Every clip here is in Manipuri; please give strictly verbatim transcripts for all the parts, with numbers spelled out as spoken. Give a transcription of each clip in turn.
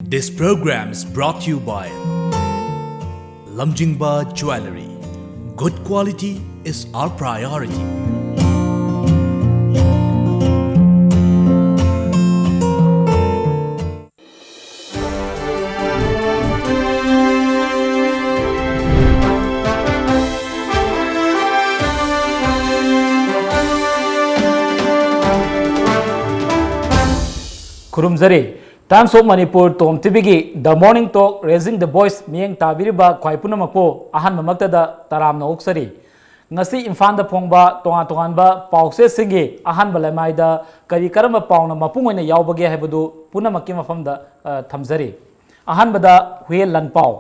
This program is brought to you by Lamjingba Jewellery. Good quality is our priority. ꯈꯨꯔꯨꯝꯖꯔꯤ꯫ Times of Manipur Tom ꯇꯤꯚꯤꯒꯤ The Morning Talk Raising the Voice ꯃꯤꯠꯌꯦꯡ ꯇꯥꯕꯤꯔꯤꯕ ꯈ꯭ꯋꯥꯏ ꯄꯨꯝꯅꯃꯛꯄꯨ ꯑꯍꯥꯟꯕꯃꯛꯇꯗ ꯇꯔꯥꯝꯅ ꯑꯣꯛꯆꯔꯤ꯫ ꯉꯁꯤ ꯏꯝꯐꯥꯜꯗ ꯐꯣꯡꯕ ꯇꯣꯉꯥꯟ ꯇꯣꯉꯥꯟꯕ ꯄꯥꯎꯆꯦꯁꯤꯡꯒꯤ ꯑꯍꯥꯟꯕ ꯂꯩꯃꯥꯏꯗ ꯀꯔꯤ ꯀꯔꯝꯕ ꯄꯥꯎꯅ ꯃꯄꯨꯡ ꯑꯣꯏꯅ ꯌꯥꯎꯕꯒꯦ ꯍꯥꯏꯕꯗꯨ ꯄꯨꯝꯅꯃꯛꯀꯤ ꯃꯐꯝꯗ, ꯑ, ꯊꯝꯖꯔꯤ꯫ ꯑꯍꯥꯟꯕꯗ ꯍꯨꯌꯦꯟ ꯂꯥꯟꯄꯥꯎ꯫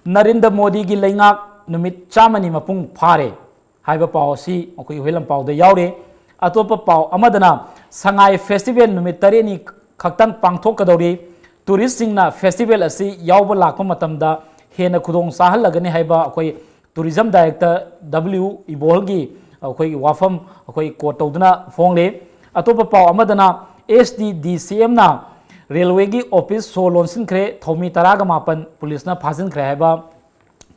ꯅꯔꯦꯟꯗ꯭ꯔ ꯃꯣꯗꯤꯒꯤ ꯂꯩꯉꯥꯛ ꯅꯨꯃꯤꯠ ꯆꯥꯝꯃꯅꯤ ꯃꯄꯨꯡ ꯐꯥꯔꯦ ꯍꯥꯏꯕ ꯄꯥꯎ ꯑꯁꯤ ꯑꯩꯈꯣꯏꯒꯤ ꯍꯨꯌꯦꯟ ꯂꯥꯟꯄꯥꯎꯗ ꯌꯥꯎꯔꯤ꯫ ꯑꯇꯣꯞꯄ ꯄꯥꯎ ꯑꯃꯗꯅ ꯁꯉꯥꯏ ꯐꯦꯁꯇꯤꯚꯦꯜ ꯅꯨꯃꯤꯠ ꯇꯔꯦꯠꯅꯤ ꯈꯛꯇꯪ ꯄꯥꯡꯊꯣꯛꯀꯗꯧꯔꯤ, ꯇꯨꯔꯤꯁꯁꯤꯡꯅ ꯐꯦꯁꯇꯤꯚꯦꯜ ꯑꯁꯤ ꯌꯥꯎꯕ ꯂꯥꯛꯄ ꯃꯇꯝꯗ ꯍꯦꯟꯅ ꯈꯨꯗꯣꯡ ꯆꯥꯍꯜꯂꯒꯅꯤ ꯍꯥꯏꯕ ꯑꯩꯈꯣꯏ ꯇꯨꯔꯤꯖꯝ ꯗꯥꯏꯔꯦꯛꯇꯔ ꯗꯕ꯭ꯂꯤꯎ ꯏꯕꯣꯜꯒꯤ ꯑꯩꯈꯣꯏꯒꯤ ꯋꯥꯐꯝ ꯑꯩꯈꯣꯏ ꯀꯣꯠ ꯇꯧꯗꯨꯅ ꯐꯣꯡꯂꯤ꯫ ꯑꯇꯣꯞꯄ ꯄꯥꯎ ꯑꯃꯗꯅ ꯑꯦꯁ ꯗꯤ ꯗꯤ ꯁꯤ ꯑꯦꯝꯅ ꯔꯦꯜꯋꯦꯒꯤ ꯑꯣꯐꯤꯁ ꯁꯣ ꯂꯣꯟꯁꯤꯟꯈ꯭ꯔꯦ, ꯊꯧꯃꯤ ꯇꯔꯥꯒ ꯃꯥꯄꯟ ꯄꯨꯂꯤꯁꯅ ꯐꯥꯖꯤꯟꯈ꯭ꯔꯦ ꯍꯥꯏꯕ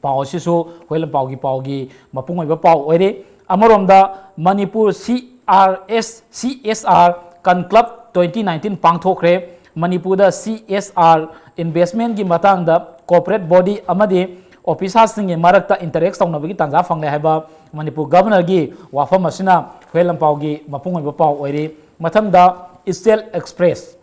ꯄꯥꯎ ꯑꯁꯤꯁꯨ ꯍꯨꯌꯦꯟ ꯂꯥꯟꯄꯥꯎꯒꯤ ꯄꯥꯎꯒꯤ ꯃꯄꯨꯡ ꯑꯣꯏꯕ ꯄꯥꯎ ꯑꯣꯏꯔꯦ꯫ ꯑꯃꯔꯣꯝꯗ ꯃꯅꯤꯄꯨꯔ ꯁꯤ R S, C S R conclave twenty nineteen ꯄꯥꯡꯊꯣꯛꯈ꯭ꯔꯦ꯫ ꯃꯅꯤꯄꯨꯔꯗ ꯁꯤ ꯑꯦꯁ ꯑꯥꯔ ꯏꯟꯚꯦꯁꯃꯦꯟꯒꯤ ꯃꯇꯥꯡꯗ ꯀꯣꯔꯄꯣꯔꯦꯠ ꯕꯣꯗꯤ ꯑꯃꯗꯤ ꯑꯣꯐꯤꯁꯥꯔꯁꯤꯡꯒꯤ ꯃꯔꯛꯇ ꯏꯟꯇꯔꯦꯛꯁ ꯇꯧꯅꯕꯒꯤ ꯇꯥꯟꯖꯥ ꯐꯪꯂꯦ ꯍꯥꯏꯕ ꯃꯅꯤꯄꯨꯔ ꯒꯕꯔꯅꯔꯒꯤ ꯋꯥꯐꯝ ꯑꯁꯤꯅ ꯍꯨꯌꯦꯟ ꯂꯥꯟꯄꯥꯎꯒꯤ ꯃꯄꯨꯡ ꯑꯣꯏꯕ ꯄꯥꯎ ꯑꯣꯏꯔꯤ꯫ ꯃꯊꯪꯗ ꯏꯆꯦꯜ ꯑꯦꯛꯁꯄ꯭ꯔꯦꯁ꯫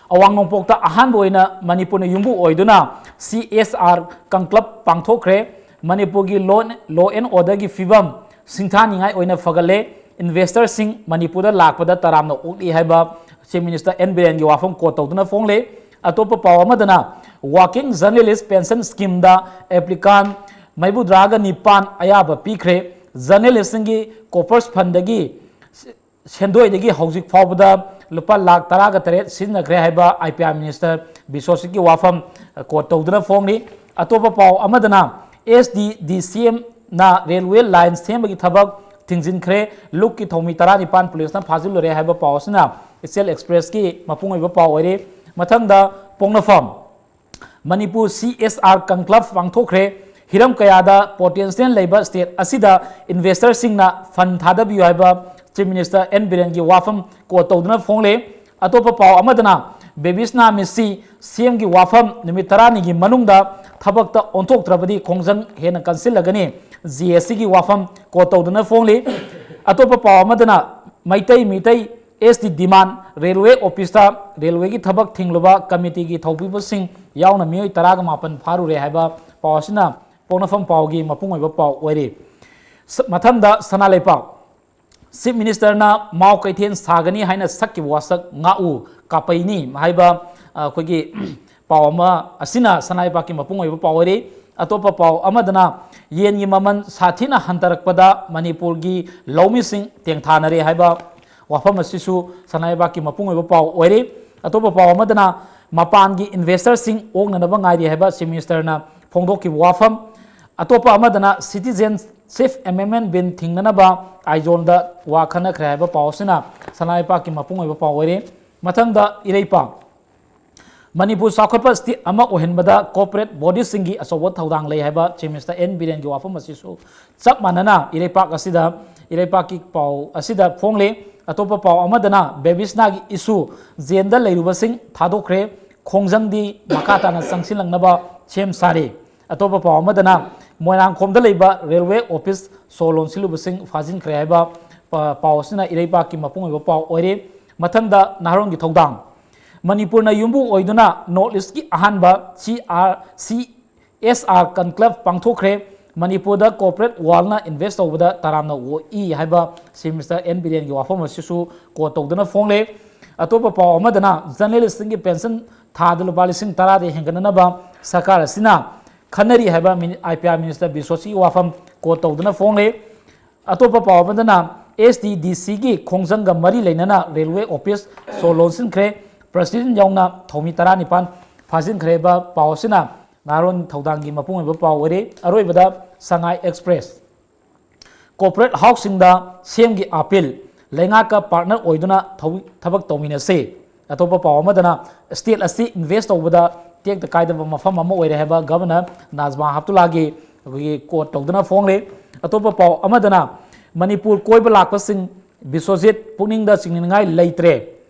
ꯑꯋꯥꯡ ꯅꯣꯡꯄꯣꯛꯇ ꯑꯍꯥꯟꯕ ꯑꯣꯏꯅ ꯃꯅꯤꯄꯨꯔꯅ ꯌꯨꯝꯕꯨ ꯑꯣꯏꯗꯨꯅ ꯁꯤ ꯑꯦꯁ ꯑꯥꯔ ꯀꯟꯀ꯭ꯂꯕ ꯄꯥꯡꯊꯣꯛꯈ꯭ꯔꯦ꯫ ꯃꯅꯤꯄꯨꯔꯒꯤ law, law and order ꯒꯤ ꯐꯤꯕꯝ ꯁꯤꯡꯊꯥꯅꯤꯡꯉꯥꯏ ꯑꯣꯏꯅ ꯐꯒꯠꯂꯦ꯫ ꯏꯟꯚꯦꯁꯇꯔꯁꯤꯡ ꯃꯅꯤꯄꯨꯔꯗ ꯂꯥꯛꯄꯗ ꯇꯔꯥꯝꯅ ꯑꯣꯛꯂꯤ ꯍꯥꯏꯕ ꯆꯤꯐ ꯃꯤꯅꯤꯁꯇꯔ ꯑꯦꯟ ꯕꯤꯔꯦꯟꯒꯤ ꯋꯥꯐꯝ ꯀꯣꯠ ꯇꯧꯗꯨꯅ ꯐꯣꯡꯂꯦ꯫ ꯑꯇꯣꯞꯄ ꯄꯥꯎ ꯑꯃꯗꯅ, ꯋꯥꯔꯀꯤꯡ ꯖꯔꯅꯦꯂꯤꯁ ꯄꯦꯟꯁꯟ ꯁ꯭ꯀꯤꯝꯗ ꯑꯦꯄ꯭ꯂꯤꯀꯥꯟ ꯃꯔꯤꯐꯨꯇꯔꯥꯒ ꯅꯤꯄꯥꯟ ꯑꯌꯥꯕ ꯄꯤꯈ꯭ꯔꯦ꯫ ꯖꯔꯅꯦꯂꯤꯁꯁꯤꯡꯒꯤ ꯀꯣꯔꯄꯁ ꯐꯟꯗꯒꯤ ꯁꯦꯟꯗꯣꯏꯗꯒꯤ ꯍꯧꯖꯤꯛ ꯐꯥꯎꯕꯗ ꯂꯨꯄꯥ ꯂꯥꯈ ꯇꯔꯥꯒ ꯇꯔꯦꯠ ꯁꯤꯖꯤꯟꯅꯈ꯭ꯔꯦ ꯍꯥꯏꯕ ꯑꯥꯏ ꯄꯤ ꯑꯥꯔ ꯃꯤꯅꯤꯁꯇꯔ ꯕꯤꯁ꯭ꯋꯖꯤꯠꯀꯤ ꯋꯥꯐꯝ, ꯑ, ꯀꯣꯠ ꯇꯧꯗꯨꯅ ꯐꯣꯡꯂꯤ꯫ ꯑꯇꯣꯞꯄ ꯄꯥꯎ ꯑꯃꯗꯅ, ꯑꯦꯁ ꯗꯤ ꯗꯤ ꯁꯤ ꯑꯦꯝꯅ ꯔꯦꯜꯋꯦ ꯂꯥꯏꯟ ꯁꯦꯝꯕꯒꯤ ꯊꯕꯛ ꯊꯤꯡꯖꯤꯟꯈ꯭ꯔꯦ, ꯂꯨꯞꯀꯤ ꯊꯧꯃꯤ ꯇꯔꯥꯅꯤꯄꯥꯟ ꯄꯨꯂꯤꯁꯅ ꯐꯥꯖꯤꯜꯂꯨꯔꯦ ꯍꯥꯏꯕ ꯄꯥꯎ ꯑꯁꯤꯅ ꯏꯆꯦꯜ ꯑꯦꯛꯁꯄ꯭ꯔꯦꯁꯀꯤ ꯃꯄꯨꯡ ꯑꯣꯏꯕ ꯄꯥꯎ ꯑꯣꯏꯔꯤ꯫ ꯃꯊꯪꯗ ꯄꯣꯛꯅꯐꯝ꯫ Manipur C S R conclave ꯄꯥꯡꯊꯣꯛꯈ꯭ꯔꯦ꯫ ꯍꯤꯔꯝ ꯀꯌꯥꯗ ꯄꯣꯇꯦꯟꯁꯤꯌꯦꯜ ꯂꯩꯕ ꯁ꯭ꯇꯦꯠ ꯑꯁꯤꯗ ꯏꯟꯚꯦꯁꯇꯔꯁꯤꯡꯅ ꯐꯟ ꯊꯥꯗꯕꯤꯌꯨ ꯍꯥꯏꯕ ꯆꯤꯐ ꯃꯤꯅꯤꯁꯇꯔ ꯑꯦꯟ ꯕꯤꯔꯦꯟꯒꯤ ꯋꯥꯐꯝ ꯀꯣꯠ ꯇꯧꯗꯨꯅ ꯐꯣꯡꯂꯦ꯫ ꯑꯇꯣꯞꯄ ꯄꯥꯎ ꯑꯃꯗꯅ ꯕꯦꯕꯤꯁꯅꯥ ꯃꯤꯁꯤ ꯁꯤꯑꯦꯝꯒꯤ ꯋꯥꯐꯝ, ꯅꯨꯃꯤꯠ ꯇꯔꯥꯅꯤꯒꯤ ꯃꯅꯨꯡꯗ ꯊꯕꯛꯇ ꯑꯣꯟꯊꯣꯛꯇ꯭ꯔꯕꯗꯤ ꯈꯣꯡꯖꯪ ꯍꯦꯟꯅ ꯀꯟꯁꯤꯜꯂꯒꯅꯤ, ꯖꯤ ꯑꯦꯁ ꯁꯤꯒꯤ ꯋꯥꯐꯝ ꯀꯣꯠ ꯇꯧꯗꯨꯅ ꯐꯣꯡꯂꯤ꯫ ꯑꯇꯣꯞꯄ ꯄꯥꯎ ꯑꯃꯗꯅ ꯃꯩꯇꯩ ꯃꯤꯇꯩ ꯑꯦꯁ ꯇꯤ ꯗꯤꯃꯥꯟ, ꯔꯦꯜꯋꯦ ꯑꯣꯐꯤꯁꯇ ꯔꯦꯜꯋꯦꯒꯤ ꯊꯕꯛ ꯊꯤꯡꯂꯨꯕ ꯀꯃꯤꯇꯤꯒꯤ ꯊꯧꯄꯨꯕꯁꯤꯡ ꯌꯥꯎꯅ ꯃꯤꯑꯣꯏ ꯇꯔꯥꯒ ꯃꯥꯄꯟ ꯐꯥꯔꯨꯔꯦ ꯍꯥꯏꯕ ꯄꯥꯎ ꯑꯁꯤꯅ ꯄꯣꯛꯅꯐꯝ ꯄꯥꯎꯒꯤ ꯃꯄꯨꯡ ꯑꯣꯏꯕ ꯄꯥꯎ ꯑꯣꯏꯔꯤ꯫ ꯁ-, ꯃꯊꯪꯗ ꯁꯅꯥ ꯂꯩꯄꯥꯛ꯫ ꯆꯤꯐ ꯃꯤꯅꯤꯁꯇꯔꯅ ꯃꯥꯎ ꯀꯩꯊꯦꯜ ꯁꯥꯒꯅꯤ ꯍꯥꯏꯅ ꯁꯛꯈꯤꯕ ꯋꯥꯁꯛ ꯉꯥꯛꯎ ꯀꯥꯄꯩꯅꯤ ꯍꯥꯏꯕ, ꯑ, ꯑꯩꯈꯣꯏꯒꯤ ꯄꯥꯎ ꯑꯃ ꯑꯁꯤꯅ ꯁꯅꯥ ꯂꯩꯄꯥꯛꯀꯤ ꯃꯄꯨꯡ ꯑꯣꯏꯕ ꯄꯥꯎ ꯑꯣꯏꯔꯤ꯫ ꯑꯇꯣꯞꯄ ꯄꯥꯎ ꯑꯃꯗꯅ ꯌꯦꯟꯒꯤ ꯃꯃꯜ ꯁꯥꯊꯤꯅ ꯍꯟꯊꯔꯛꯄꯗ ꯃꯅꯤꯄꯨꯔꯒꯤ ꯂꯧꯃꯤꯁꯤꯡ ꯇꯦꯡꯊꯥꯅꯔꯦ ꯍꯥꯏꯕ ꯋꯥꯐꯝ ꯑꯁꯤꯁꯨ ꯁꯅꯥ ꯂꯩꯕꯥꯛꯀꯤ ꯃꯄꯨꯡ ꯑꯣꯏꯕ ꯄꯥꯎ ꯑꯣꯏꯔꯤ꯫ ꯑꯇꯣꯞꯄ ꯄꯥꯎ ꯑꯃꯗꯅ ꯃꯄꯥꯟꯒꯤ ꯏꯟꯚꯦꯁꯇꯔꯁꯤꯡ ꯑꯣꯛꯅꯅꯕ ꯉꯥꯏꯔꯤ ꯍꯥꯏꯕ ꯆꯤꯐ ꯃꯤꯅꯤꯁꯇꯔꯅ ꯐꯣꯡꯗꯣꯛꯈꯤꯕ ꯋꯥꯐꯝ꯫ ꯑꯇꯣꯞꯄ ꯑꯃꯗꯅ Citizenship Amendment Bill ꯊꯤꯡꯅꯅꯕ ꯑꯥꯏꯖꯣꯜꯗ ꯋꯥ ꯈꯟꯅꯈ꯭ꯔꯦ ꯍꯥꯏꯕ ꯄꯥꯎ ꯑꯁꯤꯅ ꯁꯅꯥ ꯂꯩꯄꯥꯛꯀꯤ ꯃꯄꯨꯡ ꯑꯣꯏꯕ ꯄꯥꯎ ꯑꯣꯏꯔꯤ꯫ ꯃꯊꯪꯗ ꯏꯔꯩꯄꯥꯛ꯫ ꯃꯅꯤꯄꯨꯔ ꯆꯥꯎꯈꯠꯄ ꯁ꯭ꯇꯦꯠ ꯑꯃ ꯑꯣꯏꯍꯟꯕꯗ ꯀꯣꯔꯄꯣꯔꯦꯠ ꯕꯣꯗꯤꯁꯤꯡꯒꯤ ꯑꯆꯧꯕ ꯊꯧꯗꯥꯡ ꯂꯩ ꯍꯥꯏꯕ ꯆꯤꯐ ꯃꯤꯅꯤꯁꯇꯔ ꯑꯦꯟ ꯕꯤꯔꯦꯟꯒꯤ ꯋꯥꯐꯝ ꯑꯁꯤꯁꯨ ꯆꯞ ꯃꯥꯟꯅꯅ ꯏꯔꯩꯄꯥꯛ ꯑꯁꯤꯗ, ꯏꯔꯩꯄꯥꯛꯀꯤ ꯄꯥꯎ ꯑꯁꯤꯗ ꯐꯣꯡꯂꯤ꯫ ꯑꯇꯣꯞꯄ ꯄꯥꯎ ꯑꯃꯗꯅ ꯕꯦꯕꯤꯁꯅꯥꯒꯤ ꯏꯁꯨ, ꯖꯦꯜꯗ ꯂꯩꯔꯨꯕꯁꯤꯡ ꯊꯥꯗꯣꯛꯈ꯭ꯔꯦ, ꯈꯣꯡꯖꯪꯗꯤ ꯃꯈꯥ ꯇꯥꯅ ꯆꯪꯁꯤꯜꯂꯛꯅꯕ ꯁꯦꯝ ꯁꯥꯔꯤ꯫ ꯑꯇꯣꯞꯄ ꯄꯥꯎ ꯑꯃꯗꯅ ꯃꯣꯏꯔꯥꯡꯈꯣꯝꯗ ꯂꯩꯕ ꯔꯦꯜꯋꯦ ꯑꯣꯐꯤꯁ ꯁꯣ ꯂꯣꯟꯁꯤꯜꯂꯨꯕꯁꯤꯡ ꯐꯥꯖꯤꯟꯈ꯭ꯔꯦ ꯍꯥꯏꯕ ꯄ-, ꯄꯥꯎ ꯑꯁꯤꯅ ꯏꯔꯩꯄꯥꯛꯀꯤ ꯃꯄꯨꯡ ꯑꯣꯏꯕ ꯄꯥꯎ ꯑꯣꯏꯔꯤ꯫ ꯃꯊꯪꯗ ꯅꯍꯥꯔꯣꯜꯒꯤ ꯊꯧꯗꯥꯡ꯫ ꯃꯅꯤꯄꯨꯔꯅ ꯌꯨꯝꯕꯨ ꯑꯣꯏꯗꯨꯅ ꯅꯣꯔꯠ ꯏꯁꯀꯤ ꯑꯍꯥꯟꯕ ꯁꯤ ꯑꯥꯔ, ꯁꯤ ꯑꯦꯁ ꯑꯥꯔ ꯀꯟꯀ꯭ꯂꯦꯚ ꯄꯥꯡꯊꯣꯛꯈ꯭ꯔꯦ꯫ ꯃꯅꯤꯄꯨꯔꯗ ꯀꯣꯔꯄꯣꯔꯦꯠ ꯋꯥꯔꯜꯅ ꯏꯟꯚꯦꯁ ꯇꯧꯕꯗ ꯇꯔꯥꯝꯅ ꯑꯣꯛꯏ ꯍꯥꯏꯕ ꯆꯤꯐ ꯃꯤꯅꯤꯁꯇꯔ ꯑꯦꯟ ꯕꯤꯔꯦꯟꯒꯤ ꯋꯥꯐꯝ ꯑꯁꯤꯁꯨ ꯀꯣꯠ ꯇꯧꯗꯨꯅ ꯐꯣꯡꯂꯦ꯫ ꯑꯇꯣꯞꯄ ꯄꯥꯎ ꯑꯃꯗꯅ ꯖꯔꯅꯦꯂꯤꯁꯁꯤꯡꯒꯤ ꯄꯦꯟꯁꯟ ꯊꯥꯗ ꯂꯨꯄꯥ ꯂꯤꯁꯤꯡ ꯇꯔꯥꯗ ꯍꯦꯟꯒꯠꯅꯅꯕ ꯁꯔꯀꯥꯔ ꯑꯁꯤꯅ ꯈꯟꯅꯔꯤ ꯍꯥꯏꯕ ꯃꯤꯅꯤ-, ꯑꯥꯏ ꯄꯤ ꯑꯥꯔ ꯃꯤꯅꯤꯁꯇꯔ ꯕꯤꯁꯣꯁꯤꯒꯤ ꯋꯥꯐꯝ ꯀꯣꯠ ꯇꯧꯗꯨꯅ ꯐꯣꯡꯂꯦ꯫ ꯑꯇꯣꯞꯄ ꯄꯥꯎ ꯑꯃꯗꯅ ꯑꯦꯁ ꯇꯤ ꯗꯤ ꯁꯤꯒꯤ ꯈꯣꯡꯖꯪꯒ ꯃꯔꯤ ꯂꯩꯅꯅ ꯔꯦꯜꯋꯦ ꯑꯣꯐꯤꯁ ꯁꯣ ꯂꯣꯟꯁꯤꯟꯈ꯭ꯔꯦ, ꯄ꯭ꯔꯁꯤꯗꯦꯟ ꯌꯥꯎꯅ ꯊꯧꯃꯤ ꯇꯔꯥꯅꯤꯄꯥꯟ ꯐꯥꯖꯤꯟꯈ꯭ꯔꯦ ꯍꯥꯏꯕ ꯄꯥꯎ ꯑꯁꯤꯅ ꯅꯍꯥꯔꯣꯜ ꯊꯧꯗꯥꯡꯒꯤ ꯃꯄꯨꯡ ꯑꯣꯏꯕ ꯄꯥꯎ ꯑꯣꯏꯔꯦ꯫ ꯑꯔꯣꯏꯕꯗ ꯁꯉꯥꯏ ꯑꯦꯛꯁꯄ꯭ꯔꯦꯁ꯫ ꯀꯣꯔꯄꯣꯔꯦꯠ ꯍꯥꯎꯁꯁꯤꯡꯗ ꯁꯤꯑꯦꯝꯒꯤ ꯑꯥꯄꯤꯜ, ꯂꯩꯉꯥꯛꯀ ꯄꯥꯔꯠꯅꯔ ꯑꯣꯏꯗꯨꯅ ꯊꯧ-, ꯊꯕꯛ ꯇꯧꯃꯤꯟꯅꯁꯤ꯫ ꯑꯇꯣꯞꯄ ꯄꯥꯎ ꯑꯃꯗꯅ, ꯁ꯭ꯇꯦꯠ ꯑꯁꯤ ꯏꯟꯚꯦꯁ ꯇꯧꯕꯗ ꯇꯦꯛꯇ ꯀꯥꯏꯗꯕ ꯃꯐꯝ ꯑꯃ ꯑꯣꯏꯔꯦ ꯍꯥꯏꯕ ꯒꯚꯔꯅꯔ ꯅꯥꯖꯃꯥ ꯍꯞꯇꯨꯂꯥꯒꯤ ꯑꯩꯈꯣꯏꯒꯤ ꯀꯣꯠ ꯇꯧꯗꯨꯅ ꯐꯣꯡꯂꯤ꯫ ꯑꯇꯣꯞꯄ ꯄꯥꯎ ꯑꯃꯗꯅ, ꯃꯅꯤꯄꯨꯔ ꯀꯣꯏꯕ ꯂꯥꯛꯄꯁꯤꯡ ꯕꯤꯁ꯭ꯋꯖꯤꯠ ꯄꯨꯛꯅꯤꯡꯗ ꯆꯤꯡꯅꯅꯤꯡꯉꯥꯏ ꯂꯩꯇ꯭ꯔꯦ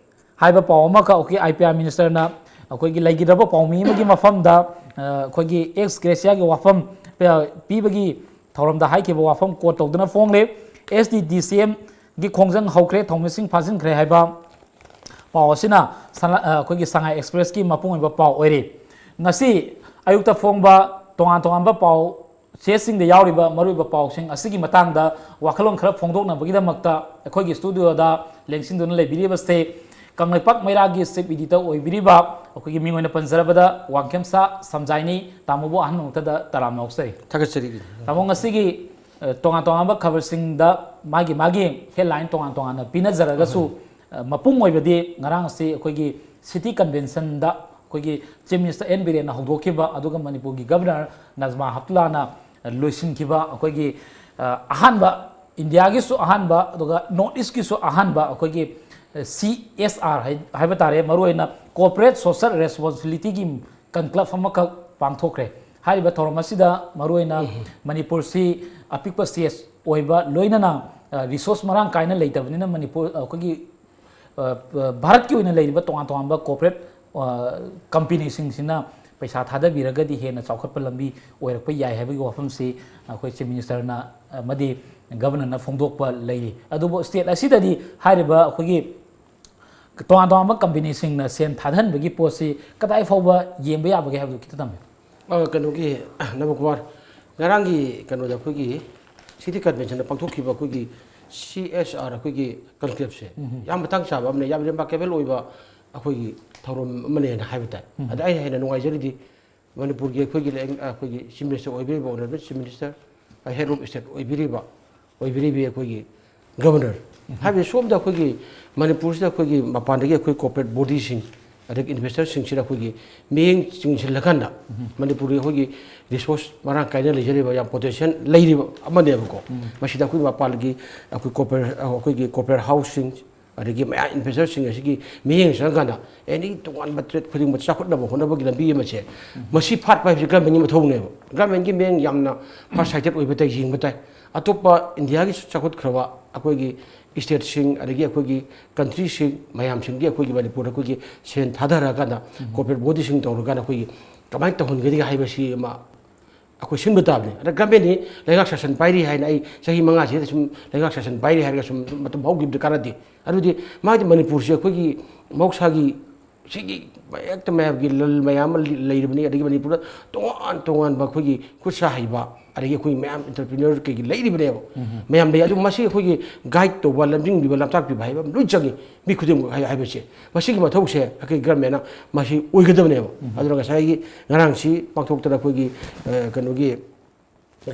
ꯍꯥꯏꯕ ꯄꯥꯎ ꯑꯃꯈꯛ ꯑꯩꯈꯣꯏꯒꯤ ꯑꯥꯏ ꯄꯤ ꯑꯥꯔ ꯃꯤꯅꯤꯁꯇꯔꯅ ꯑꯩꯈꯣꯏꯒꯤ ꯂꯩꯈꯤꯗ꯭ꯔꯕ ꯄꯥꯎꯃꯤ ꯑꯃꯒꯤ ꯃꯐꯝꯗ, ꯑ, ꯑꯩꯈꯣꯏꯒꯤ ꯑꯦꯛꯁ ꯒ꯭ꯔꯦꯁꯤꯌꯥꯒꯤ ꯋꯥꯐꯝ, ꯑ, ꯄꯤꯕꯒꯤ ꯊꯧꯔꯝꯗ ꯍꯥꯏꯈꯤꯕ ꯋꯥꯐꯝ ꯀꯣꯠ ꯇꯧꯗꯨꯅ ꯐꯣꯡꯂꯦ꯫ ꯑꯦꯁ ꯇꯤ ꯗꯤ ꯁꯤ ꯑꯦꯝꯒꯤ ꯈꯣꯡꯖꯪ ꯍꯧꯈ꯭ꯔꯦ, ꯊꯧꯃꯤꯁꯤꯡ ꯐꯥꯖꯤꯟꯈ꯭ꯔꯦ ꯍꯥꯏꯕ ꯄꯥꯎ ꯑꯁꯤꯅ ꯁꯅ-, ꯑ, ꯑꯩꯈꯣꯏꯒꯤ ꯁꯉꯥꯏ ꯑꯦꯛꯁꯄ꯭ꯔꯦꯁꯀꯤ ꯃꯄꯨꯡ ꯑꯣꯏꯕ ꯄꯥꯎ ꯑꯣꯏꯔꯤ꯫ ꯉꯁꯤ ꯑꯌꯨꯛꯇ ꯐꯣꯡꯕ ꯇꯣꯉꯥꯟ ꯇꯣꯉꯥꯟꯕ ꯄꯥꯎ ꯆꯦꯁꯤꯡꯗ ꯌꯥꯎꯔꯤꯕ ꯃꯔꯨꯑꯣꯏꯕ ꯄꯥꯎꯁꯤꯡ ꯑꯁꯤꯒꯤ ꯃꯇꯥꯡꯗ ꯋꯥꯈꯜꯂꯣꯟ ꯈꯔ ꯐꯣꯡꯗꯣꯛꯅꯕꯒꯤꯗꯃꯛꯇ ꯑꯩꯈꯣꯏꯒꯤ ꯁ꯭ꯇꯨꯗꯤꯑꯣꯗ ꯂꯦꯡꯁꯤꯟꯗꯨꯅ ꯂꯩꯕꯤꯔꯤꯕꯁꯦ ꯀꯪꯂꯩꯄꯥꯛ ꯃꯩꯔꯥꯒꯤ ꯆꯤꯐ ꯏꯗꯤꯇꯔ ꯑꯣꯏꯕꯤꯔꯤꯕ ꯑꯩꯈꯣꯏꯒꯤ ꯃꯤꯡ ꯑꯣꯏꯅ ꯄꯟꯖꯔꯕꯗ ꯋꯥꯡꯈꯦꯝꯁꯥ ꯁꯝꯖꯥꯏꯅꯤ, ꯇꯥꯃꯣꯕꯨ ꯑꯍꯥꯟꯕ ꯃꯛꯇꯗ ꯇꯔꯥꯝꯅ ꯑꯣꯛꯆꯔꯤ꯫ ꯊꯥꯒꯠꯆꯔꯤ꯫ ꯇꯥꯃꯣ, ꯉꯁꯤꯒꯤ, ꯑ, ꯇꯣꯉꯥꯟ ꯇꯣꯉꯥꯟꯕ ꯈꯕꯔꯁꯤꯡꯗ ꯃꯥꯒꯤ ꯃꯥꯒꯤ ꯍꯦꯗꯂꯥꯏꯟ ꯇꯣꯉꯥꯟ ꯇꯣꯉꯥꯟꯅ ꯄꯤꯅꯖꯔꯒꯁꯨ, ꯑ, ꯃꯄꯨꯡ ꯑꯣꯏꯕꯗꯤ ꯉꯔꯥꯡ ꯑꯁꯤ ꯑꯩꯈꯣꯏꯒꯤ ꯁꯤꯇꯤ ꯀꯟꯚꯦꯟꯁꯟꯗ ꯑꯩꯈꯣꯏꯒꯤ ꯆꯤꯐ ꯃꯤꯅꯤꯁꯇꯔ ꯑꯦꯟ ꯕꯤꯔꯦꯟꯅ ꯍꯧꯗꯣꯛꯈꯤꯕ, ꯑꯗꯨꯒ ꯃꯅꯤꯄꯨꯔꯒꯤ ꯒꯚꯔꯅꯔ ꯅꯖꯃꯥ ꯍꯞꯇꯨꯂꯥꯅ ꯂꯣꯏꯁꯤꯟꯈꯤꯕ ꯑꯩꯈꯣꯏꯒꯤ, ꯑ, ꯑꯍꯥꯟꯕ, ꯏꯟꯗꯤꯌꯥꯒꯤꯁꯨ ꯑꯍꯥꯟꯕ, ꯑꯗꯨꯒ ꯅꯣꯔꯠ ꯏꯁꯀꯤꯁꯨ ꯑꯍꯥꯟꯕ ꯑꯩꯈꯣꯏꯒꯤ, ꯑ, ꯁꯤ ꯑꯦꯁ ꯑꯥꯔ ꯍꯥꯏ-, ꯍꯥꯏꯕ ꯇꯥꯔꯦ, ꯃꯔꯨꯑꯣꯏꯅ ꯀꯣꯔꯄꯣꯔꯦꯠ ꯁꯣꯁꯦꯜ ꯔꯦꯁꯄꯣꯟꯁꯤꯕꯤꯂꯤꯇꯤꯒꯤ ꯀꯟꯀ꯭ꯂꯕ ꯑꯃꯈꯛ ꯄꯥꯡꯊꯣꯛꯈ꯭ꯔꯦ꯫ ꯍꯥꯏꯔꯤꯕ ꯊꯧꯔꯝ ꯑꯁꯤꯗ ꯃꯔꯨꯑꯣꯏꯅ ꯃꯅꯤꯄꯨꯔꯁꯤ ꯑꯄꯤꯛꯄ ꯁ꯭ꯇꯦꯠ ꯑꯣꯏꯕ, ꯂꯣꯏꯅꯅ, ꯑ, ꯔꯤꯁꯣꯔꯁ ꯃꯔꯥꯡ ꯀꯥꯏꯅ ꯂꯩꯇꯕꯅꯤꯅ ꯃꯅꯤꯄꯨꯔ, ꯑ, ꯑꯩꯈꯣꯏꯒꯤ, ꯑ, ꯑ, ꯚꯥꯔꯠꯀꯤ ꯑꯣꯏꯅ ꯂꯩꯔꯤꯕ ꯇꯣꯉꯥꯟ ꯇꯣꯉꯥꯟꯕ ꯀꯣꯔꯄꯣꯔꯦꯠ, ꯑ, ꯀꯝꯄꯦꯅꯤꯁꯤꯡꯁꯤꯅ ꯄꯩꯁꯥ ꯊꯥꯗꯕꯤꯔꯒꯗꯤ ꯍꯦꯟꯅ ꯆꯥꯎꯈꯠꯄ ꯂꯝꯕꯤ ꯑꯣꯏꯔꯛꯄ ꯌꯥꯏ ꯍꯥꯏꯕꯒꯤ ꯋꯥꯐꯝꯁꯤ ꯑꯩꯈꯣꯏ ꯆꯤꯐ ꯃꯤꯅꯤꯁꯇꯔꯅ ꯑꯃꯗꯤ ꯒꯚꯔꯅꯔꯅ ꯐꯣꯡꯗꯣꯛꯄ ꯂꯩꯔꯤ꯫ ꯑꯗꯨꯕꯨ ꯁ꯭ꯇꯦꯠ ꯑꯁꯤꯗꯗꯤ ꯍꯥꯏꯔꯤꯕ ꯑꯩꯈꯣꯏꯒꯤ ꯇꯣꯉꯥꯟ ꯇꯣꯉꯥꯟꯕ ꯀꯝꯄꯦꯅꯤꯁꯤꯡꯅ ꯁꯦꯟ ꯊꯥꯗꯍꯟꯕꯒꯤ ꯄꯣꯠꯁꯤ ꯀꯗꯥꯏ ꯐꯥꯎꯕ ꯌꯦꯡꯕ ꯌꯥꯕꯒꯦ ꯍꯥꯏꯕꯗꯨ ꯈꯤꯇ ꯊꯝꯕꯤꯌꯨ꯫ ꯑ, ꯀꯩꯅꯣꯒꯤ, ꯅꯕꯀꯨꯃꯥꯔ, ꯉꯔꯥꯡꯒꯤ ꯀꯩꯅꯣꯗ ꯑꯩꯈꯣꯏꯒꯤ ꯁꯤꯇꯤ ꯀꯟꯚꯦꯟꯁꯟꯗ ꯄꯥꯡꯊꯣꯛꯈꯤꯕ ꯑꯩꯈꯣꯏꯒꯤ ꯁꯤ ꯑꯦꯁ ꯑꯥꯔ ꯑꯩꯈꯣꯏꯒꯤ ꯀꯟꯀ꯭ꯂꯦꯕꯁꯦ ꯌꯥꯝ ꯃꯇꯥꯡ ꯆꯥꯕ ꯑꯃꯅ, ꯌꯥꯝ ꯔꯤꯃꯥꯔꯀꯦꯕꯜ ꯑꯣꯏꯕ ꯑꯩꯈꯣꯏꯒꯤ ꯊꯧꯔꯝ ꯑꯃꯅꯦꯅ ꯍꯥꯏꯕ ꯇꯥꯏ꯫ ꯑꯗ ꯑꯩꯅ ꯍꯦꯟꯅ ꯅꯨꯡꯉꯥꯏꯖꯔꯤꯗꯤ ꯃꯅꯤꯄꯨꯔꯒꯤ ꯑꯩꯈꯣꯏꯒꯤ ꯂꯩ-, ꯑꯩꯈꯣꯏꯒꯤ ꯆꯤꯐ ꯃꯤꯅꯤꯁꯇꯔ ꯑꯣꯏꯕꯤꯔꯤꯕ, honourable chief minister, head of state ꯑꯣꯏꯕꯤꯔꯤꯕ, ꯑꯣꯏꯕꯤꯔꯤꯕꯤ ꯑꯩꯈꯣꯏꯒꯤ ꯒꯕꯔꯅꯔ꯫ ꯍꯥꯏꯕꯗꯤ ꯁꯣꯝꯗ ꯑꯩꯈꯣꯏꯒꯤ ꯃꯅꯤꯄꯨꯔꯁꯤꯗ ꯑꯩꯈꯣꯏꯒꯤ ꯃꯄꯥꯟꯗꯒꯤ ꯑꯩꯈꯣꯏ ꯀꯣꯔꯄꯣꯔꯦꯠ ꯕꯣꯗꯤꯁꯤꯡ, ꯑꯗꯒꯤ ꯏꯟꯚꯦꯁꯇꯔꯁꯤꯡꯁꯤꯅ ꯑꯩꯈꯣꯏꯒꯤ ꯃꯤꯠꯌꯦꯡ ꯆꯤꯡꯁꯤꯜꯂꯀꯥꯟꯗ ꯃꯅꯤꯄꯨꯔꯒꯤ ꯑꯩꯈꯣꯏꯒꯤ ꯔꯤꯁꯣꯔꯁ ꯃꯔꯥꯡ ꯀꯥꯏꯅ ꯂꯩꯖꯔꯤꯕ, ꯌꯥꯝ ꯄꯣꯇꯦꯟꯁꯤꯌꯦꯜ ꯂꯩꯔꯤꯕ ꯑꯃꯅꯦꯕꯀꯣ꯫ ꯃꯁꯤꯗ ꯑꯩꯈꯣꯏ ꯃꯄꯥꯟꯒꯤ ꯑꯩꯈꯣꯏ ꯀꯣꯔꯄꯣꯔꯦꯠ, ꯑꯩꯈꯣꯏꯒꯤ ꯀꯣꯔꯄꯣꯔꯦꯠ ꯍꯥꯎꯁꯁꯤꯡ, ꯑꯗꯒꯤ ꯃꯌꯥꯝ ꯏꯟꯚꯦꯁꯇꯔꯁꯤꯡ ꯑꯁꯤꯒꯤ ꯃꯤꯠꯌꯦꯡ ꯆꯪꯉꯀꯥꯟꯗ ꯑꯦꯅꯤ ꯇꯣꯉꯥꯟꯕ ꯇ꯭ꯔꯦꯠ ꯈꯨꯗꯤꯡꯃꯛ ꯆꯥꯎꯈꯠꯅꯕ ꯍꯣꯠꯅꯕꯒꯤ ꯂꯝꯕꯤ ꯑꯃꯁꯦ, ꯃꯁꯤ ꯐꯥꯠꯄ ꯍꯥꯏꯕꯁꯤ ꯒꯃꯦꯟꯒꯤ ꯃꯊꯧꯅꯦꯕ꯫ ꯒꯃꯦꯟꯒꯤ ꯃꯤꯠꯌꯦꯡ ꯌꯥꯝꯅ ꯐꯥꯔ ꯁꯥꯏꯇꯦꯠ ꯑꯣꯏꯕ ꯇꯥꯏ, ꯌꯦꯡꯕ ꯇꯥꯏ꯫ ꯑꯇꯣꯞꯄ ꯏꯟꯗꯤꯌꯥꯒꯤ ꯆꯥꯎꯈꯠꯈ꯭ꯔꯕ ꯑꯩꯈꯣꯏꯒꯤ ꯏꯁꯇꯦꯠꯁꯤꯡ, ꯑꯗꯒꯤ ꯑꯩꯈꯣꯏꯒꯤ ꯀꯟꯇ꯭ꯔꯤꯁꯤꯡ ꯃꯌꯥꯝꯁꯤꯡꯗꯤ ꯑꯩꯈꯣꯏꯒꯤ ꯃꯅꯤꯄꯨꯔꯗ ꯑꯩꯈꯣꯏꯒꯤ ꯁꯦꯟ ꯊꯥꯗꯔꯀꯥꯟꯗ, ꯀꯣꯔꯄꯣꯔꯦꯠ ꯕꯣꯗꯤꯁꯤꯡ ꯇꯧꯔꯀꯥꯟꯗ ꯑꯩꯈꯣꯏꯒꯤ ꯀꯃꯥꯏꯅ ꯇꯧꯍꯟꯒꯗꯒꯦ ꯍꯥꯏꯕꯁꯤ ꯑꯃ ꯑꯩꯈꯣꯏ ꯁꯤꯟꯕ ꯇꯥꯕꯅꯤ꯫ ꯑꯗ ꯒꯃꯦꯟꯅꯤ ꯂꯩꯉꯥꯛ ꯁꯥꯁꯟ ꯄꯥꯏꯔꯤ ꯍꯥꯏꯅ ꯑꯩ ꯆꯍꯤ ꯃꯉꯥꯁꯤꯗ ꯁꯨꯝ ꯂꯩꯉꯥꯛ ꯁꯥꯁꯟ ꯄꯥꯏꯔꯤ ꯍꯥꯏꯔꯒ ꯁꯨꯝ ꯃꯇꯝ ꯍꯧꯈꯤꯕꯗ ꯀꯥꯟꯅꯗꯦ꯫ ꯑꯗꯨꯗꯤ ꯃꯥꯗꯤ ꯃꯅꯤꯄꯨꯔꯁꯦ ꯑꯩꯈꯣꯏꯒꯤ ꯃꯍꯧꯁꯥꯒꯤ ꯁꯤꯒꯤ ꯍꯦꯛꯇ ꯃꯌꯥꯝꯒꯤ ꯂꯜ ꯃꯌꯥꯝ ꯑꯃ ꯂꯩꯔꯤꯕꯅꯤ꯫ ꯑꯗꯒꯤ ꯃꯅꯤꯄꯨꯔꯗ ꯇꯣꯉꯥꯟ ꯇꯣꯉꯥꯟꯕ ꯑꯩꯈꯣꯏꯒꯤ ꯈꯨꯠ ꯁꯥ ꯍꯩꯕ, ꯑꯗꯒꯤ ꯑꯩꯈꯣꯏ ꯃꯌꯥꯝ ꯏꯟꯇꯔꯄ꯭ꯔꯤꯅꯔ ꯀꯩꯒꯤ ꯂꯩꯔꯤꯕꯅꯦꯕ꯫ ꯃꯌꯥꯝ ꯂꯩ꯫ ꯑꯗꯨ ꯃꯁꯤ ꯑꯩꯈꯣꯏꯒꯤ ꯒꯥꯏꯗ ꯇꯧꯕ, ꯂꯝꯖꯤꯡꯕꯤꯕ, ꯂꯝꯇꯥꯛꯄꯤꯕ ꯍꯥꯏꯕ ꯑꯃ ꯂꯣꯏ ꯆꯪꯉꯤ꯫ ꯃꯤ ꯈꯨꯗꯤꯡꯃꯛ ꯍꯥꯏ-, ꯍꯥꯏꯕꯁꯦ, ꯃꯁꯤꯒꯤ ꯃꯊꯧꯁꯦ ꯑꯩꯈꯣꯏ ꯒꯔꯃꯦꯟꯅ ꯃꯁꯤ ꯑꯣꯏꯒꯗꯕꯅꯦꯕ꯫ ꯑꯗꯨꯅ ꯉꯁꯥꯏꯒꯤ ꯉꯔꯥꯡꯁꯤ ꯄꯥꯡꯊꯣꯛꯇꯅ ꯑꯩꯈꯣꯏꯒꯤ, ꯑ, ꯀꯩꯅꯣꯒꯤ,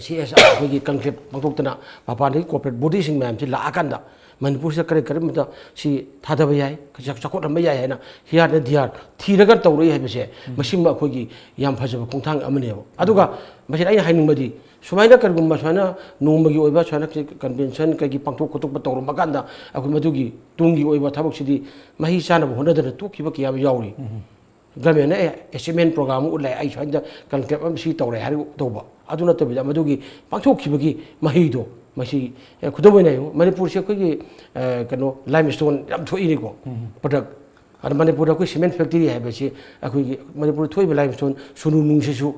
ꯁꯤ ꯑꯦꯁ ꯑꯥꯔ ꯑꯩꯈꯣꯏꯒꯤ ꯀꯟꯀ꯭ꯂꯦꯕ ꯄꯥꯡꯊꯣꯛꯇꯅ ꯃꯄꯥꯟꯗꯒꯤ ꯀꯣꯔꯄꯣꯔꯦꯠ ꯕꯣꯗꯤꯁꯤꯡ ꯃꯌꯥꯝꯁꯤ ꯂꯥꯛꯑꯀꯥꯟꯗ ꯃꯅꯤꯄꯨꯔꯁꯤꯗ ꯀꯔꯤ ꯀꯔꯝꯕꯗ ꯁꯤ ꯊꯥꯗꯕ ꯌꯥꯏ, ꯆꯥꯎ-, ꯆꯥꯎꯈꯠꯍꯟꯕ ꯌꯥꯏ ꯍꯥꯏꯅ ꯍꯤꯌꯥꯔꯗ ꯙꯤꯌꯥꯔ ꯊꯤꯔꯒ ꯇꯧꯔꯛꯏ ꯍꯥꯏꯕꯁꯦ, ꯃꯁꯤꯃ ꯑꯩꯈꯣꯏꯒꯤ ꯌꯥꯝ ꯐꯖꯕ ꯈꯣꯡꯊꯥꯡ ꯑꯃꯅꯦꯕ꯫ ꯑꯗꯨꯒ ꯃꯁꯤꯗ ꯑꯩꯅ ꯍꯥꯏꯅꯤꯡꯕꯗꯤ, ꯁꯨꯃꯥꯏꯅ ꯀꯔꯤꯒꯨꯝꯕ ꯁꯨꯃꯥꯏꯅ ꯅꯣꯡꯃꯒꯤ ꯑꯣꯏꯕ ꯁꯨꯃꯥꯏꯅ ꯀꯟꯚꯦꯟꯁꯟ ꯀꯩꯒꯤ ꯄꯥꯡꯊꯣꯛ ꯈꯣꯠꯇꯣꯛꯄ ꯇꯧꯔꯝꯕ ꯀꯥꯟꯗ ꯑꯩꯈꯣꯏ ꯃꯗꯨꯒꯤ ꯇꯨꯡꯒꯤ ꯑꯣꯏꯕ ꯊꯕꯛꯁꯤꯗꯤ ꯃꯍꯩ ꯆꯥꯅꯕ ꯍꯣꯠꯅꯗꯅ ꯇꯣꯛꯈꯤꯕ ꯀꯌꯥ ꯑꯃ ꯌꯥꯎꯔꯤ꯫ ꯒꯃꯦꯟꯅ ꯑꯦ, ꯑꯦꯆꯤꯞꯃꯦꯟ ꯄ꯭ꯔꯣꯒ꯭ꯔꯥꯝ ꯑꯃ ꯎꯠꯂꯦ, ꯑꯩ ꯁꯨꯃꯥꯏꯅ ꯀꯟꯀ꯭ꯂꯦꯕ ꯑꯃ ꯁꯤ ꯇꯧꯔꯦ ꯍꯥꯏꯔꯒ ꯇꯧꯕ꯫ ꯑꯗꯨ ꯅꯠꯇꯕꯤꯗ ꯃꯗꯨꯒꯤ ꯄꯥꯡꯊꯣꯛꯈꯤꯕꯒꯤ ꯃꯍꯩꯗꯣ, ꯃꯁꯤ, ꯑꯦ, ꯈꯨꯗꯝ ꯑꯣꯏꯅ ꯌꯦꯡꯉꯨ, ꯃꯅꯤꯄꯨꯔꯁꯦ ꯑꯩꯈꯣꯏꯒꯤ, ꯑꯦ, ꯀꯩꯅꯣ, ꯂꯥꯏꯝ ꯁ꯭ꯇꯣꯟ ꯌꯥꯝ ꯊꯣꯛꯏꯅꯤꯀꯣ, ꯄ꯭ꯔꯗꯛ꯫ ꯑꯗ ꯃꯅꯤꯄꯨꯔꯗ ꯑꯩꯈꯣꯏ ꯁꯤꯃꯦꯟ ꯐꯦꯛꯇꯔꯤ ꯍꯥꯏꯕꯁꯤ ꯑꯩꯈꯣꯏꯒꯤ ꯃꯅꯤꯄꯨꯔꯗ ꯊꯣꯛꯏꯕ ꯂꯥꯏꯝ ꯁ꯭ꯇꯣꯟ ꯁꯨꯅꯨ ꯅꯨꯡꯁꯤꯁꯨ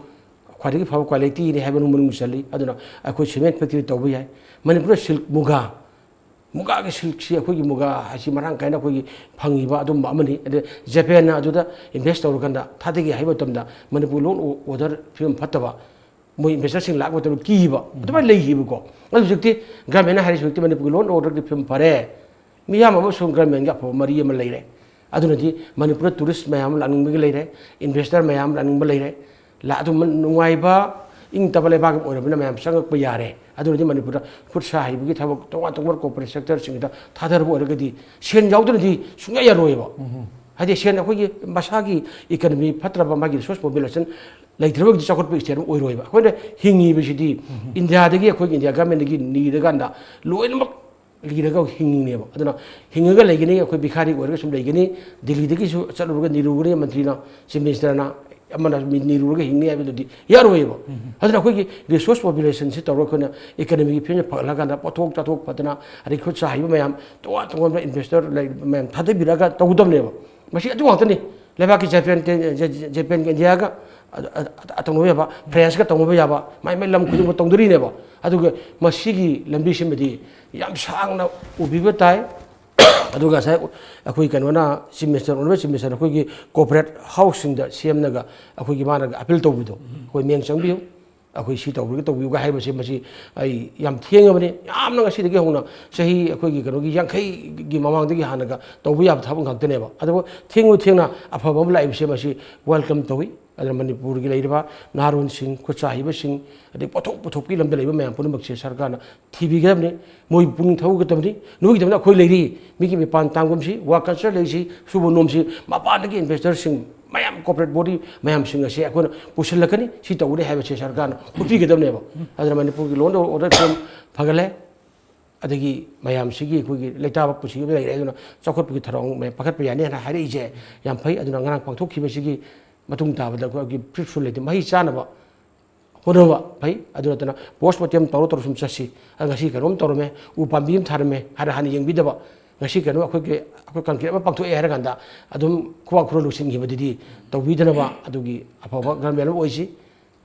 ꯈ꯭ꯋꯥꯏꯗꯒꯤ ꯐꯕ ꯀ꯭ꯋꯥꯂꯤꯇꯤꯅꯤ ꯍꯥꯏꯕ ꯃꯅꯨꯡ ꯆꯜꯂꯤ꯫ ꯑꯗꯨꯅ ꯑꯩꯈꯣꯏ ꯁꯤꯃꯦꯟ ꯐꯦꯛꯇꯔꯤ ꯇꯧꯕ ꯌꯥꯏ꯫ ꯃꯅꯤꯄꯨꯔꯗ ꯁꯤꯜꯛ, ꯃꯨꯒꯥ, ꯃꯨꯒꯥꯒꯤ ꯁꯤꯜꯛꯁꯤ ꯑꯩꯈꯣꯏꯒꯤ ꯃꯨꯒꯥ ꯍꯥꯏꯁꯤ ꯃꯔꯥꯡ ꯀꯥꯏꯅ ꯑꯩꯈꯣꯏꯒꯤ ꯐꯪꯉꯤꯕ ꯑꯗꯨꯝꯕ ꯑꯃꯅꯤ꯫ ꯑꯗꯩ ꯖꯄꯦꯟꯅ ꯑꯗꯨꯗ ꯏꯟꯚꯦꯁ ꯇꯧꯔꯀꯥꯟꯗ ꯊꯥꯗꯒꯦ ꯍꯥꯏꯕ ꯃꯇꯝꯗ ꯃꯅꯤꯄꯨꯔ ꯂꯣꯟ ꯑꯣ-, ꯑꯣꯔꯗꯔ ꯐꯤꯕꯝ ꯐꯠꯇꯕ, ꯃꯣꯏ ꯏꯟꯚꯦꯁꯇꯔꯁꯤꯡ ꯂꯥꯛꯄ ꯃꯇꯝꯗ ꯀꯤꯕ, ꯑꯗꯨꯃꯥꯏꯅ ꯂꯩꯈꯤꯕꯀꯣ꯫ ꯑꯗꯨ ꯍꯧꯖꯤꯛꯇꯤ ꯒꯃꯦꯟꯅ ꯍꯥꯏꯔꯤꯁꯤ ꯍꯧꯖꯤꯛꯇꯤ ꯃꯅꯤꯄꯨꯔꯒꯤ ꯂꯣꯟ ꯑꯣꯔꯗꯔꯒꯤ ꯐꯤꯕꯝ ꯐꯔꯦ, ꯃꯤꯌꯥꯝ ꯑꯃꯁꯨꯡ ꯒꯃꯦꯟꯒ ꯑꯐꯕ ꯃꯔꯤ ꯑꯃ ꯂꯩꯔꯦ꯫ ꯑꯗꯨꯅꯗꯤ ꯃꯅꯤꯄꯨꯔꯗ ꯇꯨꯔꯤꯁ ꯃꯌꯥꯝ ꯑꯃ ꯂꯥꯛꯅꯤꯡꯕꯒꯤ ꯂꯩꯔꯦ, ꯏꯟꯚꯦꯁꯇꯔ ꯃꯌꯥꯝ ꯑꯃ ꯂꯥꯛꯅꯤꯡꯕ ꯂꯩꯔꯦ꯫ ꯂꯥ-, ꯑꯗꯨꯝ ꯅꯨꯡꯉꯥꯏꯕ, ꯏꯪ ꯇꯞꯄ ꯂꯩꯕꯥꯛ ꯑꯃ ꯑꯣꯏꯔꯕꯅꯤꯅ ꯃꯌꯥꯝ ꯆꯪꯉꯛꯄ ꯌꯥꯔꯦ꯫ ꯑꯗꯨꯅꯗꯤ ꯃꯅꯤꯄꯨꯔꯗ ꯈꯨꯠ ꯁꯥ ꯍꯩꯕꯒꯤ ꯊꯕꯛ ꯇꯣꯉꯥꯟ ꯇꯣꯉꯥꯟꯕ ꯀꯣꯔꯄꯣꯔꯦꯠ ꯁꯦꯛꯇꯔꯁꯤꯡꯗ ꯊꯥꯗꯔꯕ ꯑꯣꯏꯔꯒꯗꯤ ꯁꯦꯟ ꯌꯥꯎꯗꯅꯗꯤ ꯁꯨꯡꯌꯥ ꯌꯥꯔꯣꯏꯕ꯫ ꯍꯥꯏꯗꯤ ꯁꯦꯟ ꯑꯩꯈꯣꯏꯒꯤ ꯃꯁꯥꯒꯤ ꯏꯀꯅꯃꯤ ꯐꯠꯇ꯭ꯔꯕ, ꯃꯥꯒꯤ ꯔꯤꯁꯣꯔꯁ ꯃꯣꯕꯤꯂꯥꯏꯖꯦꯁꯟ ꯂꯩꯇ꯭ꯔꯕꯒꯤꯗꯤ ꯆꯥꯎꯈꯠꯄ ꯁ꯭ꯇꯦꯠ ꯑꯃ ꯑꯣꯏꯔꯣꯏꯕ꯫ ꯑꯩꯈꯣꯏꯅ ꯍꯤꯡꯉꯤꯕꯁꯤꯗꯤ ꯏꯟꯗꯤꯌꯥꯗꯒꯤ, ꯑꯩꯈꯣꯏꯒꯤ ꯏꯟꯗꯤꯌꯥ ꯒꯃꯦꯟꯗꯒꯤ ꯅꯤꯔꯀꯥꯟꯗ ꯂꯣꯏꯅꯃꯛ ꯂꯤꯔꯒ ꯍꯤꯡꯉꯤꯅꯦꯕ꯫ ꯑꯗꯨꯅ ꯍꯤꯡꯉꯒ ꯂꯩꯒꯅꯤ, ꯑꯩꯈꯣꯏ ꯚꯤꯈꯥꯔꯤ ꯑꯣꯏꯔꯒ ꯁꯨꯝ ꯂꯩꯒꯅꯤ, ꯗꯤꯜꯂꯤꯗꯒꯤꯁꯨ ꯆꯠꯂꯨꯔꯒ ꯅꯤꯔꯨꯒꯅꯤ, ꯃꯟꯇ꯭ꯔꯤꯅ, ꯆꯤꯐ ꯃꯤꯅꯤꯁꯇꯔꯅ, ꯑꯃꯅ ꯃꯤ ꯅꯤꯔꯨꯔꯒ ꯍꯤꯡꯅꯤ ꯍꯥꯏꯕꯗꯨꯗꯤ ꯌꯥꯔꯣꯏꯕ꯫ ꯑꯗꯨꯅ ꯑꯩꯈꯣꯏꯒꯤ ꯔꯤꯁꯣꯔꯁ ꯃꯣꯕꯤꯂꯥꯏꯖꯦꯁꯟꯁꯤ ꯇꯧꯔꯒ ꯑꯩꯈꯣꯏꯅ ꯏꯀꯅꯃꯤꯒꯤ ꯐꯤꯕꯝꯁꯦ ꯐꯒꯠꯂꯀꯥꯟꯗ ꯄꯣꯠꯊꯣꯛ ꯆꯥꯊꯣꯛ ꯐꯗꯅ, ꯑꯗꯩ ꯈꯨꯠ ꯁꯥ ꯍꯩꯕ ꯃꯌꯥꯝ, ꯇꯣꯉꯥꯟ ꯇꯣꯉꯥꯟꯕ ꯏꯟꯚꯦꯁꯇꯔ ꯂꯩꯔꯤꯕ ꯃꯌꯥꯝ ꯊꯥꯗꯕꯤꯔꯒ ꯇꯧꯒꯗꯕꯅꯦꯕ꯫ ꯃꯁꯤ ꯑꯗꯨ ꯉꯥꯛꯇꯅꯤ꯫ ꯂꯩꯕꯥꯛꯀꯤ ꯖꯄꯦꯟ, ꯖꯄꯦꯟꯒ ꯏꯟꯗꯤꯌꯥꯒ ꯇꯧꯅꯕ ꯌꯥꯕ, ꯐ꯭ꯔꯦꯟꯁꯀ ꯇꯧꯅꯕ ꯌꯥꯕ, ꯃꯥꯏ ꯃꯥꯏ ꯂꯝ ꯈꯨꯗꯤꯡꯃꯛ ꯇꯧꯗꯣꯔꯤꯅꯦꯕ꯫ ꯑꯗꯨꯒ ꯃꯁꯤꯒꯤ ꯂꯝꯕꯤꯁꯤꯃꯗꯤ ꯌꯥꯝ ꯁꯥꯡꯅ ꯎꯕꯤꯕ ꯇꯥꯏ꯫ ꯑꯗꯨꯒ ꯉꯁꯥꯏ ꯑꯩꯈꯣꯏ ꯀꯩꯅꯣꯅ, chief minister, honourable chief minister, ꯑꯩꯈꯣꯏꯒꯤ ꯀꯣꯔꯄꯣꯔꯦꯠ ꯍꯥꯎꯁꯁꯤꯡꯗ ꯁꯦꯝꯂꯒ ꯑꯩꯈꯣꯏꯒꯤ ꯃꯥꯅ ꯑꯄꯤꯜ ꯇꯧꯕꯤꯗꯣ, ꯑꯩꯈꯣꯏ ꯃꯤꯠꯌꯦꯡ ꯆꯪꯕꯤꯌꯨ, ꯑꯩꯈꯣꯏ ꯁꯤ ꯇꯧꯕꯤꯒ ꯇꯧꯕꯤꯌꯨꯒ ꯍꯥꯏꯕꯁꯦ, ꯃꯁꯤ ꯑꯩ ꯌꯥꯝ ꯊꯦꯡꯉꯕꯅꯤ꯫ ꯌꯥꯝꯅ ꯉꯁꯤꯗꯒꯤ ꯍꯧꯅ ꯆꯍꯤ ꯑꯩꯈꯣꯏꯒꯤ ꯀꯩꯅꯣꯒꯤ ꯌꯥꯡꯈꯩꯒꯤ ꯃꯃꯥꯡꯗꯒꯤ ꯍꯥꯟꯅꯒ ꯇꯧꯕ ꯌꯥꯕ ꯊꯕꯛ ꯉꯥꯛꯇꯅꯦꯕ꯫ ꯑꯗꯨꯕꯨ ꯊꯦꯡꯉꯨ ꯊꯦꯡꯅ ꯑꯐꯕ ꯑꯃ ꯂꯥꯛꯏꯕꯁꯦ, ꯃꯁꯤ ꯋꯦꯜꯀꯝ ꯇꯧꯏ꯫ ꯑꯗꯨꯅ ꯃꯅꯤꯄꯨꯔꯒꯤ ꯂꯩꯔꯤꯕ ꯅꯍꯥꯔꯣꯟꯁꯤꯡ, ꯈꯨꯠꯁꯥ ꯍꯩꯕꯁꯤꯡ, ꯑꯗꯩ ꯄꯣꯠꯊꯣꯛ ꯄꯨꯊꯣꯛꯀꯤ ꯂꯝꯗ ꯂꯩꯕ ꯃꯌꯥꯝ ꯄꯨꯝꯅꯃꯛꯁꯦ ꯁꯔꯀꯥꯔꯅ ꯊꯤꯕꯤꯒꯗꯕꯅꯤ꯫ ꯃꯣꯏ ꯄꯨꯛꯅꯤꯡ ꯊꯧꯒꯗꯕꯅꯤ꯫ ꯅꯣꯏꯒꯤꯗꯃꯛꯇ ꯑꯩꯈꯣꯏ ꯂꯩꯔꯤ꯫ ꯃꯤꯒꯤ ꯃꯄꯥꯟ ꯇꯥꯡꯐꯝꯁꯤ, ꯋꯥꯔꯛ ꯀꯜꯆꯔ ꯂꯩꯔꯤꯁꯤ, ꯁꯨꯕ ꯅꯣꯝꯁꯤ, ꯃꯄꯥꯟꯗꯒꯤ ꯏꯟꯚꯦꯁꯇꯔꯁꯤꯡ ꯃꯌꯥꯝ, ꯀꯣꯔꯄꯣꯔꯦꯠ ꯕꯣꯗꯤ ꯃꯌꯥꯝꯁꯤꯡ ꯑꯁꯤ ꯑꯩꯈꯣꯏꯅ ꯄꯨꯁꯤꯜꯂꯛꯀꯅꯤ꯫ ꯁꯤ ꯇꯧꯒꯅꯤ ꯍꯥꯏꯕꯁꯦ ꯁꯔꯀꯥꯔꯅ ꯎꯠꯄꯤꯒꯗꯕꯅꯦꯕ꯫ ꯑꯗꯨꯅ ꯃꯅꯤꯄꯨꯔꯒꯤ ꯂꯣꯟ ꯑꯣꯔꯗꯔ ꯐꯤꯕꯝ ꯐꯒꯠꯂꯦ꯫ ꯑꯗꯒꯤ ꯃꯌꯥꯝꯁꯤꯒꯤ ꯑꯩꯈꯣꯏꯒꯤ ꯂꯩꯇꯥꯕ ꯄꯨꯟꯁꯤ ꯑꯃ ꯂꯩꯔꯦ꯫ ꯑꯗꯨꯅ ꯆꯥꯎꯈꯠꯄꯒꯤ ꯊꯧꯔꯥꯡ ꯃꯌꯥꯝ ꯄꯥꯏꯈꯠꯄ ꯌꯥꯅꯤ ꯍꯥꯏꯅ ꯍꯥꯏꯔꯛꯏꯁꯦ ꯌꯥꯝ ꯐꯩ꯫ ꯑꯗꯨꯅ ꯉꯔꯥꯡ ꯄꯥꯡꯊꯣꯛꯈꯤꯕꯁꯤꯒ ꯃꯇꯨꯡ ꯇꯥꯕꯗ ꯑꯩꯈꯣꯏꯒꯤ ꯐ꯭ꯔꯨꯠꯐꯨꯜ ꯂꯩꯇꯦ, ꯃꯍꯩ ꯆꯥꯅꯕ ꯍꯣꯠꯅꯕ ꯐꯩ꯫ ꯑꯗꯨ ꯅꯠꯇꯅ ꯄꯣꯁ ꯃꯣꯔꯇꯦꯝ ꯇꯧꯔ ꯇꯧꯔ ꯁꯨꯝ ꯆꯠꯁꯤ꯫ ꯑ, ꯉꯁꯤ ꯀꯩꯅꯣꯝ ꯇꯧꯔꯝꯃꯦ, ꯎ ꯄꯥꯝꯕꯤ ꯑꯃ ꯊꯥꯔꯝꯃꯦ ꯍꯥꯏꯔ ꯍꯥꯟꯅ ꯌꯦꯡꯕꯤꯗꯕ, ꯉꯁꯤ ꯀꯩꯅꯣ ꯑꯩꯈꯣꯏꯒꯤ, ꯑꯩꯈꯣꯏ ꯀꯪꯀ꯭ꯔꯤꯠ ꯑꯃ ꯄꯥꯡꯊꯣꯛꯑꯦ ꯍꯥꯏꯔ ꯀꯥꯟꯗ ꯑꯗꯨꯝ ꯈꯨꯕꯥꯛ ꯈꯨꯔ ꯂꯣꯏꯁꯤꯟꯈꯤꯕꯗꯨꯗꯤ ꯇꯧꯕꯤꯗꯅꯕ ꯑꯗꯨꯒꯤ ꯑꯐꯕ ꯒꯚꯔꯟꯃꯦꯟ ꯑꯃ ꯑꯣꯏꯁꯤ꯫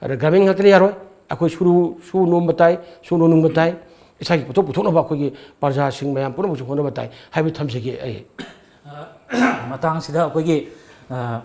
ꯑꯗ ꯒ꯭ꯔꯥꯃꯤꯟ ꯉꯥꯛꯇꯅ ꯌꯥꯔꯣꯏ, ꯑꯩꯈꯣꯏ ꯁꯨꯔꯨ, ꯁꯨ ꯅꯣꯝꯕ ꯇꯥꯏ, ꯁꯨ ꯅꯣꯝꯅꯤꯡꯕ ꯇꯥꯏ, ꯏꯁꯥꯒꯤ ꯄꯣꯠꯊꯣꯛ ꯄꯨꯊꯣꯛꯅꯕ ꯑꯩꯈꯣꯏꯒꯤ ꯄ꯭ꯔꯖꯥꯁꯤꯡ ꯃꯌꯥꯝ ꯄꯨꯝꯅꯃꯛꯁꯨ ꯍꯣꯠꯅꯕ ꯇꯥꯏ ꯍꯥꯏꯕ ꯊꯝꯖꯒꯦ ꯑꯩ꯫ ꯃꯇꯥꯡꯁꯤꯗ ꯑꯩꯈꯣꯏꯒꯤ, ꯑ,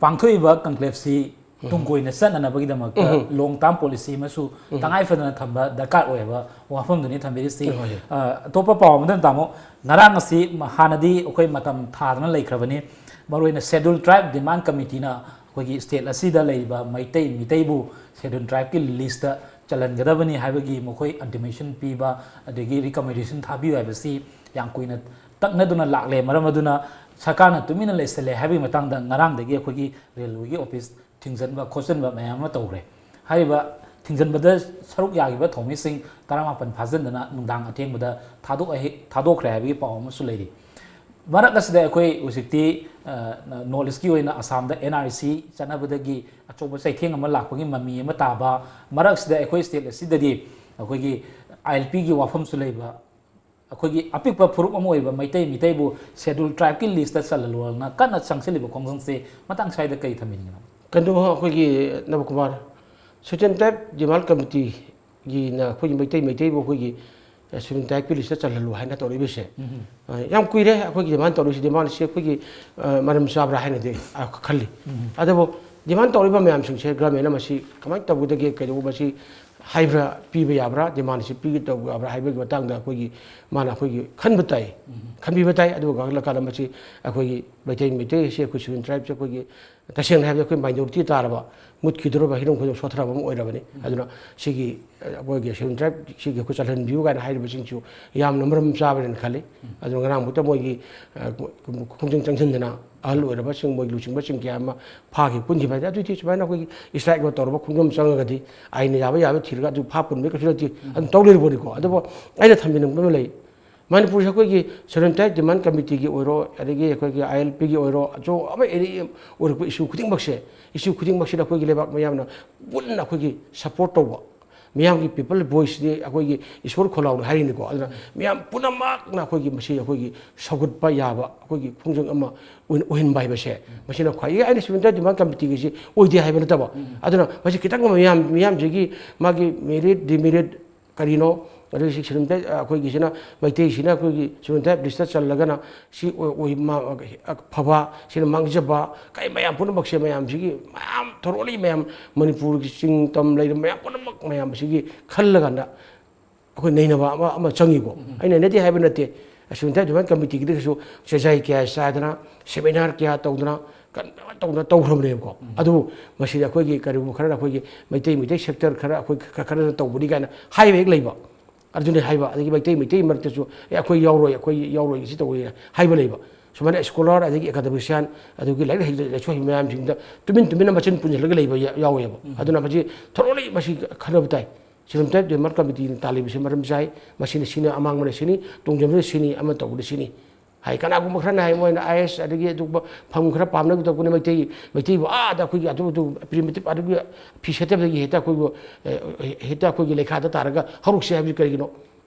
ꯄꯥꯡꯊꯣꯛꯏꯕ ꯀꯟꯀ꯭ꯂꯦꯞꯁꯤ ꯇꯨꯡ ꯀꯣꯏꯅ ꯆꯠꯅꯅꯕꯒꯤꯗꯃꯛꯇ ꯂꯣꯡ ꯇꯥꯔꯝ ꯄꯣꯂꯤꯁꯤ ꯑꯃꯁꯨ ꯇꯉꯥꯏ ꯐꯗꯅ ꯊꯝꯕ ꯗꯔꯀꯥꯔ ꯑꯣꯏ ꯍꯥꯏꯕ ꯋꯥꯐꯝꯗꯨꯅꯤ ꯊꯝꯕꯤꯔꯤꯁꯤ꯫ ꯍꯣꯏ, ꯍꯣꯏ꯫ ꯑ, ꯑꯇꯣꯞꯄ ꯄꯥꯎ ꯑꯃꯗꯅ ꯇꯥꯃꯣ, ꯉꯔꯥꯡ ꯑꯁꯤ ꯍꯥꯟꯅꯗꯤ ꯑꯩꯈꯣꯏ ꯃꯇꯝ ꯊꯥꯗꯅ ꯂꯩꯈ꯭ꯔꯕꯅꯤ꯫ ꯃꯔꯨꯑꯣꯏꯅ ꯁꯦꯗꯨꯜ ꯇ꯭ꯔꯥꯏꯕ ꯗꯤꯃꯥꯟ ꯀꯃꯤꯇꯤꯅ ꯑꯩꯈꯣꯏꯒꯤ ꯁ꯭ꯇꯦꯠ ꯑꯁꯤꯗ ꯂꯩꯔꯤꯕ ꯃꯩꯇꯩ ꯃꯤꯇꯩꯕꯨ ꯁꯦꯗꯨꯜ ꯇ꯭ꯔꯥꯏꯕꯀꯤ ꯂꯤꯁꯇ ꯆꯜꯍꯟꯒꯗꯕꯅꯤ ꯍꯥꯏꯕꯒꯤ ꯃꯈꯣꯏ ꯑꯜꯇꯤꯃꯦꯇꯝ ꯄꯤꯕ, ꯑꯗꯒꯤ ꯔꯤꯀꯃꯦꯟꯗꯦꯁꯟ ꯊꯥꯕꯤꯌꯨ ꯍꯥꯏꯕꯁꯤ ꯌꯥꯝ ꯀꯨꯏꯅ ꯇꯛꯅꯗꯨꯅ ꯂꯥꯛꯂꯦ꯫ ꯃꯔꯝ ꯑꯗꯨꯅ ꯁꯔꯀꯥꯔꯅ ꯇꯨꯃꯤꯟꯅ ꯂꯩꯁꯤꯜꯂꯦ ꯍꯥꯏꯕꯒꯤ ꯃꯇꯥꯡꯗ ꯉꯔꯥꯡꯗꯒꯤ ꯑꯩꯈꯣꯏꯒꯤ ꯔꯦꯜꯋꯦꯒꯤ ꯑꯣꯐꯤꯁ ꯊꯤꯡꯖꯤꯟꯕ ꯈꯣꯠꯆꯤꯟꯕ ꯃꯌꯥꯝ ꯑꯃ ꯇꯧꯈ꯭ꯔꯦ꯫ ꯍꯥꯏꯔꯤꯕ ꯊꯤꯡꯖꯤꯟꯕꯗ ꯁꯔꯨꯛ ꯌꯥꯈꯤꯕ ꯊꯧꯃꯤꯁꯤꯡ ꯇꯔꯥꯃꯥꯄꯟ ꯐꯥꯖꯤꯟꯗꯅ ꯅꯨꯡꯗꯥꯡ ꯑꯊꯦꯡꯕꯗ ꯊꯥꯗꯣꯛ-, ꯊꯥꯗꯣꯛꯈ꯭ꯔꯦ ꯍꯥꯏꯕꯒꯤ ꯄꯥꯎ ꯑꯃꯁꯨ ꯂꯩꯔꯤ꯫ ꯃꯔꯛ ꯑꯁꯤꯗ ꯑꯩꯈꯣꯏ ꯍꯧꯖꯤꯛꯇꯤ, ꯑ, ꯅꯣꯔꯠ ꯏꯁꯀꯤ ꯑꯣꯏꯅ ꯑꯁꯥꯝꯗ ꯑꯦꯟ ꯑꯥꯔ ꯁꯤ ꯆꯠꯅꯕꯗꯒꯤ ꯑꯆꯧꯕ ꯆꯩꯊꯦꯡ ꯑꯃ ꯂꯥꯛꯄꯒꯤ ꯃꯃꯤ ꯑꯃ ꯇꯥꯕ, ꯃꯔꯛꯁꯤꯗ ꯑꯩꯈꯣꯏ ꯁ꯭ꯇꯦꯠ ꯑꯁꯤꯗꯗꯤ ꯑꯩꯈꯣꯏꯒꯤ ꯑꯥꯏ ꯑꯦꯜ ꯄꯤꯒꯤ ꯋꯥꯐꯝꯁꯨ ꯂꯩꯕ, ꯑꯩꯈꯣꯏꯒꯤ ꯑꯄꯤꯛꯄ ꯐꯨꯔꯨꯞ ꯑꯃ ꯑꯣꯏꯕ ꯃꯩꯇꯩ ꯃꯤꯇꯩꯕꯨ ꯁꯦꯗꯨꯜ ꯇ꯭ꯔꯥꯏꯕꯀꯤ ꯂꯤꯁꯇ ꯆꯜꯍꯜꯂꯣꯅ ꯀꯟꯅ ꯆꯪꯁꯤꯜꯂꯤꯕ ꯈꯣꯡꯖꯪꯁꯦ ꯃꯇꯥꯡ ꯁ꯭ꯋꯥꯏꯗ ꯀꯔꯤ ꯊꯝꯕꯤꯅꯤꯡꯉꯤꯅꯣ? ꯀꯩꯅꯣ, ꯑꯩꯈꯣꯏꯒꯤ ꯅꯕꯀꯨꯃꯥꯔ, ꯁꯦꯗꯨꯜ ꯇ꯭ꯔꯥꯏꯕ ꯗꯤꯃꯥꯟ ꯀꯃꯤꯇꯤꯒꯤꯅ ꯑꯩꯈꯣꯏꯒꯤ ꯃꯩꯇꯩ, ꯃꯩꯇꯩꯕꯨ ꯑꯩꯈꯣꯏꯒꯤ ꯁꯦꯗꯨꯜ ꯇ꯭ꯔꯥꯏꯕꯀꯤ ꯂꯤꯁꯇ ꯆꯜꯍꯜꯂꯨ ꯍꯥꯏꯅ ꯇꯧꯔꯛꯏꯕꯁꯦ, ꯎꯝ꯫ ꯑ, ꯌꯥꯝ ꯀꯨꯏꯔꯦ ꯑꯩꯈꯣꯏꯒꯤ ꯗꯤꯃꯥꯟ ꯇꯧꯔꯛꯏꯁꯤ꯫ ꯗꯤꯃꯥꯟꯁꯤ ꯑꯩꯈꯣꯏꯒꯤ, ꯑ, ꯃꯔꯝ ꯆꯥꯕ꯭ꯔꯥ ꯍꯥꯏꯅꯗꯤ, ꯑ, ꯈꯜꯂꯤ꯫ ꯎꯝ꯫ ꯑꯗꯨꯕꯨ ꯗꯤꯃꯥꯟ ꯇꯧꯔꯤꯕ ꯃꯌꯥꯝꯁꯤꯡꯁꯦ ꯒꯚꯔꯟꯃꯦꯟꯅ ꯃꯁꯤ ꯀꯃꯥꯏꯅ ꯇꯧꯒꯗꯒꯦ, ꯀꯩꯗꯧꯕ, ꯃꯁꯤ ꯍꯥꯏꯕ꯭ꯔꯥ, ꯄꯤꯕ ꯌꯥꯕ꯭ꯔꯥ, ꯗꯤꯃꯥꯟꯁꯤ ꯄꯤꯒꯦ ꯇꯧꯕ ꯌꯥꯕ꯭ꯔꯥ ꯍꯥꯏꯕꯒꯤ ꯃꯇꯥꯡꯗ ꯑꯩꯈꯣꯏꯒꯤ, ꯃꯥꯅ ꯑꯩꯈꯣꯏꯒꯤ ꯈꯟꯕ ꯇꯥꯏ, ꯎꯝ꯫ ꯈꯟꯕꯤꯕ ꯇꯥꯏ꯫ ꯑꯗꯨꯒ ꯈꯜꯂꯀꯥꯟꯗ ꯃꯁꯤ ꯑꯩꯈꯣꯏꯒꯤ ꯃꯩꯇꯩ, ꯃꯩꯇꯩ ꯑꯁꯤ ꯑꯩꯈꯣꯏ ꯁꯦꯗꯨꯜ ꯇ꯭ꯔꯥꯏꯕꯁꯦ ꯑꯩꯈꯣꯏꯒꯤ ꯇꯁꯦꯡꯅ ꯍꯥꯏꯕꯗ ꯑꯩꯈꯣꯏ ꯃꯥꯏꯅꯣꯔꯤꯇꯤ ꯇꯥꯔꯕ, ꯃꯨꯠꯈꯤꯗꯧꯔꯕ, ꯍꯤꯔꯝ ꯈꯨꯗꯤꯡꯃꯛ ꯁꯣꯠꯊꯔꯕ ꯑꯃ ꯑꯣꯏꯔꯕꯅꯤ꯫ ꯎꯝ꯫ ꯑꯗꯨꯅ ꯁꯤꯒꯤ, ꯑ, ꯑꯩꯈꯣꯏꯒꯤ ꯁꯦꯗꯨꯜ ꯇ꯭ꯔꯥꯏꯕ ꯁꯤꯒꯤ ꯑꯩꯈꯣꯏ ꯆꯜꯍꯟꯕꯤꯌꯨ ꯀꯥꯏꯅ ꯍꯥꯏꯔꯤꯕꯁꯤꯡꯁꯨ ꯌꯥꯝꯅ ꯃꯔꯝ ꯆꯥꯕꯅꯦꯅ ꯈꯜꯂꯤ꯫ ꯎꯝ꯫ ꯑꯗꯨꯅ ꯉꯔꯥꯡꯃꯛꯇ ꯃꯣꯏꯒꯤ, ꯑ, ꯈꯣꯡꯖꯪ ꯆꯪꯁꯤꯟꯗꯅ ꯑꯍꯜ ꯑꯣꯏꯔꯕꯁꯤꯡ, ꯃꯣꯏ ꯂꯨꯆꯤꯡꯕꯁꯤꯡ ꯀꯌꯥ ꯑꯃ ꯐꯥꯈꯤꯕ, ꯄꯨꯟꯈꯤꯕ ꯍꯥꯏꯗꯤ, ꯑꯗꯨꯗꯤ ꯁꯨꯃꯥꯏꯅ ꯑꯩꯈꯣꯏꯒꯤ ꯏꯁꯇ꯭ꯔꯥꯏꯛ ꯑꯃ ꯇꯧꯔꯕ ꯈꯣꯡꯖꯪ ꯆꯪꯉꯒꯗꯤ ꯑꯥꯏꯟꯅ ꯌꯥꯕ ꯌꯥꯕ ꯊꯤꯔꯒ ꯑꯗꯨ ꯐꯥ ꯄꯨꯟꯕ ꯀꯩꯁꯨ ꯂꯩꯇꯦ꯫ ꯎꯝ꯫ ꯑꯗꯨꯝ ꯇꯧ ꯂꯩꯔꯕꯅꯤꯀꯣ꯫ ꯑꯗꯨꯕꯨ ꯑꯩꯅ ꯊꯝꯖꯅꯤꯡꯕ ꯑꯃ ꯂꯩ, ꯃꯅꯤꯄꯨꯔꯁꯦ ꯑꯩꯈꯣꯏꯒꯤ ꯁꯦꯗꯨꯜ ꯇ꯭ꯔꯥꯏꯕ ꯗꯤꯃꯥꯟ ꯀꯃꯤꯇꯤꯒꯤ ꯑꯣꯏꯔꯣ, ꯑꯗꯒꯤ ꯑꯩꯈꯣꯏꯒꯤ ꯑꯥꯏ ꯑꯦꯜ ꯄꯤꯒꯤ ꯑꯣꯏꯔꯣ, ꯑꯆꯧ ꯑꯃ ꯑꯦꯅꯤ ꯑꯣꯏꯔꯛꯄ ꯏꯁꯨ ꯈꯨꯗꯤꯡꯃꯛꯁꯦ, ꯏꯁꯨ ꯈꯨꯗꯤꯡꯃꯛꯁꯤꯗ ꯑꯩꯈꯣꯏꯒꯤ ꯂꯩꯕꯥꯛ ꯃꯌꯥꯝꯅ ꯄꯨꯟꯅ ꯑꯩꯈꯣꯏꯒꯤ ꯁꯄꯣꯔꯠ ꯇꯧꯕ, ꯃꯤꯌꯥꯝꯒꯤ ꯄꯤꯄꯜ ꯚꯣꯏꯁꯅꯤ, ꯑꯩꯈꯣꯏꯒꯤ ꯏꯁꯣꯔ ꯈꯣꯜꯂꯥꯎꯅꯤ ꯍꯥꯏꯔꯤꯅꯤꯀꯣ꯫ ꯑꯗꯨꯅ ꯃꯤꯌꯥꯝ ꯄꯨꯝꯅꯃꯛꯅ ꯑꯩꯈꯣꯏꯒꯤ ꯃꯁꯤ ꯑꯩꯈꯣꯏꯒꯤ ꯁꯧꯒꯠꯄ ꯌꯥꯕ ꯑꯩꯈꯣꯏꯒꯤ ꯈꯣꯡꯖꯪ ꯑꯃ ꯑꯣꯏꯅ ꯑꯣꯏꯍꯟꯕ ꯍꯥꯏꯕꯁꯦ, ꯃꯁꯤꯅ ꯈ꯭ꯋꯥꯏꯗꯒꯤ, ꯑꯩꯅ ꯁꯦꯗꯨꯜ ꯇ꯭ꯔꯥꯏꯕ ꯗꯤꯃꯥꯟ ꯀꯃꯤꯇꯤꯒꯤꯁꯤ ꯑꯣꯏꯗꯦ ꯍꯥꯏꯕ ꯅꯠꯇꯕ, ꯎꯝ꯫ ꯑꯗꯨꯅ ꯃꯁꯤ ꯈꯤꯇꯪ ꯃꯤꯌꯥꯝ, ꯃꯤꯌꯥꯝꯁꯤꯒꯤ ꯃꯥꯒꯤ ꯃꯦꯔꯤꯠ, ꯗꯤꯃꯦꯔꯤꯠ ꯀꯔꯤꯅꯣ, ꯑꯗꯨꯒ ꯁꯤ ꯁꯦꯗꯨꯜ ꯇ꯭ꯔꯥꯏꯕ, ꯑꯩꯈꯣꯏꯒꯤꯁꯤꯅ, ꯃꯩꯇꯩꯁꯤꯅ ꯑꯩꯈꯣꯏꯒꯤ ꯁꯦꯗꯨꯜ ꯇ꯭ꯔꯥꯏꯕ ꯂꯤꯁꯇ ꯆꯜꯂꯒꯅ ꯁꯤ ꯑꯣꯏ-, ꯑꯣꯏ-, ꯃꯥ-, ꯑꯐꯕ, ꯁꯤꯅ ꯃꯥꯡꯖꯕ, ꯀꯩ ꯃꯌꯥꯝ ꯄꯨꯝꯅꯃꯛꯁꯦ, ꯃꯌꯥꯝꯁꯤꯒꯤ ꯃꯌꯥꯝ ꯊꯣꯔꯣꯂꯤ ꯃꯌꯥꯝ, ꯃꯅꯤꯄꯨꯔꯒꯤ ꯆꯤꯡ ꯇꯝ ꯂꯩꯔꯤꯕ ꯃꯌꯥꯝ ꯄꯨꯝꯅꯃꯛ ꯃꯌꯥꯝꯁꯤꯒꯤ ꯈꯜꯂꯀꯥꯟꯗ ꯑꯩꯈꯣꯏ ꯅꯩꯅꯕ ꯑꯃ, ꯑꯃ ꯆꯪꯉꯤꯀꯣ꯫ ꯎꯝ꯫ ꯑꯩꯅ ꯅꯩꯅꯗꯦ ꯍꯥꯏꯕ ꯅꯠꯇꯦ꯫ ꯁꯦꯗꯨꯜ ꯇ꯭ꯔꯥꯏꯕ ꯗꯤꯃꯥꯟ ꯀꯃꯤꯇꯤꯒꯤꯗꯁꯨ ꯆꯦꯖꯥꯏ ꯀꯌꯥ ꯆꯥꯗꯅ, ꯁꯦꯃꯤꯅꯥꯔ ꯀꯌꯥ ꯇꯧꯗꯅ, ꯀꯟꯅ ꯇꯧꯗꯅ ꯇꯧꯈ꯭ꯔꯕꯅꯦꯕꯀꯣ꯫ ꯎꯝ꯫ ꯑꯗꯨꯕꯨ ꯃꯁꯤꯗꯤ ꯑꯩꯈꯣꯏꯒꯤ ꯀꯔꯤꯒꯨꯝꯕ ꯈꯔꯅ ꯑꯩꯈꯣꯏꯒꯤ ꯃꯩꯇꯩ, ꯃꯩꯇꯩ ꯁꯦꯛꯇꯔ ꯈꯔ ꯑꯩꯈꯣꯏ ꯈ-, ꯈꯔꯅ ꯇꯧꯕꯅꯤ ꯀꯥꯏꯅ ꯍꯥꯏꯕ ꯍꯦꯛ ꯂꯩꯕ꯫ ꯑꯗꯨꯅꯤ ꯍꯥꯏꯕ꯫ ꯑꯗꯒꯤ ꯃꯩꯇꯩ, ꯃꯩꯇꯩ ꯃꯔꯛꯇꯁꯨ, "ꯑꯦ, ꯑꯩꯈꯣꯏ ꯌꯥꯎꯔꯣꯏ, ꯑꯩꯈꯣꯏ ꯌꯥꯎꯔꯣꯏ, ꯁꯤ ꯇꯧꯔꯣꯏ" ꯍꯥꯏꯕ ꯂꯩꯕ꯫ ꯁꯨꯃꯥꯏꯅ ꯁ꯭ꯀꯣꯂꯔ ꯑꯗꯒꯤ ꯑꯦꯀꯥꯗꯃꯤꯁꯤꯌꯥꯟ ꯑꯗꯨꯒꯤ ꯂꯥꯏꯔꯤꯛ ꯍꯩ- ꯂꯥꯏꯁꯨ ꯍꯩꯕ ꯃꯌꯥꯝꯁꯤꯡꯗ ꯇꯨꯃꯤꯟ ꯇꯨꯃꯤꯟꯅ ꯃꯆꯤꯟ ꯄꯨꯟꯁꯤꯜꯂꯒ ꯂꯩꯕ ꯌꯥ- ꯌꯥꯎꯋꯦꯕ꯫ ꯑꯗꯨꯅ ꯃꯁꯤ ꯊꯣꯔꯣꯂꯤ ꯃꯁꯤ ꯈꯟꯅꯕ ꯇꯥꯏ꯫ ꯁꯦꯟꯗ꯭ꯔꯥ ꯇ꯭ꯔꯥꯏꯕ ꯗꯤꯃꯥꯟ ꯀꯃꯤꯇꯤꯅ ꯇꯥꯜꯂꯤꯕꯁꯤ ꯃꯔꯝ ꯆꯥꯏ꯫ ꯃꯁꯤꯅ ꯁꯤꯅꯤ, ꯑꯃꯥꯡꯕꯅ ꯁꯤꯅꯤ, ꯇꯣꯡꯖꯕꯅ ꯁꯤꯅꯤ, ꯑꯃ ꯇꯧꯕꯅ ꯁꯤꯅꯤ ꯍꯥꯏ꯫ ꯀꯅꯥꯒꯨꯝꯕ ꯈꯔꯅ ꯍꯥꯏ, ꯃꯣꯏꯅ ꯑꯥꯏ ꯑꯦꯁ ꯑꯗꯒꯤ ꯑꯗꯨꯒꯨꯝꯕ ꯐꯝ ꯈꯔ ꯄꯥꯝꯅꯕ ꯇꯧꯕꯅꯤ꯫ ꯃꯩꯇꯩ, ꯃꯩꯇꯩꯕꯨ ꯑꯥꯗ ꯑꯩꯈꯣꯏꯒꯤ ꯑꯗꯨ ꯑꯗꯨ ꯄ꯭ꯔꯤꯃꯤꯇꯤꯚ ꯑꯗꯨꯒꯤ ꯐꯤ ꯁꯦꯠꯇꯕꯗꯒꯤ ꯍꯦꯛꯇ ꯑꯩꯈꯣꯏꯕꯨ, ꯑꯦ, ꯍꯦꯛꯇ ꯑꯩꯈꯣꯏꯒꯤ ꯂꯩꯈꯥꯗ ꯇꯥꯔꯒ ꯍꯧꯔꯛꯁꯦ ꯍꯥꯏꯕꯁꯤ ꯀꯔꯤꯒꯤꯅꯣ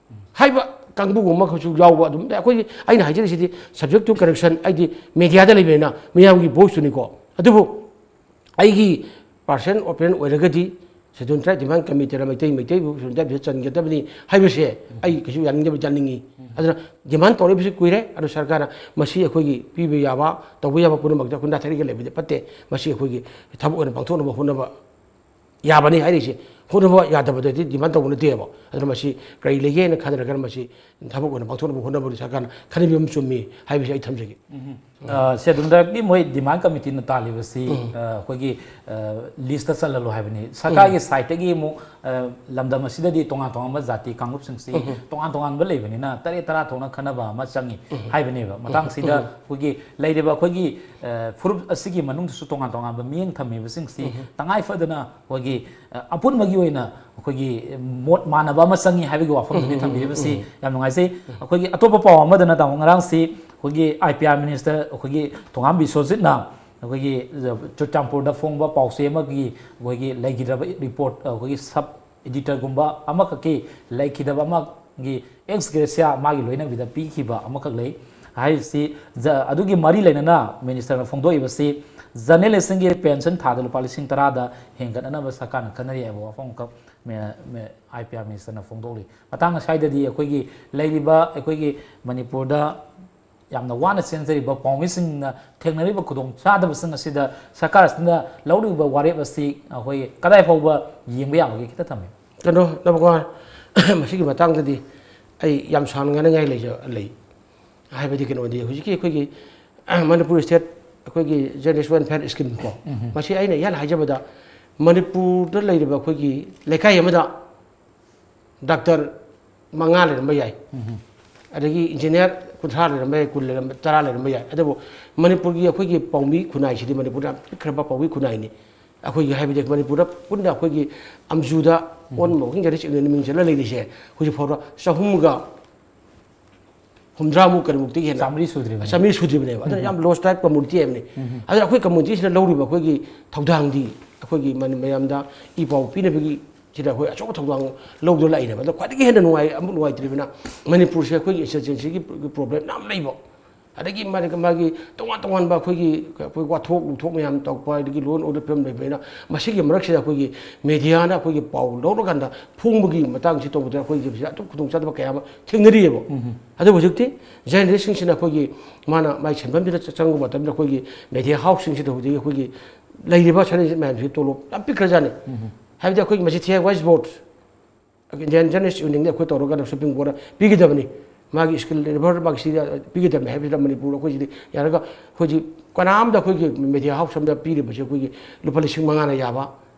ꯍꯥꯏꯕ ꯀꯥꯡꯕꯨꯒꯨꯝꯕ ꯑꯃꯈꯛꯁꯨ ꯌꯥꯎꯕ꯫ ꯑꯗꯨꯝ ꯑꯩꯈꯣꯏꯒꯤ, ꯑꯩꯅ ꯍꯥꯏꯖꯔꯤꯁꯤꯗꯤ subject to correction, ꯑꯩꯗꯤ ꯃꯦꯗꯤꯌꯥꯗ ꯂꯩꯕꯅꯤꯅ ꯃꯤꯌꯥꯝꯒꯤ ꯚꯣꯏꯁꯇꯨꯅꯤꯀꯣ꯫ ꯑꯗꯨꯕꯨ ꯑꯩꯒꯤ ꯄꯥꯔꯁꯅꯦꯜ ꯑꯣꯄꯤꯅꯤꯌꯟ ꯑꯣꯏꯔꯒꯗꯤ ꯁꯦꯗꯨꯜ ꯇ꯭ꯔꯥꯏꯕ ꯗꯤꯃꯥꯟ ꯀꯃꯤꯇꯤꯗ ꯃꯩꯇꯩ, ꯃꯩꯇꯩꯕꯨ ꯁꯦꯗꯨꯜ ꯇ꯭ꯔꯥꯏꯕꯁꯤꯗ ꯆꯟꯒꯗꯕꯅꯤ ꯍꯥꯏꯕꯁꯦ ꯑꯩ ꯀꯩꯁꯨ ꯌꯥꯅꯤꯡꯗꯕ, ꯌꯥꯅꯤꯡꯉꯤ꯫ ꯑꯗꯨꯅ ꯗꯤꯃꯥꯟ ꯇꯧꯔꯛꯏꯕꯁꯤ ꯀꯨꯏꯔꯦ꯫ ꯑꯗꯨ ꯁꯔꯀꯥꯔꯅ ꯃꯁꯤ ꯑꯩꯈꯣꯏꯒꯤ ꯄꯤꯕ ꯌꯥꯕ, ꯇꯧꯕ ꯌꯥꯕ ꯄꯨꯝꯅꯃꯛꯇ ꯑꯩꯈꯣꯏ ꯅꯥꯊꯩꯔꯒ ꯂꯩꯕꯗꯤ ꯐꯠꯇꯦ꯫ ꯃꯁꯤ ꯑꯩꯈꯣꯏꯒꯤ ꯊꯕꯛ ꯑꯣꯏꯅ ꯄꯥꯡꯊꯣꯛꯅꯕ ꯍꯣꯠꯅꯕ ꯌꯥꯕꯅꯤ ꯍꯥꯏꯔꯤꯁꯦ꯫ ꯍꯣꯠꯅꯕ ꯌꯥꯗꯕꯗꯗꯤ ꯗꯤꯃꯥꯟ ꯇꯧꯕ ꯅꯠꯇꯦꯕ꯫ ꯑꯗꯨꯅ ꯃꯁꯤ ꯀꯔꯤ ꯂꯩꯒꯦꯅ ꯈꯟꯅꯔꯒ ꯃꯁꯤ ꯊꯕꯛ ꯑꯣꯏꯅ ꯄꯥꯡꯊꯣꯛꯅꯕ ꯍꯣꯠꯅꯕꯗꯤ ꯁꯔꯀꯥꯔꯅ ꯈꯟꯅꯕꯤꯕ ꯑꯃ ꯆꯨꯝꯃꯤ ꯍꯥꯏꯕꯁꯤ ꯑꯩ ꯊꯝꯖꯒꯦ꯫ ꯁꯦꯗꯨꯜ ꯇ꯭ꯔꯥꯏꯕꯀꯤ ꯃꯣꯏ ꯗꯤꯃꯥꯟ ꯀꯃꯤꯇꯤꯅ ꯇꯥꯜꯂꯤꯕꯁꯤ, ꯑ, ꯑꯩꯈꯣꯏꯒꯤ, ꯑ, ꯂꯤꯁꯇ ꯆꯜꯍꯜꯂꯣ ꯍꯥꯏꯕꯅꯤ꯫ ꯁꯔꯀꯥꯔꯒꯤ ꯁꯥꯏꯠꯇꯒꯤ ꯑꯃꯨꯛ, ꯑ, ꯂꯝꯗꯝ ꯑꯁꯤꯗꯗꯤ ꯇꯣꯉꯥꯟ ꯇꯣꯉꯥꯟꯕ ꯖꯥꯇꯤ ꯀꯥꯡꯂꯨꯞꯁꯤꯡꯁꯤ ꯇꯣꯉꯥꯟ ꯇꯣꯉꯥꯟꯕ ꯂꯩꯕꯅꯤꯅ ꯇꯔꯦꯠ ꯇꯔꯥ ꯊꯣꯛꯅ ꯈꯟꯅꯕ ꯑꯃ ꯆꯪꯉꯤ ꯍꯥꯏꯕꯅꯦꯕ꯫ ꯃꯇꯥꯡꯁꯤꯗ ꯑꯩꯈꯣꯏꯒꯤ ꯂꯩꯔꯤꯕ ꯑꯩꯈꯣꯏꯒꯤ, ꯑ, ꯐꯨꯔꯨꯞ ꯑꯁꯤꯒꯤ ꯃꯅꯨꯡꯗꯁꯨ ꯇꯣꯉꯥꯟ ꯇꯣꯉꯥꯟꯕ ꯃꯤꯠꯌꯦꯡ ꯊꯝꯃꯤꯕꯁꯤꯡꯁꯤ ꯇꯉꯥꯏ ꯐꯗꯅ ꯑꯩꯈꯣꯏꯒꯤ, ꯑ, ꯑꯄꯨꯟꯕꯒꯤ ꯑꯣꯏꯅ ꯑꯩꯈꯣꯏꯒꯤ ꯃꯣꯠ ꯃꯥꯟꯅꯕ ꯑꯃ ꯆꯪꯉꯤ ꯍꯥꯏꯕꯒꯤ ꯋꯥꯐꯝꯗꯨꯅꯤ ꯊꯝꯕꯤꯔꯤꯕꯁꯤ꯫ ꯌꯥꯝ ꯅꯨꯡꯉꯥꯏꯖꯩ꯫ ꯑꯩꯈꯣꯏꯒꯤ ꯑꯇꯣꯞꯄ ꯄꯥꯎ ꯑꯃꯗꯅ ꯇꯥꯃꯣ, ꯉꯔꯥꯡꯁꯤ ꯑꯩꯈꯣꯏꯒꯤ ꯑꯥꯏ ꯄꯤ ꯑꯥꯔ ꯃꯤꯅꯤꯁꯇꯔ ꯑꯩꯈꯣꯏꯒꯤ ꯊꯣꯉꯥꯝ ꯕꯤꯁ꯭ꯋꯖꯤꯠꯅ ꯑꯩꯈꯣꯏꯒꯤ ꯆꯨꯔꯆꯥꯟꯄꯨꯔꯗ ꯐꯣꯡꯕ ꯄꯥꯎꯆꯦ ꯑꯃꯒꯤ ꯑꯩꯈꯣꯏꯒꯤ ꯂꯩꯈꯤꯗ꯭ꯔꯕ ꯔꯤꯄꯣꯔꯠ, ꯑꯩꯈꯣꯏꯒꯤ ꯁꯕ ꯏꯗꯤꯇꯔꯒꯨꯝꯕ ꯑꯃꯈꯛꯀꯤ ꯂꯩꯈꯤꯗꯕ ꯑꯃꯒꯤ ꯑꯦꯛꯁ ꯒ꯭ꯔꯦꯁꯤꯌꯥ ꯃꯥꯒꯤ ꯂꯣꯏꯅꯕꯤꯗ ꯄꯤꯈꯤꯕ ꯑꯃꯈꯛ ꯂꯩ꯫ ꯍꯥꯏꯔꯤꯁꯤ ꯖ-, ꯑꯗꯨꯒꯤ ꯃꯔꯤ ꯂꯩꯅꯅ ꯃꯤꯅꯤꯁꯇꯔꯅ ꯐꯣꯡꯗꯣꯛꯏꯕꯁꯤ ꯖꯔꯅꯦꯂꯤꯁꯁꯤꯡꯒꯤ ꯄꯦꯟꯁꯟ ꯊꯥꯗ ꯂꯨꯄꯥ ꯂꯤꯁꯤꯡ ꯇꯔꯥꯗ ꯍꯦꯟꯒꯠꯅꯅꯕ ꯁꯔꯀꯥꯔꯅ ꯈꯟꯅꯔꯤ ꯍꯥꯏꯕ ꯋꯥꯐꯝ ꯑꯃꯈꯛ ꯃꯦ-, ꯃꯦ-, ꯑꯥꯏ ꯄꯤ ꯑꯥꯔ ꯃꯤꯅꯤꯁꯇꯔꯅ ꯐꯣꯡꯗꯣꯛꯂꯤ꯫ ꯃꯇꯥꯡ ꯑꯁ꯭ꯋꯥꯏꯗꯗꯤ ꯑꯩꯈꯣꯏꯒꯤ ꯂꯩꯔꯤꯕ ꯑꯩꯈꯣꯏꯒꯤ ꯃꯅꯤꯄꯨꯔꯗ ꯌꯥꯝꯅ ꯋꯥꯅ ꯆꯦꯟꯖꯔꯤꯕ ꯄꯥꯎꯃꯤꯁꯤꯡꯅ ꯊꯦꯡꯅꯔꯤꯕ ꯈꯨꯗꯣꯡꯆꯥꯗꯕꯁꯤꯡ ꯑꯁꯤꯗ ꯁꯔꯀꯥꯔ ꯑꯁꯤꯅ ꯂꯧꯔꯤꯕ ꯋꯥꯔꯦꯞ ꯑꯁꯤ ꯑꯩꯈꯣꯏ ꯀꯗꯥꯏ ꯐꯥꯎꯕ ꯌꯦꯡꯕ ꯌꯥꯕꯒꯦ ꯈꯤꯇ ꯊꯝꯕꯤꯌꯨ꯫ ꯀꯩꯅꯣ, ꯅꯕꯀꯣ, ꯃꯁꯤꯒꯤ ꯃꯇꯥꯡꯗꯗꯤ ꯑꯩ ꯌꯥꯝ ꯁꯥꯡꯅ ꯉꯥꯡꯅꯤꯡꯉꯥꯏ ꯂꯩꯖ-, ꯂꯩ꯫ ꯍꯥꯏꯕꯗꯤ ꯀꯩꯅꯣꯗꯤ ꯍꯧꯖꯤꯛꯀꯤ ꯑꯩꯈꯣꯏꯒꯤ ꯃꯅꯤꯄꯨꯔ ꯁ꯭ꯇꯦꯠ ꯑꯩꯈꯣꯏꯒꯤ ꯖꯦꯟꯗꯔꯁ ꯋꯦꯜꯐꯤꯌꯔ ꯁ꯭ꯀꯤꯝ ꯀꯣ, ꯃꯁꯤ ꯑꯩꯅ ꯏꯍꯥꯟ ꯍꯥꯏꯖꯕꯗ ꯃꯅꯤꯄꯨꯔꯗ ꯂꯩꯔꯤꯕ ꯑꯩꯈꯣꯏꯒꯤ ꯂꯩꯀꯥꯏ ꯑꯃꯗ ꯗꯥꯛꯇꯔ ꯃꯉꯥ ꯂꯩꯔꯝꯕ ꯌꯥꯏ, ꯑꯗꯒꯤ ꯏꯟꯖꯤꯅꯤꯌꯥꯔ ꯀꯨꯟꯊ꯭ꯔꯥ ꯂꯩꯔꯝꯕ ꯌꯥꯏ, ꯀꯨꯟ ꯂꯩꯔꯝꯕ, ꯇꯔꯥ ꯂꯩꯔꯝꯕ ꯌꯥꯏ꯫ ꯑꯗꯨꯕꯨ ꯃꯅꯤꯄꯨꯔꯒꯤ ꯑꯩꯈꯣꯏꯒꯤ ꯄꯥꯎꯃꯤ ꯈꯨꯟꯅꯥꯏꯁꯤꯗꯤ ꯃꯅꯤꯄꯨꯔꯗ ꯌꯥꯝ ꯄꯤꯛꯈ꯭ꯔꯕ ꯄꯥꯎꯃꯤ ꯈꯨꯟꯅꯥꯏꯅꯤ꯫ ꯑꯩꯈꯣꯏꯒꯤ ꯍꯥꯏꯕꯗꯤ ꯃꯅꯤꯄꯨꯔꯗ ꯄꯨꯟꯅ ꯑꯩꯈꯣꯏꯒꯤ ꯑꯝꯖꯨꯗ ꯑꯣꯟꯕ ꯋꯥꯀꯤꯡ ꯖꯔꯅꯦꯂꯤꯁ ꯌꯨꯅꯤꯌꯟ ꯃꯤꯡ ꯆꯠꯂ ꯂꯩꯔꯤꯁꯦ ꯍꯧꯖꯤꯛ ꯐꯥꯎꯗ ꯆꯍꯨꯝꯒ ꯍꯨꯝꯗ꯭ꯔꯥꯃꯨꯛ ꯀꯔꯤꯃꯨꯛꯇꯤ ꯍꯦꯟꯅ ꯆꯥꯃꯔꯤ ꯁꯨꯗ꯭ꯔꯤꯕꯅꯤ꯫ ꯆꯥꯃꯔꯤ ꯁꯨꯗ꯭ꯔꯤꯕꯅꯦꯕ꯫ ꯑꯗꯨꯅ ꯌꯥꯝ ꯂꯣꯁ ꯇꯥꯏꯞ ꯀꯝꯃꯨꯅꯤꯇꯤ ꯍꯥꯏꯕꯅꯤ꯫ ꯑꯗꯨꯅ ꯑꯩꯈꯣꯏ ꯀꯝꯃꯨꯅꯤꯇꯤꯁꯤꯅ ꯂꯧꯔꯤꯕ ꯑꯩꯈꯣꯏꯒꯤ ꯊꯧꯗꯥꯡꯗꯤ ꯑꯩꯈꯣꯏꯒꯤ ꯃꯅꯤ-, ꯃꯌꯥꯝꯗ ꯏ ꯄꯥꯎ ꯄꯤꯅꯕꯒꯤ ꯁꯤꯗ ꯑꯩꯈꯣꯏ ꯑꯆꯧꯕ ꯊꯧꯗꯥꯡ ꯂꯧꯗꯨꯅ ꯂꯥꯛꯏꯅꯦꯕ꯫ ꯑꯗꯣ ꯈ꯭ꯋꯥꯏꯗꯒꯤ ꯍꯦꯟꯅ ꯅꯨꯡꯉꯥꯏ-, ꯑꯃꯨꯛ ꯅꯨꯡꯉꯥꯏꯇ꯭ꯔꯤꯕꯅ ꯃꯅꯤꯄꯨꯔꯁꯦ ꯑꯩꯈꯣꯏꯒꯤ ꯏꯟꯁꯔꯖꯦꯟꯁꯤꯒꯤ ꯄ꯭ꯔꯣꯕ꯭ꯂꯦꯝ ꯌꯥꯝ ꯂꯩꯕ꯫ ꯑꯗꯒꯤ ꯃꯥꯒꯤ, ꯃꯥꯒꯤ ꯇꯣꯉꯥꯟ ꯇꯣꯉꯥꯟꯕ ꯑꯩꯈꯣꯏꯒꯤ, ꯑꯩꯈꯣꯏ ꯋꯥꯊꯣꯛ ꯅꯨꯡꯊꯣꯛ ꯃꯌꯥꯝ ꯇꯧꯔꯛꯄ, ꯑꯗꯒꯤ ꯂꯣ ꯑꯦꯟ ꯑꯣꯔꯗꯔ ꯐꯤꯕꯝ ꯂꯩꯕꯅꯤꯅ ꯃꯁꯤꯒꯤ ꯃꯔꯛꯁꯤꯗ ꯑꯩꯈꯣꯏꯒꯤ ꯃꯦꯗꯤꯌꯥꯅ ꯑꯩꯈꯣꯏꯒꯤ ꯄꯥꯎ ꯂꯧꯔꯀꯥꯟꯗ ꯐꯣꯡꯕꯒꯤ ꯃꯇꯥꯡꯁꯤ ꯇꯧꯕꯗ ꯑꯩꯈꯣꯏꯒꯤ ꯁꯤꯗ ꯑꯗꯨꯝ ꯈꯨꯗꯣꯡꯆꯥꯗꯕ ꯀꯌꯥ ꯑꯃ ꯊꯦꯡꯅꯔꯤꯑꯕ꯫ ꯑꯗꯨꯕꯨ ꯍꯧꯖꯤꯛꯇꯤ ꯖꯔꯅꯦꯂꯤꯁꯁꯤꯡꯁꯤꯅ ꯑꯩꯈꯣꯏꯒꯤ ꯃꯥꯅ ꯃꯥꯏ ꯁꯦꯟꯐꯝꯁꯤꯗ ꯆ-, ꯆꯪꯕ ꯃꯇꯝꯗ ꯑꯩꯈꯣꯏꯒꯤ ꯃꯦꯗꯤꯌꯥ ꯍꯥꯎꯁꯁꯤꯡꯁꯤꯗ ꯍꯧꯖꯤꯛ ꯑꯩꯈꯣꯏꯒꯤ ꯂꯩꯔꯤꯕ ꯖꯔꯅꯦꯂꯤꯁ ꯃꯌꯥꯝꯁꯤ ꯇꯣꯂꯣꯞ ꯌꯥꯝ ꯄꯤꯛꯈ꯭ꯔꯖꯥꯠꯅꯤ꯫ ꯍꯥꯏꯕꯗꯤ ꯑꯩꯈꯣꯏꯒꯤ ꯃꯁꯤ ꯊꯤꯌꯥ ꯋꯥꯏꯁ ꯕꯣꯔꯗ, ꯏꯟꯗꯤꯌꯟ ꯖꯔꯅꯦꯂꯤꯁ ꯌꯨꯅꯤꯌꯟꯗ ꯑꯩꯈꯣꯏ ꯇꯧꯔꯒ ꯁꯨꯄ꯭ꯔꯤꯝ ꯀꯣꯔꯠꯇ ꯄꯤꯒꯗꯕꯅꯤ꯫ ꯃꯥꯒꯤ ꯁ꯭ꯀꯤꯜ ꯂꯦꯕꯔ ꯃꯥꯒꯤ ꯁꯤꯗ ꯄꯤꯒꯗꯕꯅꯤ ꯍꯥꯏꯕꯁꯤꯗ ꯃꯅꯤꯄꯨꯔ ꯑꯩꯈꯣꯏꯁꯤꯗꯤ ꯌꯥꯔꯒ ꯑꯩꯈꯣꯏꯁꯤ ꯀꯅꯥꯝꯇ ꯑꯩꯈꯣꯏꯒꯤ ꯃꯦꯗꯤꯌꯥ ꯍꯥꯎꯁ ꯑꯃꯗ ꯄꯤꯔꯤꯕꯁꯦ ꯑꯩꯈꯣꯏꯒꯤ ꯂꯨꯄꯥ ꯂꯤꯁꯤꯡ ꯃꯉꯥꯅ ꯌꯥꯕ,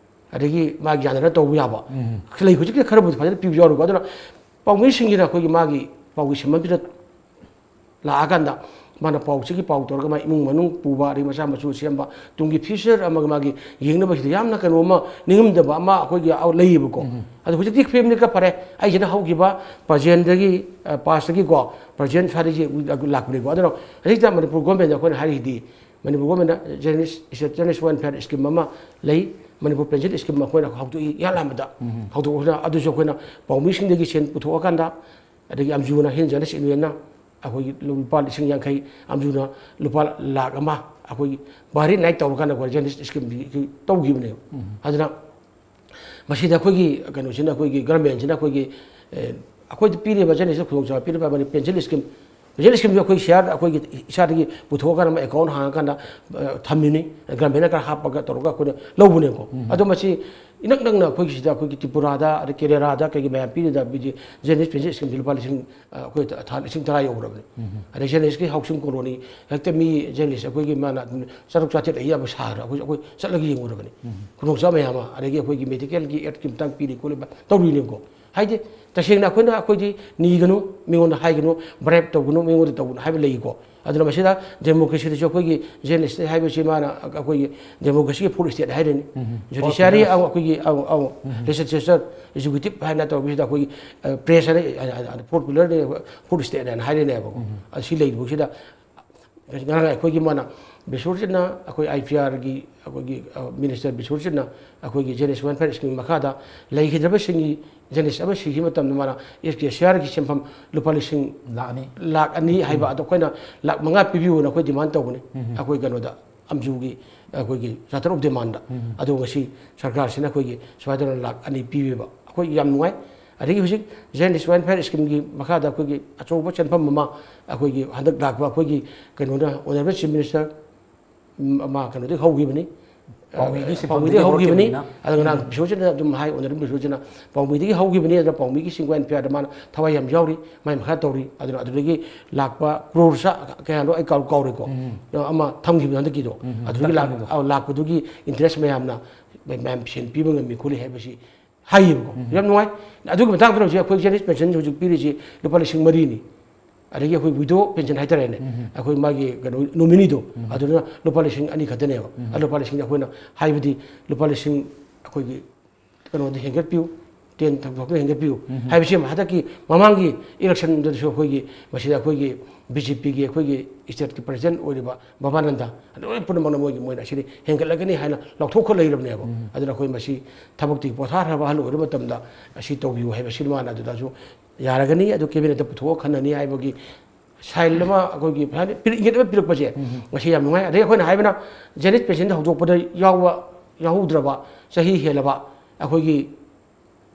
ꯑꯗꯒꯤ ꯃꯥꯒꯤ ꯌꯥꯅꯔ ꯇꯧꯕ ꯌꯥꯕ ꯂꯩ꯫ ꯍꯧꯖꯤꯛꯀꯤ ꯈꯔꯕꯨꯗꯤ ꯐꯖꯅ ꯄꯤꯕ ꯌꯥꯎꯔꯤꯀꯣ꯫ ꯑꯗꯨꯅ ꯄꯥꯎꯃꯤꯁꯤꯡꯁꯤꯅ ꯑꯩꯈꯣꯏꯒꯤ ꯃꯥꯒꯤ ꯄꯥꯎꯒꯤ ꯁꯤꯟꯐꯝꯁꯤꯗ ꯂꯥꯛꯑꯀꯥꯟꯗ ꯃꯥꯅ ꯄꯥꯎꯁꯤꯒꯤ ꯄꯥꯎ ꯇꯧꯔꯒ ꯃꯥ ꯏꯃꯨꯡ ꯃꯅꯨꯡ ꯄꯨꯕ, ꯑꯗꯒꯤ ꯃꯆꯥ ꯃꯁꯨ ꯁꯦꯝꯕ, ꯇꯨꯡꯒꯤ ꯐ꯭ꯌꯨꯆꯔ ꯑꯃꯒ ꯃꯥꯒꯤ ꯌꯦꯡꯅꯕꯁꯤꯗ ꯌꯥꯝꯅ ꯀꯩꯅꯣ ꯑꯃ ꯅꯤꯡꯉꯝꯗꯕ ꯑꯃ ꯑꯩꯈꯣꯏꯒꯤ ꯑꯥꯎ-, ꯂꯩꯌꯦꯕꯀꯣ꯫ ꯑꯗꯣ ꯍꯧꯖꯤꯛꯇꯤ ꯐꯤꯕꯝꯗꯤ ꯈꯔ ꯐꯔꯦ꯫ ꯑꯩꯁꯤꯅ ꯍꯧꯈꯤꯕ ꯄ꯭ꯔꯖꯦꯟꯗꯒꯤ, ꯑ, ꯄꯥꯁꯇꯒꯤꯀꯣ, ꯄ꯭ꯔꯖꯦꯟ ꯁ꯭ꯋꯥꯏꯗꯒꯤ ꯂꯥꯛꯄꯅꯤꯀꯣ꯫ ꯑꯗꯨꯅ ꯍꯧꯖꯤꯛꯇ ꯃꯅꯤꯄꯨꯔ ꯒꯣꯔꯃꯦꯟꯗ ꯑꯩꯈꯣꯏꯅ ꯍꯥꯏꯔꯤꯁꯤꯗꯤ ꯃꯅꯤꯄꯨꯔ ꯒꯣꯔꯃꯦꯟꯅ ꯖꯔꯅꯦꯂꯤꯁ, ꯖꯔꯅꯦꯂꯤꯁ ꯋꯦꯜꯐꯤꯌꯔ ꯁ꯭ꯀꯤꯝ ꯑꯃ ꯂꯩ, ꯃꯅꯤꯄꯨꯔ ꯄꯦꯟꯁꯟ ꯁ꯭ꯀꯤꯝ ꯑꯩꯈꯣꯏꯅ ꯍꯧꯗꯣꯛꯏ, ꯏꯍꯥꯟ ꯍꯥꯟꯕꯗ ꯍꯧꯗꯣꯛꯄꯁꯤꯅ꯫ ꯑꯗꯨꯁꯨ ꯑꯩꯈꯣꯏꯅ ꯄꯥꯎꯃꯤꯁꯤꯡꯗꯒꯤ ꯁꯦꯟ ꯄꯨꯊꯣꯛꯑꯀꯥꯟꯗ, ꯑꯗꯒꯤ ꯑꯝꯖꯨꯅ ꯍꯤꯜ ꯖꯔꯅꯦꯂꯤꯁ ꯌꯨꯅꯤꯌꯟꯅ ꯑꯩꯈꯣꯏꯒꯤ ꯂꯨꯄꯥ ꯂꯤꯁꯤꯡ ꯌꯥꯡꯈꯩ, ꯑꯝꯖꯨꯅ ꯂꯨꯄꯥ ꯂꯥꯈ ꯑꯃ ꯑꯩꯈꯣꯏꯒꯤ ꯕꯥꯔꯤ ꯅꯥꯏꯠ ꯇꯧꯔꯀꯥꯟꯗ ꯑꯩꯈꯣꯏ ꯖꯔꯅꯦꯂꯤꯁ ꯁ꯭ꯀꯤꯝ ꯇꯧꯈꯤꯕꯅꯦꯕ꯫ ꯑꯗꯨꯅ ꯃꯁꯤꯗ ꯑꯩꯈꯣꯏꯒꯤ ꯀꯩꯅꯣꯁꯤꯅ, ꯑꯩꯈꯣꯏꯒꯤ ꯒꯔꯃꯦꯟꯁꯤꯅ ꯑꯩꯈꯣꯏꯒꯤ, ꯑꯦ, ꯑꯩꯈꯣꯏꯗ ꯄꯤꯔꯤꯕ ꯖꯔꯅꯦꯂꯤꯁꯇ ꯈꯨꯗꯣꯡꯆꯥꯕ ꯄꯤꯔꯤꯕ ꯑꯃꯗꯤ ꯄꯦꯟꯁꯟ ꯁ꯭ꯀꯤꯝ, ꯄꯦꯟꯁꯟ ꯁ꯭ꯀꯤꯝꯁꯨ ꯑꯩꯈꯣꯏ ꯁꯤꯌꯥꯔ ꯑꯩꯈꯣꯏꯒꯤ ꯏꯁꯥꯗꯒꯤ ꯄꯨꯊꯣꯛꯑꯀꯥꯟꯗ ꯑꯃ ꯑꯦꯀꯥꯎꯟ ꯍꯥꯡꯉꯀꯥꯟꯗ, ꯑ, ꯊꯝꯃꯤꯅꯤ, ꯒꯔꯃꯦꯟꯅ ꯈꯔ ꯍꯥꯞꯄꯒ ꯇꯧꯔꯒ ꯑꯩꯈꯣꯏꯅ ꯂꯧꯕꯅꯦꯕꯀꯣ꯫ ꯑꯗꯣ ꯃꯁꯤ ꯏꯅꯛ ꯅꯛꯅ ꯑꯩꯈꯣꯏꯒꯤ ꯁꯤꯗ ꯑꯩꯈꯣꯏꯒꯤ ꯇ꯭ꯔꯤꯄꯨꯔꯥꯗ, ꯑꯗꯩ ꯀꯦꯔꯦꯂꯥꯗ ꯀꯩꯒꯤ ꯃꯌꯥꯝ ꯄꯤꯔꯤꯗ ꯖꯔꯅꯦꯂꯤꯁ ꯄꯦꯟꯁꯟ ꯁ꯭ꯀꯤꯝꯁꯤ ꯂꯨꯄꯥ ꯂꯤꯁꯤꯡ, ꯑ, ꯑꯩꯈꯣꯏ ꯊꯥ ꯂꯤꯁꯤꯡ ꯇꯔꯥ ꯌꯧꯈ꯭ꯔꯕꯅꯤ꯫ ꯑꯗꯩ ꯖꯔꯅꯦꯂꯤꯁꯀꯤ ꯍꯥꯎꯁꯤꯡ ꯀꯣꯂꯣꯅꯤ ꯍꯦꯛꯇ ꯃꯤ ꯖꯔꯅꯦꯂꯤꯁ ꯑꯩꯈꯣꯏꯒꯤ ꯃꯥꯅ ꯆꯥꯇ꯭ꯔꯨꯛ ꯆꯥꯇ꯭ꯔꯦꯠ ꯂꯩ ꯌꯥꯕ ꯁꯥꯔ ꯑꯩꯈꯣꯏ, ꯑꯩꯈꯣꯏ ꯆꯠꯂꯒ ꯌꯦꯡꯉꯨꯔꯕꯅꯤ꯫ ꯈꯨꯗꯣꯡꯆꯥꯕ ꯃꯌꯥꯝ ꯑꯃ, ꯑꯗꯒꯤ ꯑꯩꯈꯣꯏꯒꯤ ꯃꯦꯗꯤꯀꯦꯜꯒꯤ ꯑꯦꯗꯀꯤ ꯃꯇꯥꯡ ꯄꯤꯔꯤ ꯈꯣꯠꯂꯤ ꯇꯧꯔꯤꯅꯦꯕꯀꯣ꯫ ꯍꯥꯏꯗꯤ ꯇꯁꯦꯡꯅ ꯑꯩꯈꯣꯏꯅ, ꯑꯩꯈꯣꯏꯗꯤ ꯅꯤꯒꯅꯨ, ꯃꯤꯉꯣꯟꯗ ꯍꯥꯏꯒꯅꯨ, ꯕ꯭ꯔꯥꯏꯕ ꯇꯧꯒꯅꯨ, ꯃꯤꯉꯣꯟꯗ ꯇꯧꯒꯅꯨ ꯍꯥꯏꯕ ꯂꯩꯀꯣ꯫ ꯑꯗꯨꯅ ꯃꯁꯤꯗ ꯗꯦꯃꯣꯀ꯭ꯔꯦꯁꯤꯗꯁꯨ ꯑꯩꯈꯣꯏꯒꯤ ꯖꯦꯟ ꯏꯁꯇꯦꯠ ꯍꯥꯏꯕꯁꯤ ꯃꯥꯅ ꯑꯩꯈꯣꯏꯒꯤ ꯗꯦꯃꯣꯀ꯭ꯔꯦꯁꯤꯒꯤ ꯐꯣꯔ ꯏꯁꯇꯦꯠ ꯍꯥꯏꯔꯅꯤ꯫ ꯖꯨꯗꯤꯁꯤꯌꯥꯔꯤ ꯑꯩꯈꯣꯏꯒꯤ, ꯑꯩꯈꯣꯏꯒꯤ ꯂꯦꯖꯤꯁꯂꯦꯆꯔ, ꯑꯦꯛꯖꯤꯀ꯭ꯌꯨꯇꯤꯚ ꯍꯥꯏꯅ ꯇꯧꯕꯁꯤꯗ ꯑꯩꯈꯣꯏꯒꯤ ꯄ꯭ꯔꯦꯁ ꯍꯥꯏꯅ ꯐꯣꯔ ꯄꯤꯂꯔꯅꯤ, ꯐꯣꯔ ꯏꯁꯇꯦꯠ ꯍꯥꯏꯅ ꯍꯥꯏꯔꯅꯦꯕꯀꯣ꯫ ꯑꯁꯤ ꯂꯩꯔꯤꯕꯁꯤꯗ ꯉꯔꯥꯡ ꯑꯩꯈꯣꯏꯒꯤ ꯃꯥꯅ ꯕꯤꯁ꯭ꯋꯖꯤꯠꯅ, ꯑꯩꯈꯣꯏ ꯑꯥꯏ ꯄꯤ ꯑꯥꯔꯒꯤ ꯑꯩꯈꯣꯏꯒꯤ ꯃꯤꯅꯤꯁꯇꯔ ꯕꯤꯁ꯭ꯋꯖꯤꯠꯅ ꯑꯩꯈꯣꯏꯒꯤ ꯖꯦꯟ ꯏꯁ ꯋꯦꯜꯐꯤꯌꯔ ꯁ꯭ꯀꯤꯝ ꯃꯈꯥꯗ ꯂꯩꯈꯤꯗ꯭ꯔꯕꯁꯤꯡꯒꯤ ꯖꯦꯟ ꯏꯁ ꯑꯃ ꯁꯤꯈꯤꯕ ꯃꯇꯝꯗ ꯃꯥꯅ ꯑꯦꯁ ꯀꯦ ꯁꯤ ꯑꯥꯔꯒꯤ ꯁꯦꯟꯐꯝ ꯂꯨꯄꯥ ꯂꯤꯁꯤꯡ ꯂꯥꯛ ꯑꯅꯤ꯫ ꯂꯥꯛ ꯑꯅꯤ ꯍꯥꯏꯕ ꯑꯗꯣ ꯑꯩꯈꯣꯏꯅ ꯂꯥꯛ ꯃꯉꯥ ꯄꯤꯕꯤꯌꯨꯅ ꯑꯩꯈꯣꯏ ꯗꯤꯃꯥꯟ ꯇꯧꯕꯅꯤ꯫ ꯑꯩꯈꯣꯏ ꯀꯩꯅꯣꯗ ꯑꯝꯖꯨꯒꯤ ꯑꯩꯈꯣꯏꯒꯤ ꯆꯥꯔꯇꯔ ꯑꯣꯐ ꯗꯤꯃꯥꯟꯗ꯫ ꯑꯗꯣ ꯉꯁꯤ ꯁꯔꯀꯥꯔꯁꯤꯅ ꯑꯩꯈꯣꯏꯒꯤ ꯁꯨꯃꯥꯏꯅ ꯇꯧꯗꯅ ꯂꯥꯛ ꯑꯅꯤ ꯄꯤꯕꯤꯕ ꯑꯩꯈꯣꯏ ꯌꯥꯝ ꯅꯨꯡꯉꯥꯏ꯫ ꯑꯗꯒꯤ ꯍꯧꯖꯤꯛ ꯖꯦꯟ ꯏꯁ ꯋꯦꯜꯐꯤꯌꯔ ꯁ꯭ꯀꯤꯝꯒꯤ ꯃꯈꯥꯗ ꯑꯩꯈꯣꯏꯒꯤ ꯑꯆꯧꯕ ꯁꯦꯟꯐꯝ ꯑꯃ ꯑꯩꯈꯣꯏꯒꯤ ꯍꯟꯗꯛ ꯂꯥꯛꯄ ꯑꯩꯈꯣꯏꯒꯤ ꯀꯩꯅꯣꯅ, ꯑꯣꯅꯔꯦꯕꯜ ꯆꯤꯐ ꯃꯤꯅꯤꯁꯇꯔ, ꯎꯝ, ꯃꯥ ꯀꯩꯅꯣꯗꯒꯤ ꯍꯧꯈꯤꯕꯅꯤ꯫ ꯄꯥꯎꯃꯤꯒꯤ ꯑ, ꯁꯤꯟꯐꯝꯗꯒꯤ ꯄꯥꯎꯃꯤꯗꯒꯤ ꯍꯧꯈꯤꯕꯅꯤ꯫ ꯍꯧꯔꯛꯈꯤꯕꯅꯤꯅ꯫ ꯑꯗꯣ ꯉꯔꯥꯡ ꯕꯤꯁ꯭ꯋꯖꯤꯠꯅ ꯑꯗꯨꯝ ꯍꯥꯏ, ꯑꯣꯅꯔꯦꯕꯜ ꯕꯤꯁ꯭ꯋꯖꯤꯠꯅ ꯄꯥꯎꯃꯤꯗꯒꯤ ꯍꯧꯈꯤꯕꯅꯤ꯫ ꯑꯗꯨꯅ ꯄꯥꯎꯃꯤꯒꯤ ꯁꯤꯡ ꯋꯦꯜꯐꯤꯌꯥꯔꯗ ꯃꯥꯅ ꯊꯋꯥꯏ ꯌꯥꯝ ꯌꯥꯎꯔꯤ, ꯃꯥꯏ ꯃꯈꯥ ꯇꯧꯔꯤ꯫ ꯑꯗꯨꯅ ꯑꯗꯨꯗꯒꯤ ꯂꯥꯛꯄ ꯀ꯭ꯔꯣꯔꯁ ꯀꯌꯥꯅꯣ ꯑꯩ ꯀꯥꯎ-, ꯀꯥꯎꯔꯦꯀꯣ꯫ ꯑꯃ ꯊꯝꯈꯤꯕꯗꯣ ꯍꯟꯗꯛꯀꯤꯗꯣ꯫ ꯑꯗꯨꯗꯒꯤ ꯂꯥꯛ-, ꯍꯟꯗꯛꯀꯤꯗꯣ꯫ ꯑ, ꯂꯥꯛꯄꯗꯨꯒꯤ ꯏꯟꯇꯔꯦꯁ ꯃꯌꯥꯝꯅ ꯃꯌꯥꯝ ꯁꯦꯟ ꯄꯤꯕ ꯉꯝꯃꯤ ꯈꯣꯠꯂꯤ ꯍꯥꯏꯕꯁꯤ ꯍꯥꯏꯌꯦꯕꯀꯣ꯫ ꯌꯥꯝ ꯅꯨꯡꯉꯥꯏ꯫ ꯑꯗꯨꯒꯤ ꯃꯇꯥꯡꯗ ꯍꯧꯖꯤꯛ ꯑꯩꯈꯣꯏ ꯖꯦꯟ ꯏꯁ ꯄꯦꯟꯁꯟ ꯍꯧꯖꯤꯛ ꯄꯤꯔꯤꯁꯤ ꯂꯨꯄꯥ ꯂꯤꯁꯤꯡ ꯃꯔꯤꯅꯤ꯫ ꯑꯗꯒꯤ ꯑꯩꯈꯣꯏ ꯋꯤꯗꯣ ꯄꯦꯟꯁꯟ ꯍꯥꯏꯇꯥꯔꯦꯅꯦ, ꯑꯩꯈꯣꯏ ꯃꯥꯒꯤ ꯀꯩꯅꯣ ꯅꯣꯃꯤꯅꯤꯗꯣ, ꯑꯗꯨꯅ ꯂꯨꯄꯥ ꯂꯤꯁꯤꯡ ꯑꯅꯤ ꯈꯛꯇꯅꯦꯕ꯫ ꯑꯗꯨ ꯂꯨꯄꯥ ꯂꯤꯁꯤꯡ ꯑꯩꯈꯣꯏꯅ ꯍꯥꯏꯕꯗꯤ ꯂꯨꯄꯥ ꯂꯤꯁꯤꯡ ꯑꯩꯈꯣꯏꯒꯤ ꯀꯩꯅꯣꯗ ꯍꯦꯟꯒꯠꯄꯤꯌꯨ, ꯇꯦꯟ ꯊꯥꯎꯖꯟ ꯍꯦꯟꯒꯠꯄꯤꯌꯨ ꯍꯥꯏꯕꯁꯤ ꯑꯃ ꯍꯟꯗꯛꯀꯤ ꯃꯃꯥꯡꯒꯤ ꯏꯂꯦꯛꯁꯟꯗꯁꯨ ꯑꯩꯈꯣꯏꯒꯤ ꯃꯁꯤꯗ ꯑꯩꯈꯣꯏꯒꯤ ꯕꯤ ꯖꯦ ꯄꯤꯒꯤ ꯑꯩꯈꯣꯏꯒꯤ ꯁ꯭ꯇꯦꯠꯀꯤ ꯄ꯭ꯔꯁꯤꯗꯦꯟꯠ ꯑꯣꯏꯔꯤꯕ ꯕꯕꯥꯅꯟꯗ, ꯂꯣꯏ ꯄꯨꯝꯅꯃꯛꯅ ꯃꯣꯏꯒꯤ, ꯃꯣꯏꯅ ꯑꯁꯤꯗꯤ ꯍꯦꯟꯒꯠꯂꯒꯅꯤ ꯍꯥꯏꯅ ꯂꯥꯎꯊꯣꯛꯈ꯭ꯔ ꯂꯩꯔꯕꯅꯦꯕ꯫ ꯑꯗꯨꯅ ꯑꯩꯈꯣꯏ ꯃꯁꯤ ꯊꯕꯛꯇꯤ ꯄꯣꯊꯥꯈ꯭ꯔꯕ ꯑꯍꯜ ꯑꯣꯏꯔꯕ ꯃꯇꯝꯗ ꯑꯁꯤ ꯇꯧꯕꯤꯌꯨ ꯍꯥꯏꯕꯁꯤ ꯃꯥꯅ ꯑꯗꯨꯗꯁꯨ ꯌꯥꯔꯒꯅꯤ, ꯑꯗꯨ ꯀꯦꯕꯤꯅꯦꯠꯇ ꯄꯨꯊꯣꯛꯑ ꯈꯟꯅꯅꯤ ꯍꯥꯏꯕꯒꯤ ꯁꯥꯏꯟ ꯑꯃ ꯑꯩꯈꯣꯏꯒꯤ ꯄꯩꯁꯥ ꯄꯤꯔꯛ-, ꯏꯪꯒꯤꯠ ꯑꯃ ꯄꯤꯔꯛꯄꯁꯦ ꯉꯁꯤ ꯌꯥꯝ ꯅꯨꯡꯉꯥꯏ꯫ ꯑꯗꯩ ꯑꯩꯈꯣꯏꯅ ꯍꯥꯏꯕꯅ ꯖꯦꯟ ꯏꯁ ꯄꯦꯟꯁꯟ ꯍꯧꯗꯣꯛꯄꯗ ꯌꯥꯎꯕ, ꯌꯥꯎꯍꯧꯗ꯭ꯔꯕ, ꯆꯍꯤ ꯍꯦꯜꯂꯕ ꯑꯩꯈꯣꯏꯒꯤ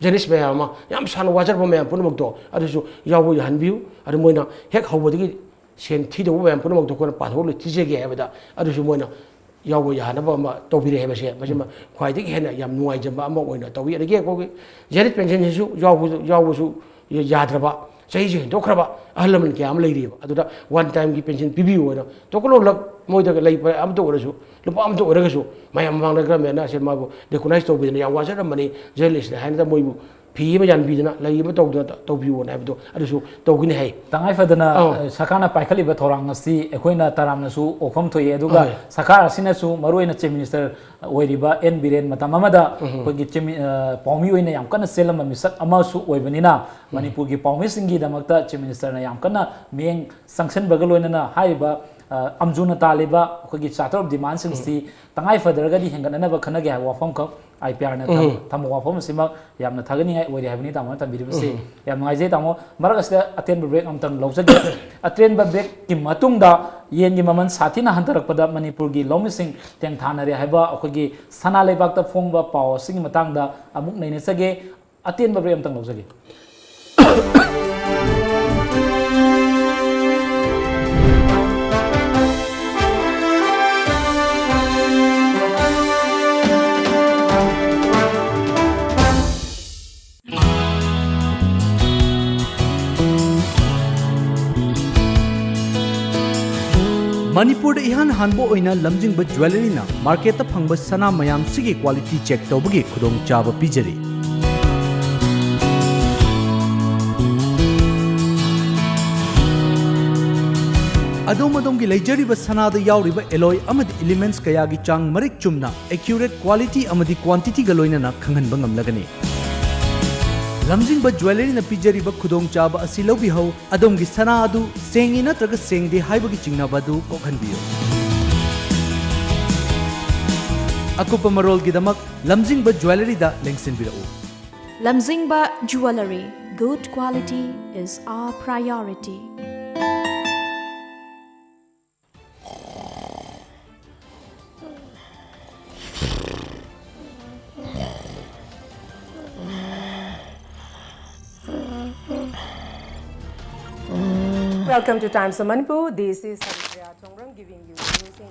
ꯖꯦꯟ ꯏꯁ ꯃꯌꯥꯝ ꯑꯃ ꯌꯥꯝ ꯁꯥꯡꯅ ꯋꯥꯖꯔꯕ ꯃꯌꯥꯝ ꯄꯨꯝꯅꯃꯛꯇꯣ ꯑꯗꯨꯁꯨ ꯌꯥꯎꯕ ꯌꯥꯍꯟꯕꯤꯌꯨ꯫ ꯑꯗꯨ ꯃꯣꯏꯅ ꯍꯦꯛ ꯍꯧꯕꯗꯒꯤ ꯁꯦꯟ ꯊꯤꯗꯧꯕ ꯃꯌꯥꯝ ꯄꯨꯝꯅꯃꯛꯇꯣ ꯑꯩꯈꯣꯏꯅ ꯄꯥꯊꯣꯛꯑ ꯂꯣꯏ ꯊꯤꯖꯒꯦ ꯍꯥꯏꯕꯗ ꯑꯗꯨꯁꯨ ꯃꯣꯏꯅ ꯌꯥꯎꯕ ꯌꯥꯍꯟꯅꯕ ꯑꯃ ꯇꯧꯕꯤꯔꯦ ꯍꯥꯏꯕꯁꯦ, ꯃꯁꯤꯃ ꯈ꯭ꯋꯥꯏꯗꯒꯤ ꯍꯦꯟꯅ ꯌꯥꯝ ꯅꯨꯡꯉꯥꯏꯖꯕ ꯑꯃ ꯑꯣꯏꯅ ꯇꯧꯏ꯫ ꯑꯗꯒꯤ ꯑꯩꯈꯣꯏꯒꯤ ꯖꯦꯟ ꯏꯁ ꯄꯦꯟꯁꯟꯁꯤꯁꯨ ꯌꯥꯎꯕ-, ꯌꯥꯎꯕꯁꯨ ꯌꯥꯗ꯭ꯔꯕ, ꯆꯍꯤꯁꯨ ꯍꯦꯟꯗꯣꯛꯈ꯭ꯔꯕ ꯑꯍꯜ ꯂꯃꯟ ꯀꯌꯥ ꯑꯃ ꯂꯩꯔꯤꯕ꯫ ꯑꯗꯨꯗ ꯋꯥꯟ ꯇꯥꯏꯝꯒꯤ ꯄꯦꯟꯁꯟ ꯄꯤꯕꯤꯌꯨ ꯍꯥꯏꯅ ꯇꯣꯀꯂꯣꯂꯛ ꯃꯣꯏꯗ ꯂꯩꯕ ꯑꯃꯇ ꯑꯣꯏꯔꯁꯨ, ꯂꯨꯄꯥ ꯑꯃꯇ ꯑꯣꯏꯔꯒꯁꯨ, ꯃꯌꯥꯝ ꯃꯃꯥꯡꯗ ꯒꯚꯔꯟꯃꯦꯟꯅ ꯑꯁꯦ ꯃꯥꯕꯨ ꯔꯤꯀꯣꯛꯅꯥꯏꯖ ꯇꯧꯕꯤꯗꯅ ꯌꯥꯝ ꯋꯥꯖꯔꯝꯕꯅꯤ, ꯖꯔꯅꯦꯂꯤꯁꯅ ꯍꯥꯏꯅ ꯃꯣꯏꯕꯨ ꯐꯤ ꯑꯃ ꯌꯥꯟꯕꯤꯗꯅ, ꯂꯩ ꯑꯃ ꯇꯧꯗꯅ ꯇꯧꯕꯤꯌꯣꯅ ꯍꯥꯏꯕꯗꯣ ꯑꯗꯨꯁꯨ ꯇꯧꯒꯅꯤ ꯍꯥꯏ꯫ ꯇꯉꯥꯏ ꯐꯗꯅ ꯑꯧ꯫ ꯑ, ꯁꯔꯀꯥꯔꯅ ꯄꯥꯏꯈꯠꯂꯤꯕ ꯊꯧꯔꯥꯡ ꯑꯁꯤ ꯑꯩꯈꯣꯏꯅ ꯇꯔꯥꯝꯅꯁꯨ ꯑꯣꯛꯐꯝ ꯊꯣꯛꯏ꯫ ꯑꯗꯨꯒ ꯍꯣꯏ꯫ ꯁꯔꯀꯥꯔ ꯑꯁꯤꯅꯁꯨ ꯃꯔꯨꯑꯣꯏꯅ Chief Minister ꯑꯣꯏꯔꯤꯕ ꯑꯦꯟ ꯕꯤꯔꯦꯟ ꯃꯇꯝ ꯑꯃꯗ ꯑꯩꯈꯣꯏꯒꯤ Chief Mi-, ꯑ, ꯄꯥꯎꯃꯤ ꯑꯣꯏꯅ ꯌꯥꯝ ꯀꯟꯅ ꯆꯦꯜꯂꯝꯕ ꯃꯤꯁꯛ ꯑꯃꯁꯨ ꯑꯣꯏꯕꯅꯤꯅ ꯃꯅꯤꯄꯨꯔꯒꯤ ꯄꯥꯎꯃꯤꯁꯤꯡꯒꯤꯗꯃꯛꯇ Chief Ministerꯅ ꯌꯥꯝ ꯀꯟꯅ ꯃꯤꯠꯌꯦꯡ ꯆꯪꯁꯤꯟꯕꯒ ꯂꯣꯏꯅꯅ ꯍꯥꯏꯔꯤꯕ, ꯑ, ꯑꯝꯖꯨꯅ ꯇꯥꯜꯂꯤꯕ ꯑꯩꯈꯣꯏꯒꯤ Charter of Demandsꯁꯤꯡꯁꯤ ꯇꯉꯥꯏ ꯐꯗ꯭ꯔꯒꯗꯤ ꯍꯦꯟꯒꯠꯅꯅꯕ ꯈꯟꯅꯒꯦ ꯍꯥꯏꯕ ꯋꯥꯐꯝꯈꯛ ꯑꯥꯏ ꯄꯤ ꯑꯥꯔꯅ ꯊꯝ-, ꯊꯝꯕ ꯋꯥꯐꯝ ꯑꯁꯤꯃꯛ ꯌꯥꯝꯅ ꯊꯥꯒꯠꯅꯤꯡꯉꯥꯏ ꯑꯣꯏꯔꯦ ꯍꯥꯏꯕꯅꯤ ꯇꯥꯃꯣꯅ ꯊꯝꯕꯤꯔꯤꯕꯁꯤ꯫ ꯌꯥꯝ ꯅꯨꯡꯉꯥꯏꯖꯩ ꯇꯥꯃꯣ꯫ ꯃꯔꯛ ꯑꯁꯤꯗ ꯑꯇꯦꯟꯕ break ꯑꯃꯇꯪ ꯂꯧꯖꯒꯦ꯫ ꯑꯇꯦꯟꯕ breakꯀꯤ ꯃꯇꯨꯡꯗ ꯌꯦꯟꯒꯤ ꯃꯃꯜ ꯁꯥꯊꯤꯅ ꯍꯟꯊꯔꯛꯄꯗ ꯃꯅꯤꯄꯨꯔꯒꯤ ꯂꯧꯃꯤꯁꯤꯡ ꯇꯦꯡꯊꯥꯅꯔꯦ ꯍꯥꯏꯕ ꯑꯩꯈꯣꯏꯒꯤ ꯁꯅꯥ ꯂꯩꯕꯥꯛꯇ ꯐꯣꯡꯕ ꯄꯥꯎ ꯑꯁꯤꯒꯤ ꯃꯇꯥꯡꯗ ꯑꯃꯨꯛ ꯅꯩꯅꯖꯒꯦ꯫ ꯑꯇꯦꯟꯕ break ꯑꯃꯇꯪ ꯂꯧꯖꯒꯦ꯫ ꯃꯅꯤꯄꯨꯔꯗ ꯏꯍꯥꯟ ꯍꯥꯟꯕ ꯑꯣꯏꯅ ꯂꯝꯖꯤꯡꯕ ꯖ꯭ꯋꯦꯂꯔꯤꯅ ꯃꯥꯔꯀꯦꯠꯇ ꯐꯪꯕ ꯁꯅꯥ ꯃꯌꯥꯝꯁꯤꯒꯤ ꯀ꯭ꯋꯥꯂꯤꯇꯤ ꯆꯦꯛ ꯇꯧꯕꯒꯤ ꯈꯨꯗꯣꯡꯆꯥꯕ ꯄꯤꯖꯔꯤ꯫ ꯑꯗꯣꯝ ꯑꯗꯣꯝꯒꯤ ꯂꯩꯖꯔꯤꯕ ꯁꯅꯥꯗ ꯌꯥꯎꯔꯤꯕ ꯑꯦꯂꯣꯏ ꯑꯃꯗꯤ ꯏꯂꯤꯃꯦꯟꯠꯁ ꯀꯌꯥꯒꯤ ꯆꯥꯡ ꯃꯔꯤꯛ ꯆꯨꯝꯅ, ꯑꯦꯀ꯭ꯌꯨꯔꯦꯠ ꯀ꯭ꯋꯥꯂꯤꯇꯤ ꯑꯃꯗꯤ ꯀ꯭ꯋꯥꯟꯇꯤꯇꯤꯒ ꯂꯣꯏꯅꯅ ꯈꯪꯍꯟꯕ ꯉꯝꯂꯒꯅꯤ꯫ ꯂꯝꯖꯤꯡꯕ ꯖ꯭ꯋꯦꯂꯔꯤꯅ ꯄꯤꯖꯔꯤꯕ ꯈꯨꯗꯣꯡꯆꯥꯕ ꯑꯁꯤ ꯂꯧꯕꯤꯍꯧ꯫ ꯑꯗꯣꯝꯒꯤ ꯁꯅꯥ ꯑꯗꯨ ꯁꯦꯡꯉꯤ ꯅꯠꯇ꯭ꯔꯒ ꯁꯦꯡꯗꯦ ꯍꯥꯏꯕꯒꯤ ꯆꯤꯡꯅꯕ ꯑꯗꯨ ꯀꯣꯛꯍꯟꯕꯤꯌꯨ꯫ ꯑꯀꯨꯞꯄ ꯃꯔꯣꯜꯒꯤꯗꯃꯛ ꯂꯝꯖꯤꯡꯕ ꯖ꯭ꯋꯦꯂꯔꯤꯗ ꯂꯦꯡꯁꯤꯟꯕꯤꯔꯛꯎ꯫ Lamzingba Jewellery. Good quality is our priority. Welcome to Times of Manipur. This is Haripriya Chongrum giving you news in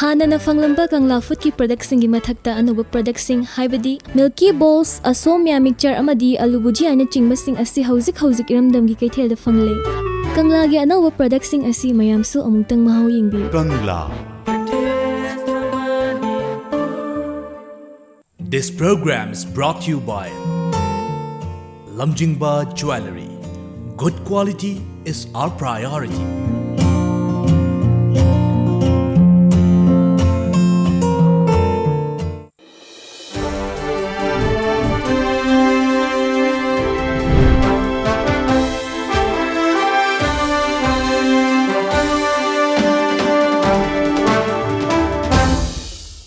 ꯍꯥꯟꯅꯅ ꯐꯪꯂꯝꯕ ꯀꯪꯂꯥ ꯐꯨꯗꯀꯤ ꯄ꯭ꯔꯗꯛꯁꯤꯡꯒꯤ ꯃꯊꯛꯇ ꯑꯅꯧꯕ ꯄ꯭ꯔꯗꯛꯁꯤꯡ, ꯍꯥꯏꯕꯗꯤ ꯃꯤꯜꯀꯤ ꯕꯣꯜꯁ, ꯑꯁꯣꯝꯌꯥ ꯃꯤꯛꯆꯔ ꯑꯃꯗꯤ ꯑꯂꯨ ꯚꯨꯖꯤꯌꯥꯅꯆꯤꯡꯕꯁꯤꯡ ꯑꯁꯤ ꯍꯧꯖꯤꯛ ꯍꯧꯖꯤꯛ ꯏꯔꯝꯗꯝꯒꯤ ꯀꯩꯊꯦꯜꯗ ꯐꯪꯂꯦ꯫ ꯀꯪꯂꯥꯒꯤ ꯑꯅꯧꯕ ꯄ꯭ꯔꯗꯛꯁꯤꯡ ꯑꯁꯤ ꯃꯌꯥꯝꯁꯨ ꯑꯃꯨꯛꯇꯪ ꯃꯍꯥꯎ ꯌꯦꯡꯕꯤꯌꯨ꯫ Kangla. This program is brought to you by Lamjingba Jewelry. Good quality is our priority.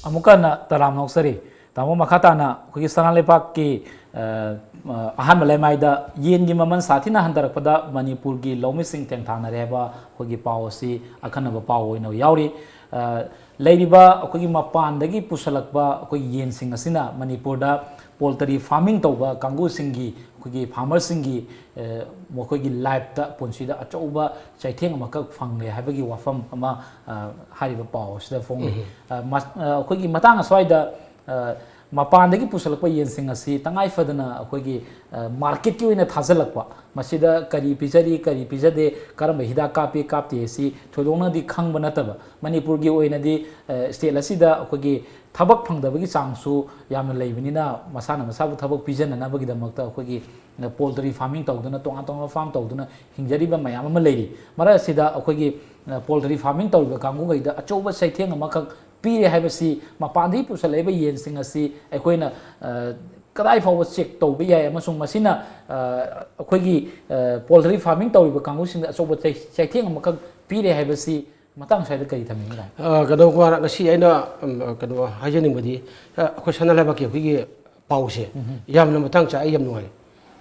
ꯑꯃꯨꯛꯀ ꯍꯟꯅ ꯇꯔꯥꯝꯅ ꯑꯣꯛꯆꯔꯤ꯫ ꯇꯥꯃꯣ, ꯃꯈꯥ ꯇꯥꯅ ꯑꯩꯈꯣꯏꯒꯤ ꯁꯅꯥ ꯂꯩꯕꯥꯛꯀꯤ, ꯑ, ꯑ, ꯑꯍꯥꯟꯕ ꯂꯩꯃꯥꯏꯗ ꯌꯦꯟꯒꯤ ꯃꯃꯜ ꯁꯥꯊꯤꯅ ꯍꯟꯊꯔꯛꯄꯗ ꯃꯅꯤꯄꯨꯔꯒꯤ ꯂꯧꯃꯤꯁꯤꯡ ꯊꯦꯡꯊꯥꯅꯔꯦ ꯍꯥꯏꯕ ꯑꯩꯈꯣꯏꯒꯤ ꯄꯥꯎ ꯑꯁꯤ ꯑꯈꯟꯅꯕ ꯄꯥꯎ ꯑꯣꯏꯅ ꯌꯥꯎꯔꯤ꯫ ꯑ, ꯂꯩꯔꯤꯕ ꯑꯩꯈꯣꯏꯒꯤ ꯃꯄꯥꯟꯗꯒꯤ ꯄꯨꯁꯜꯂꯛꯄ ꯑꯩꯈꯣꯏꯒꯤ ꯌꯦꯟꯁꯤꯡ ꯑꯁꯤꯅ ꯃꯅꯤꯄꯨꯔꯗ poultry farming ꯇꯧꯕ ꯀꯥꯡꯕꯨꯁꯤꯡꯒꯤ, ꯑꯩꯈꯣꯏꯒꯤ farmerꯁꯤꯡꯒꯤ, ꯑ, ꯃꯈꯣꯏꯒꯤ lifeꯇ, ꯄꯨꯟꯁꯤꯗ ꯑꯆꯧꯕ ꯆꯩꯊꯦꯡ ꯑꯃꯈꯛ ꯐꯪꯂꯦ ꯍꯥꯏꯕꯒꯤ ꯋꯥꯐꯝ ꯑꯃ, ꯑ, ꯍꯥꯏꯔꯤꯕ ꯄꯥꯎ ꯑꯁꯤꯗ ꯐꯣꯡꯂꯤ꯫ ꯎꯝ꯫ ꯑ, ꯃꯁ-, ꯑ, ꯑꯩꯈꯣꯏꯒꯤ ꯃꯇꯥꯡ ꯑꯁ꯭ꯋꯥꯏꯗ, ꯑ, ꯃꯄꯥꯟꯗꯒꯤ ꯄꯨꯁꯜꯂꯛꯄ ꯌꯦꯟꯁꯤꯡ ꯑꯁꯤ ꯇꯉꯥꯏ ꯐꯗꯅ ꯑꯩꯈꯣꯏꯒꯤ, ꯑ, marketꯀꯤ ꯑꯣꯏꯅ ꯊꯥꯖꯤꯜꯂꯛꯄ, ꯃꯁꯤꯗ ꯀꯔꯤ ꯄꯤꯖꯔꯤ, ꯀꯔꯤ ꯄꯤꯖꯗꯦ, ꯀꯔꯝꯕ ꯍꯤꯗꯥꯛ ꯀꯥꯞꯄꯤ, ꯀꯥꯞꯇꯦ ꯑꯁꯤ ꯊꯣꯏꯗꯣꯛꯅꯗꯤ ꯈꯪꯕ ꯅꯠꯇꯕ, ꯃꯅꯤꯄꯨꯔꯒꯤ ꯑꯣꯏꯅꯗꯤ, ꯑ, state ꯑꯁꯤꯗ ꯑꯩꯈꯣꯏꯒꯤ ꯊꯕꯛ ꯐꯪꯗꯕꯒꯤ ꯆꯥꯡꯁꯨ ꯌꯥꯝꯅ ꯂꯩꯕꯅꯤꯅ, ꯃꯁꯥꯅ ꯃꯁꯥꯕꯨ ꯊꯕꯛ ꯄꯤꯖꯅꯅꯕꯒꯤꯗꯃꯛꯇ ꯑꯩꯈꯣꯏꯒꯤ, ꯑ, poultry farming ꯇꯧꯗꯨꯅ, ꯇꯣꯉꯥꯟ ꯇꯣꯉꯥꯟꯕ farm ꯇꯧꯗꯨꯅ ꯍꯤꯡꯖꯔꯤꯕ ꯃꯌꯥꯝ ꯑꯃ ꯂꯩꯔꯤ꯫ ꯃꯔꯛ ꯑꯁꯤꯗ ꯑꯩꯈꯣꯏꯒꯤ, ꯑ, poultry farming ꯇꯧꯔꯤꯕ ꯀꯥꯡꯕꯨꯈꯩꯗ ꯑꯆꯧꯕ ꯆꯩꯊꯦꯡ ꯑꯃꯈꯛ ꯄꯤꯔꯦ ꯍꯥꯏꯕꯁꯤ, ꯃꯄꯥꯟꯗꯒꯤ ꯄꯨꯁꯜꯂꯛꯏꯕ ꯌꯦꯟꯁꯤꯡ ꯑꯁꯤ ꯑꯩꯈꯣꯏꯅ, ꯑ, ꯀꯗꯥꯏ ꯐꯥꯎꯕ check ꯇꯧꯕ ꯌꯥꯏ ꯑꯃꯁꯨꯡ ꯃꯁꯤꯅ, ꯑ, ꯑꯩꯈꯣꯏꯒꯤ, ꯑ, poultry farming ꯇꯧꯔꯤꯕ ꯀꯥꯡꯕꯨꯁꯤꯡꯗ ꯑꯆꯧꯕ ꯆꯩ-, ꯆꯩꯊꯦꯡ ꯑꯃꯈꯛ ꯄꯤꯔꯦ ꯍꯥꯏꯕꯁꯤ ꯃꯇꯥꯡ ꯁ꯭ꯋꯥꯏꯗ ꯀꯔꯤ ꯊꯝꯕꯤꯅꯤꯡꯉꯤ? ꯑ, ꯀꯩꯅꯣ, ꯀꯨꯃꯥꯔ, ꯉꯁꯤ ꯑꯩꯅ, ꯎꯝ, ꯀꯩꯅꯣ ꯍꯥꯏꯖꯅꯤꯡꯕꯗꯤ, ꯑ, ꯑꯩꯈꯣꯏ ꯁꯅꯥ ꯂꯩꯕꯥꯛꯀꯤ ꯑꯩꯈꯣꯏꯒꯤ ꯄꯥꯎꯁꯦ ꯎꯝ꯫ ꯌꯥꯝꯅ ꯃꯇꯥꯡ ꯆꯥꯏ, ꯑꯩ ꯌꯥꯝ ꯅꯨꯡꯉꯥꯏ꯫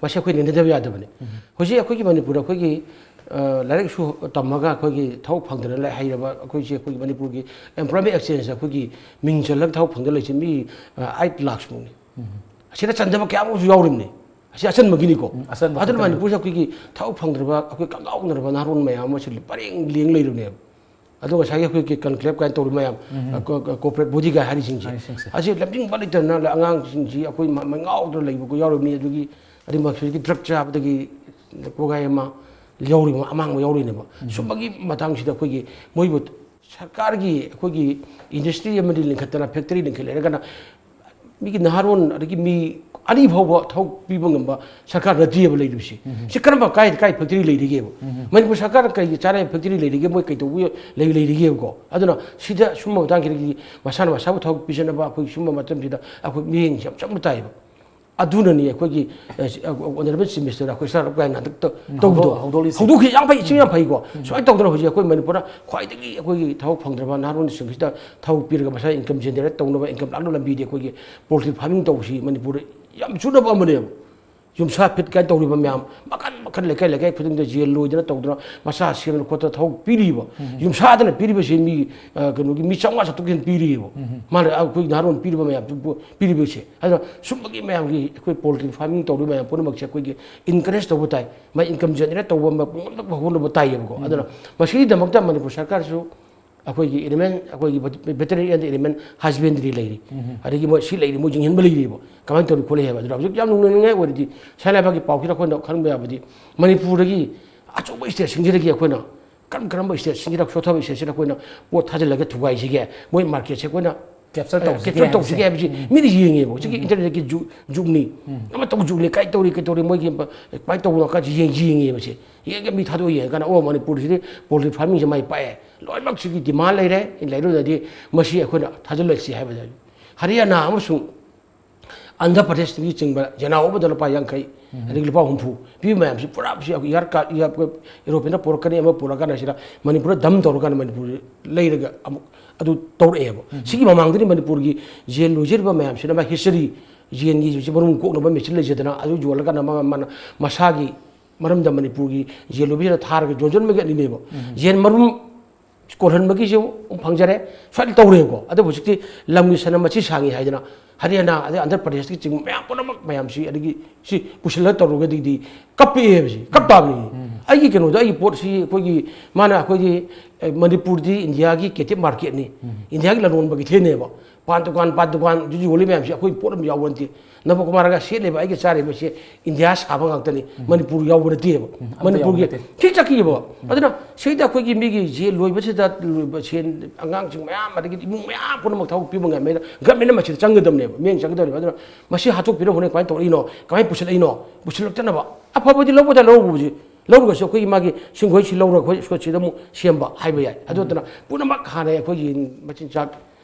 ꯃꯁꯤ ꯑꯩꯈꯣꯏ ꯅꯩꯅꯗꯕ ꯌꯥꯗꯕꯅꯤ꯫ ꯎꯝ꯫ ꯍꯧꯖꯤꯛ ꯑꯩꯈꯣꯏꯒꯤ ꯃꯅꯤꯄꯨꯔꯗ ꯑꯩꯈꯣꯏꯒꯤ, ꯑ, ꯂꯥꯏꯔꯤꯛ ꯂꯥꯏꯁꯨ ꯇꯝꯃꯒ ꯑꯩꯈꯣꯏꯒꯤ ꯊꯕꯛ ꯐꯪꯗꯅ ꯂꯩ-, ꯍꯩꯔꯕ ꯑꯩꯈꯣꯏꯁꯦ, ꯑꯩꯈꯣꯏꯒꯤ ꯃꯅꯤꯄꯨꯔꯒꯤ employment exchange ꯑꯩꯈꯣꯏꯒꯤ ꯃꯤꯡ ꯆꯜꯂꯒ ꯊꯕꯛ ꯐꯪꯗꯅ ꯂꯩꯁꯦ ꯃꯤ, ꯑ, eight lakhs ꯃꯨꯛꯅꯤ꯫ ꯎꯝ꯫ ꯑꯁꯤꯗ ꯆꯟꯗꯕ ꯀꯌꯥ ꯑꯃꯁꯨ ꯌꯥꯎꯔꯤꯕꯅꯤ꯫ ꯑꯁꯤ ꯑꯆꯟꯕꯒꯤꯅꯤꯀꯣ꯫ ꯎꯝ, ꯑꯆꯟꯕ ꯑꯗꯨꯅ ꯈꯛꯇꯅꯤ꯫ ꯃꯅꯤꯄꯨꯔꯁꯦ ꯑꯩꯈꯣꯏꯒꯤ ꯊꯕꯛ ꯐꯪꯗ꯭ꯔꯕ, ꯑꯩꯈꯣꯏ ꯀꯪꯉꯥꯎꯅꯔꯕ ꯅꯍꯥꯔꯣꯜ ꯃꯌꯥꯝ ꯑꯃꯁꯨ ꯄꯔꯦꯡ ꯂꯦꯡ ꯂꯩꯔꯕꯅꯦꯕ꯫ ꯑꯗꯣ ꯉꯁꯥꯏꯒꯤ ꯑꯩꯈꯣꯏꯒꯤ ꯀꯟꯀ꯭ꯂꯦꯕ ꯀꯥꯏꯅ ꯇꯧꯔꯤ ꯃꯌꯥꯝ, ꯀꯣꯔꯄꯣꯔꯦꯠ ꯕꯣꯗꯤ ꯀꯥꯏ ꯍꯥꯏꯔꯤꯁꯤꯡꯁꯦ, ꯍꯥꯏꯔꯤꯁꯤꯡꯁꯦ꯫ ꯑꯁꯤ ꯂꯝꯖꯤꯡꯕ ꯂꯩꯇꯗꯅ ꯑꯉꯥꯡꯁꯤꯡꯁꯤ ꯑꯩꯈꯣꯏ ꯃ-, ꯃ-, ꯉꯥꯎꯗꯅ ꯂꯩꯕ ꯌꯥꯎꯔꯤꯕ ꯃꯤ, ꯑꯗꯨꯒꯤ ꯑꯗꯩ ꯃꯁꯤꯗꯒꯤ ꯗ꯭ꯔꯒ ꯆꯥꯕꯗꯒꯤ ꯀꯣꯒꯥꯏ ꯑꯃ ꯌꯥꯎꯔꯤꯕ, ꯑꯃꯥꯡꯕ ꯌꯥꯎꯔꯤꯅꯦꯕ꯫ ꯁꯨꯝꯕꯒꯤ ꯃꯇꯥꯡꯁꯤꯗ ꯑꯩꯈꯣꯏꯒꯤ ꯃꯣꯏꯕꯨ ꯁꯔꯀꯥꯔꯒꯤ ꯑꯩꯈꯣꯏꯒꯤ ꯏꯟꯗꯁꯇ꯭ꯔꯤ ꯑꯃꯗꯤ ꯂꯤꯡꯈꯠꯇꯅ, ꯐꯦꯛꯇꯔꯤ ꯂꯤꯡꯈꯠ ꯂꯩꯔꯒꯅ ꯃꯤꯒꯤ ꯅꯍꯥꯔꯣꯟ ꯑꯗꯒꯤ ꯃꯤ ꯑꯅꯤ ꯐꯥꯎꯕ ꯊꯕꯛ ꯄꯤꯕ ꯉꯝꯕ ꯁꯔꯀꯥꯔ ꯅꯠꯇꯦꯕ ꯂꯩꯔꯤꯕꯁꯤ꯫ ꯁꯤ ꯀꯔꯝꯕ ꯀꯥꯏ, ꯀꯥꯏ ꯐꯦꯛꯇꯔꯤ ꯂꯩꯔꯤꯒꯦꯕ? ꯃꯅꯤꯄꯨꯔ ꯁꯔꯀꯥꯔꯅ ꯀꯩꯒꯤ ꯆꯥꯅꯕ ꯐꯦꯛꯇꯔꯤ ꯂꯩꯔꯤꯒꯦ? ꯃꯣꯏ ꯀꯩꯗꯧꯕ ꯂꯩ-, ꯂꯩꯔꯤꯒꯦꯕꯀꯣ? ꯑꯗꯨꯅ ꯁꯤꯗ ꯁꯨꯝꯕ ꯃꯇꯥꯡꯁꯤꯗꯒꯤ ꯃꯁꯥꯅ ꯃꯁꯥꯕꯨ ꯊꯕꯛ ꯄꯤꯖꯅꯕ ꯑꯩꯈꯣꯏ ꯁꯨꯝꯕ ꯃꯇꯝꯁꯤꯗ ꯑꯩꯈꯣꯏ ꯃꯤꯠꯌꯦꯡꯁꯤ ꯌꯥꯝ ꯆꯪꯕ ꯇꯥꯏꯌꯦꯕ꯫ ꯑꯗꯨꯅꯅꯤ ꯑꯩꯈꯣꯏꯒꯤ, ꯑ, ꯁꯤ, ꯑ, ꯑꯣꯅꯔꯦꯕꯜ ꯆꯤꯐ ꯃꯤꯅꯤꯁꯇꯔꯗ ꯑꯩꯈꯣꯏ ꯁ꯭ꯇꯥꯔꯠ ꯑꯞ ꯀꯥꯏꯅ ꯍꯟꯗꯛꯇ ꯎꯝ, ꯇꯧꯕꯗꯣ ꯍꯧꯗꯣꯛ-, ꯍꯧꯗꯣꯛꯂꯤꯁꯦ꯫ ꯍꯧꯗꯣꯛꯈꯤ, ꯌꯥꯝ ꯐꯩ, ꯁꯤ ꯌꯥꯝ ꯐꯩꯀꯣ꯫ ꯁꯨꯃꯥꯏꯅ ꯇꯧꯗꯅ ꯍꯧꯖꯤꯛ ꯑꯩꯈꯣꯏ ꯃꯅꯤꯄꯨꯔꯗ ꯈ꯭ꯋꯥꯏꯗꯒꯤ ꯑꯩꯈꯣꯏꯒꯤ ꯊꯕꯛ ꯐꯪꯗ꯭ꯔꯕ ꯅꯍꯥꯔꯣꯜꯁꯤꯡꯁꯤꯗ ꯊꯕꯛ ꯄꯤꯔꯒ ꯃꯁꯥ ꯏꯟꯀꯝ ꯖꯦꯅꯦꯔꯦꯠ ꯇꯧꯅꯕ, ꯏꯟꯀꯝ ꯂꯥꯛꯅꯕ ꯂꯝꯕꯤꯗꯤ ꯑꯩꯈꯣꯏꯒꯤ ꯄꯣꯜꯇ꯭ꯔꯤ ꯐꯥꯔꯃꯤꯡ ꯇꯧꯕꯁꯤ ꯃꯅꯤꯄꯨꯔꯗ ꯌꯥꯝ ꯆꯨꯅꯕ ꯑꯃꯅꯦꯕ꯫ ꯌꯨꯝꯁꯥ ꯐꯤꯠ ꯀꯥꯏꯅ ꯇꯧꯔꯤꯕ ꯃꯌꯥꯝ, ꯃꯈꯟ ꯃꯈꯟ, ꯂꯩꯀꯥꯏ ꯂꯩꯀꯥꯏ ꯈꯨꯗꯤꯡꯗ ꯌꯦꯟ ꯂꯣꯏꯗꯅ ꯇꯧꯗꯅ, ꯃꯆꯥ ꯁꯦꯝꯗꯅ ꯈꯣꯠꯇꯅ ꯊꯕꯛ ꯄꯤꯔꯤꯕ, ꯌꯨꯝꯁꯥꯗꯅ ꯄꯤꯔꯤꯕꯁꯤ ꯃꯤ, ꯑ, ꯀꯩꯅꯣꯒꯤ ꯃꯤ ꯆꯥꯝꯃꯉꯥ ꯆꯥꯇ꯭ꯔꯨꯛ ꯍꯦꯟꯅ ꯄꯤꯔꯤꯕ꯫ ꯃꯥꯅ ꯑꯩꯈꯣꯏ ꯅꯍꯥꯔꯣꯟ ꯄꯤꯔꯤꯕ ꯃꯌꯥꯝꯗꯨꯕꯨ ꯄꯤꯔꯤꯕꯁꯦ꯫ ꯑꯗꯨꯅ ꯁꯨꯝꯕꯒꯤ ꯃꯌꯥꯝꯒꯤ ꯑꯩꯈꯣꯏ ꯄꯣꯜꯇ꯭ꯔꯤ ꯐꯥꯔꯃꯤꯡ ꯇꯧꯔꯤꯕ ꯃꯌꯥꯝ ꯄꯨꯝꯅꯃꯛꯁꯦ ꯑꯩꯈꯣꯏꯒꯤ ꯏꯟꯀꯔꯦꯖ ꯇꯧꯕ ꯇꯥꯏ, ꯃꯥꯏ ꯏꯟꯀꯝ ꯖꯦꯅꯦꯔꯦꯠ ꯇꯧꯕ ꯑꯃ ꯄꯨꯝꯅꯃꯛ ꯍꯣꯠꯅꯕ ꯇꯥꯏꯌꯦꯕꯀꯣ꯫ ꯑꯗꯨꯅ ꯃꯁꯤꯒꯤꯗꯃꯛꯇ ꯃꯅꯤꯄꯨꯔ ꯁꯔꯀꯥꯔꯁꯨ ꯑꯩꯈꯣꯏꯒꯤ ꯑꯦꯅꯤꯃꯦꯜ, ꯑꯩꯈꯣꯏꯒꯤ ꯚꯦꯇꯦꯔꯤꯅꯔꯤ ꯑꯦꯟ ꯑꯦꯅꯤꯃꯦꯜ ꯍꯁꯕꯦꯟꯗ꯭ꯔꯤ ꯂꯩꯔꯤ, ꯑꯗꯒꯤ ꯃꯣꯏ ꯁꯤ ꯂꯩꯔꯤ, ꯃꯣꯏ ꯌꯦꯡꯁꯤꯟꯕ ꯂꯩꯔꯤꯕ, ꯀꯃꯥꯏꯅ ꯇꯧꯔꯤ ꯈꯣꯠꯂꯤ ꯍꯥꯏꯕ꯫ ꯑꯗꯨꯅ ꯍꯧꯖꯤꯛ ꯌꯥꯝ ꯅꯨꯡꯉꯥꯏꯅꯤꯡꯉꯥꯏ ꯑꯣꯏꯔꯗꯤ ꯁꯅꯥ ꯂꯩꯕꯥꯛꯀꯤ ꯄꯥꯎꯁꯤꯗ ꯑꯩꯈꯣꯏꯅ ꯈꯪꯕ ꯌꯥꯕꯗꯤ ꯃꯅꯤꯄꯨꯔꯗꯒꯤ ꯑꯆꯧꯕ ꯁ꯭ꯇꯦꯠꯁꯤꯡꯁꯤꯗꯒꯤ ꯑꯩꯈꯣꯏꯅ ꯀꯔꯝ ꯀꯔꯝꯕ ꯁ꯭ꯇꯦꯠꯁꯤꯡꯁꯤꯗ ꯁꯣꯠꯊꯕ ꯁ꯭ꯇꯦꯠꯁꯤꯗ ꯑꯩꯈꯣꯏꯅ ꯄꯣꯠ ꯊꯥꯖꯤꯜꯂꯒ ꯊꯨꯒꯥꯏꯁꯤꯒꯦ, ꯃꯣꯏ ꯃꯥꯔꯀꯦꯠꯁꯦ ꯑꯩꯈꯣꯏꯅ ꯀꯦꯞꯆꯔ ꯇꯧꯁꯤꯒꯦ ꯀꯦꯞꯆꯔ ꯇꯧꯁꯤꯒꯦ ꯍꯥꯏꯕꯁꯦ꯫ ꯍꯥꯏꯕꯁꯤ ꯃꯤꯅ ꯌꯦꯡꯉꯦꯕ꯫ ꯍꯧꯖꯤꯛꯀꯤ ꯏꯟꯇꯔꯅꯦꯠꯀꯤ ꯖꯨ-, ꯖꯨꯒꯅꯤ꯫ ꯑꯃ ꯇꯧ ꯖꯨꯒꯅꯤ, ꯀꯥꯏ ꯇꯧꯔꯤ, ꯀꯩ ꯇꯧꯔꯤ, ꯃꯣꯏꯒꯤ ꯀꯃꯥꯏꯅ ꯇꯧꯕꯅꯣ ꯀꯥꯏꯁꯦ ꯌꯦꯡ-, ꯌꯦꯡꯉꯦꯕꯁꯦ꯫ ꯌꯦꯡꯉꯒ ꯃꯤ ꯊꯥꯗꯣꯛꯑ ꯌꯦꯡꯉꯀꯥꯟꯗ, ꯑꯣ, ꯃꯅꯤꯄꯨꯔꯁꯤꯗꯤ ꯄꯣꯜꯇ꯭ꯔꯤ ꯐꯥꯔꯃꯤꯡꯁꯦ ꯃꯥꯏ ꯄꯥꯛꯑꯦ, ꯂꯣꯏꯅꯃꯛꯁꯤꯒꯤ ꯗꯤꯃꯥꯟ ꯂꯩꯔꯦ, ꯂꯩꯔꯨꯔꯗꯤ ꯃꯁꯤ ꯑꯩꯈꯣꯏꯅ ꯊꯥꯖꯤꯜꯂꯁꯤ ꯍꯥꯏꯕꯗ ꯍꯔꯤꯌꯥꯅꯥ ꯑꯃꯁꯨꯡ ꯑꯟꯙ꯭ꯔ ꯄ꯭ꯔꯗꯦꯁꯇꯒꯤ ꯆꯤꯡꯕ ꯌꯦꯅꯥꯎ ꯑꯃꯗ ꯂꯨꯄꯥ ꯌꯥꯡꯈꯩ, ꯑꯗꯒꯤ ꯂꯨꯄꯥ ꯍꯨꯝꯐꯨ ꯄꯤꯕ ꯃꯌꯥꯝꯁꯤ ꯄꯨꯔꯥ ꯁꯤ ꯑꯩꯈꯣꯏ ꯏꯌꯥꯔ ꯀꯥꯔ, ꯏꯌꯥꯔ, ꯌꯨꯔꯣꯞꯄꯤꯌꯟꯅ ꯄꯨꯔꯛꯀꯅꯤ, ꯑꯃ ꯄꯨꯔꯛꯀꯥꯟꯗ ꯁꯤꯗ ꯃꯅꯤꯄꯨꯔꯗ ꯗꯝ ꯇꯧꯔꯀꯥꯟꯗ ꯃꯅꯤꯄꯨꯔ ꯂꯩꯔꯒ ꯑꯃꯨꯛ ꯑꯗꯨ ꯇꯧꯔꯛꯑꯦꯕ꯫ ꯁꯤꯒꯤ ꯃꯃꯥꯡꯗꯗꯤ ꯃꯅꯤꯄꯨꯔꯒꯤ ꯌꯦꯟ ꯂꯣꯏꯖꯔꯤꯕ ꯃꯌꯥꯝꯁꯤꯅ ꯃꯥ ꯍꯦꯆꯔꯤ, ꯌꯦꯟꯒꯤ ꯍꯧꯖꯤꯛ ꯃꯔꯨꯝ ꯀꯣꯛꯅꯕ ꯃꯦꯆꯤꯟ ꯂꯩꯖꯗꯅ ꯑꯗꯨ ꯌꯣꯜꯂꯀꯥꯟꯗ ꯃꯥ, ꯃꯥꯅ ꯃꯁꯥꯒꯤ ꯃꯔꯝꯗ ꯃꯅꯤꯄꯨꯔꯒꯤ ꯌꯦꯟ ꯂꯣꯏꯕꯁꯤꯅ ꯊꯥꯔꯒ ꯌꯣꯟꯁꯤꯟꯕꯒꯤ ꯑꯅꯤꯅꯦꯕ꯫ ꯌꯦꯟ ꯃꯔꯨꯝ ꯀꯣꯜꯍꯟꯕꯒꯤꯁꯨ ꯑꯃꯨꯛ ꯐꯪꯖꯔꯦ, ꯁ꯭ꯋꯥꯏꯗ ꯇꯧꯔꯦꯕꯀꯣ꯫ ꯑꯗꯨꯕꯨ ꯍꯧꯖꯤꯛꯇꯤ ꯂꯝꯒꯤ ꯁꯅꯝ ꯃꯆꯤ ꯁꯥꯡꯉꯤ ꯍꯥꯏꯗꯅ ꯍꯔꯤꯌꯥꯅꯥ, ꯑꯗꯩ ꯑꯟꯙ꯭ꯔ ꯄ꯭ꯔꯗꯦꯁꯀꯤ ꯆꯤꯡꯕ ꯃꯌꯥꯝ ꯄꯨꯝꯅꯃꯛ ꯃꯌꯥꯝꯁꯤ, ꯑꯗꯒꯤ ꯁꯤ ꯄꯨꯁꯤꯜꯂꯒ ꯇꯧꯔꯒꯗꯤ ꯀꯞꯄꯛꯑꯦꯕ, ꯁꯤ ꯀꯞ ꯇꯥꯕꯅꯤ꯫ ꯑꯩꯒꯤ ꯀꯩꯅꯣꯗ, ꯑꯩꯒꯤ ꯄꯣꯠꯁꯤ ꯑꯩꯈꯣꯏꯒꯤ, ꯃꯥꯅ ꯑꯩꯈꯣꯏꯒꯤ, ꯑꯦ, ꯃꯅꯤꯄꯨꯔꯗꯤ ꯏꯟꯗꯤꯌꯥꯒꯤ ꯀꯦꯇꯤꯞ ꯃꯥꯔꯀꯦꯠꯅꯤ, ꯏꯟꯗꯤꯌꯥꯒꯤ ꯂꯂꯣꯟꯕ ꯀꯩꯊꯦꯜꯅꯦꯕ꯫ ꯄꯥꯟ ꯗꯨꯀꯥꯟ, ꯄꯥꯟ ꯗꯨꯀꯥꯟ ꯌꯣꯜꯂꯤ ꯃꯌꯥꯝꯁꯤ ꯑꯩꯈꯣꯏ ꯄꯣꯠ ꯑꯃ ꯌꯥꯎꯕ ꯅꯠꯇꯦ꯫ ꯅꯕꯀꯨꯃꯥꯔꯒ ꯁꯦꯠꯂꯤꯕ, ꯑꯩꯒ ꯆꯥꯔꯤꯕꯁꯤ ꯏꯟꯗꯤꯌꯥ ꯁꯥꯕ ꯉꯥꯛꯇꯅꯤ, ꯃꯅꯤꯄꯨꯔ ꯌꯥꯎꯕ ꯅꯠꯇꯦꯕ꯫ ꯑꯝꯇ ꯌꯥꯎꯕ ꯃꯅꯤꯄꯨꯔꯒꯤ ꯅꯠꯇꯦ꯫ ꯁꯤ ꯆꯠꯈꯤꯕ꯫ ꯑꯗꯨꯅ ꯁꯤꯗ ꯑꯩꯈꯣꯏꯒꯤ ꯃꯤꯒꯤ ꯌꯦꯟ ꯂꯣꯏꯕꯁꯤꯗ ꯂꯣꯏꯕ ꯁꯦꯟ, ꯑꯉꯥꯡꯁꯤꯡ ꯃꯌꯥꯝ, ꯑꯗꯒꯤ ꯏꯃꯨꯡ ꯃꯌꯥꯝ ꯄꯨꯝꯅꯃꯛ ꯊꯕꯛ ꯄꯤꯕ ꯉꯝꯃꯦ꯫ ꯒꯃꯦꯟꯅ ꯃꯁꯤꯗ ꯆꯪꯒꯗꯕꯅꯦꯕ, ꯃꯤꯠꯌꯦꯡ ꯆꯪꯒꯗꯕꯅꯦꯕ꯫ ꯑꯗꯨꯅ ꯃꯁꯤ ꯍꯥꯠꯇꯣꯛꯄꯤꯔꯝꯕꯅ ꯀꯃꯥꯏꯅ ꯇꯧꯔꯛꯏꯅꯣ, ꯀꯃꯥꯏꯅ ꯄꯨꯁꯤꯜꯂꯛꯏꯅꯣ? ꯄꯨꯁꯤꯜꯂꯛꯇꯅꯕ꯫ ꯑꯐꯕꯗꯤ ꯂꯧꯕꯗ ꯂꯧꯔꯨꯕꯁꯤ, ꯂꯧꯔꯒꯁꯨ ꯑꯩꯈꯣꯏꯒꯤ ꯃꯥꯒꯤ ꯁꯤꯡꯒꯣꯏꯁꯤ ꯂꯧꯔꯒ ꯑꯩꯈꯣꯏ ꯁꯤꯗ ꯑꯃꯨꯛ ꯁꯦꯝꯕ ꯍꯥꯏꯕ ꯌꯥꯏ꯫ ꯑꯗꯨ ꯅꯠꯇꯅ ꯄꯨꯝꯅꯃꯛ ꯍꯥꯟꯅ ꯑꯩꯈꯣꯏꯒꯤ ꯃꯆꯤꯟꯖꯥꯛ,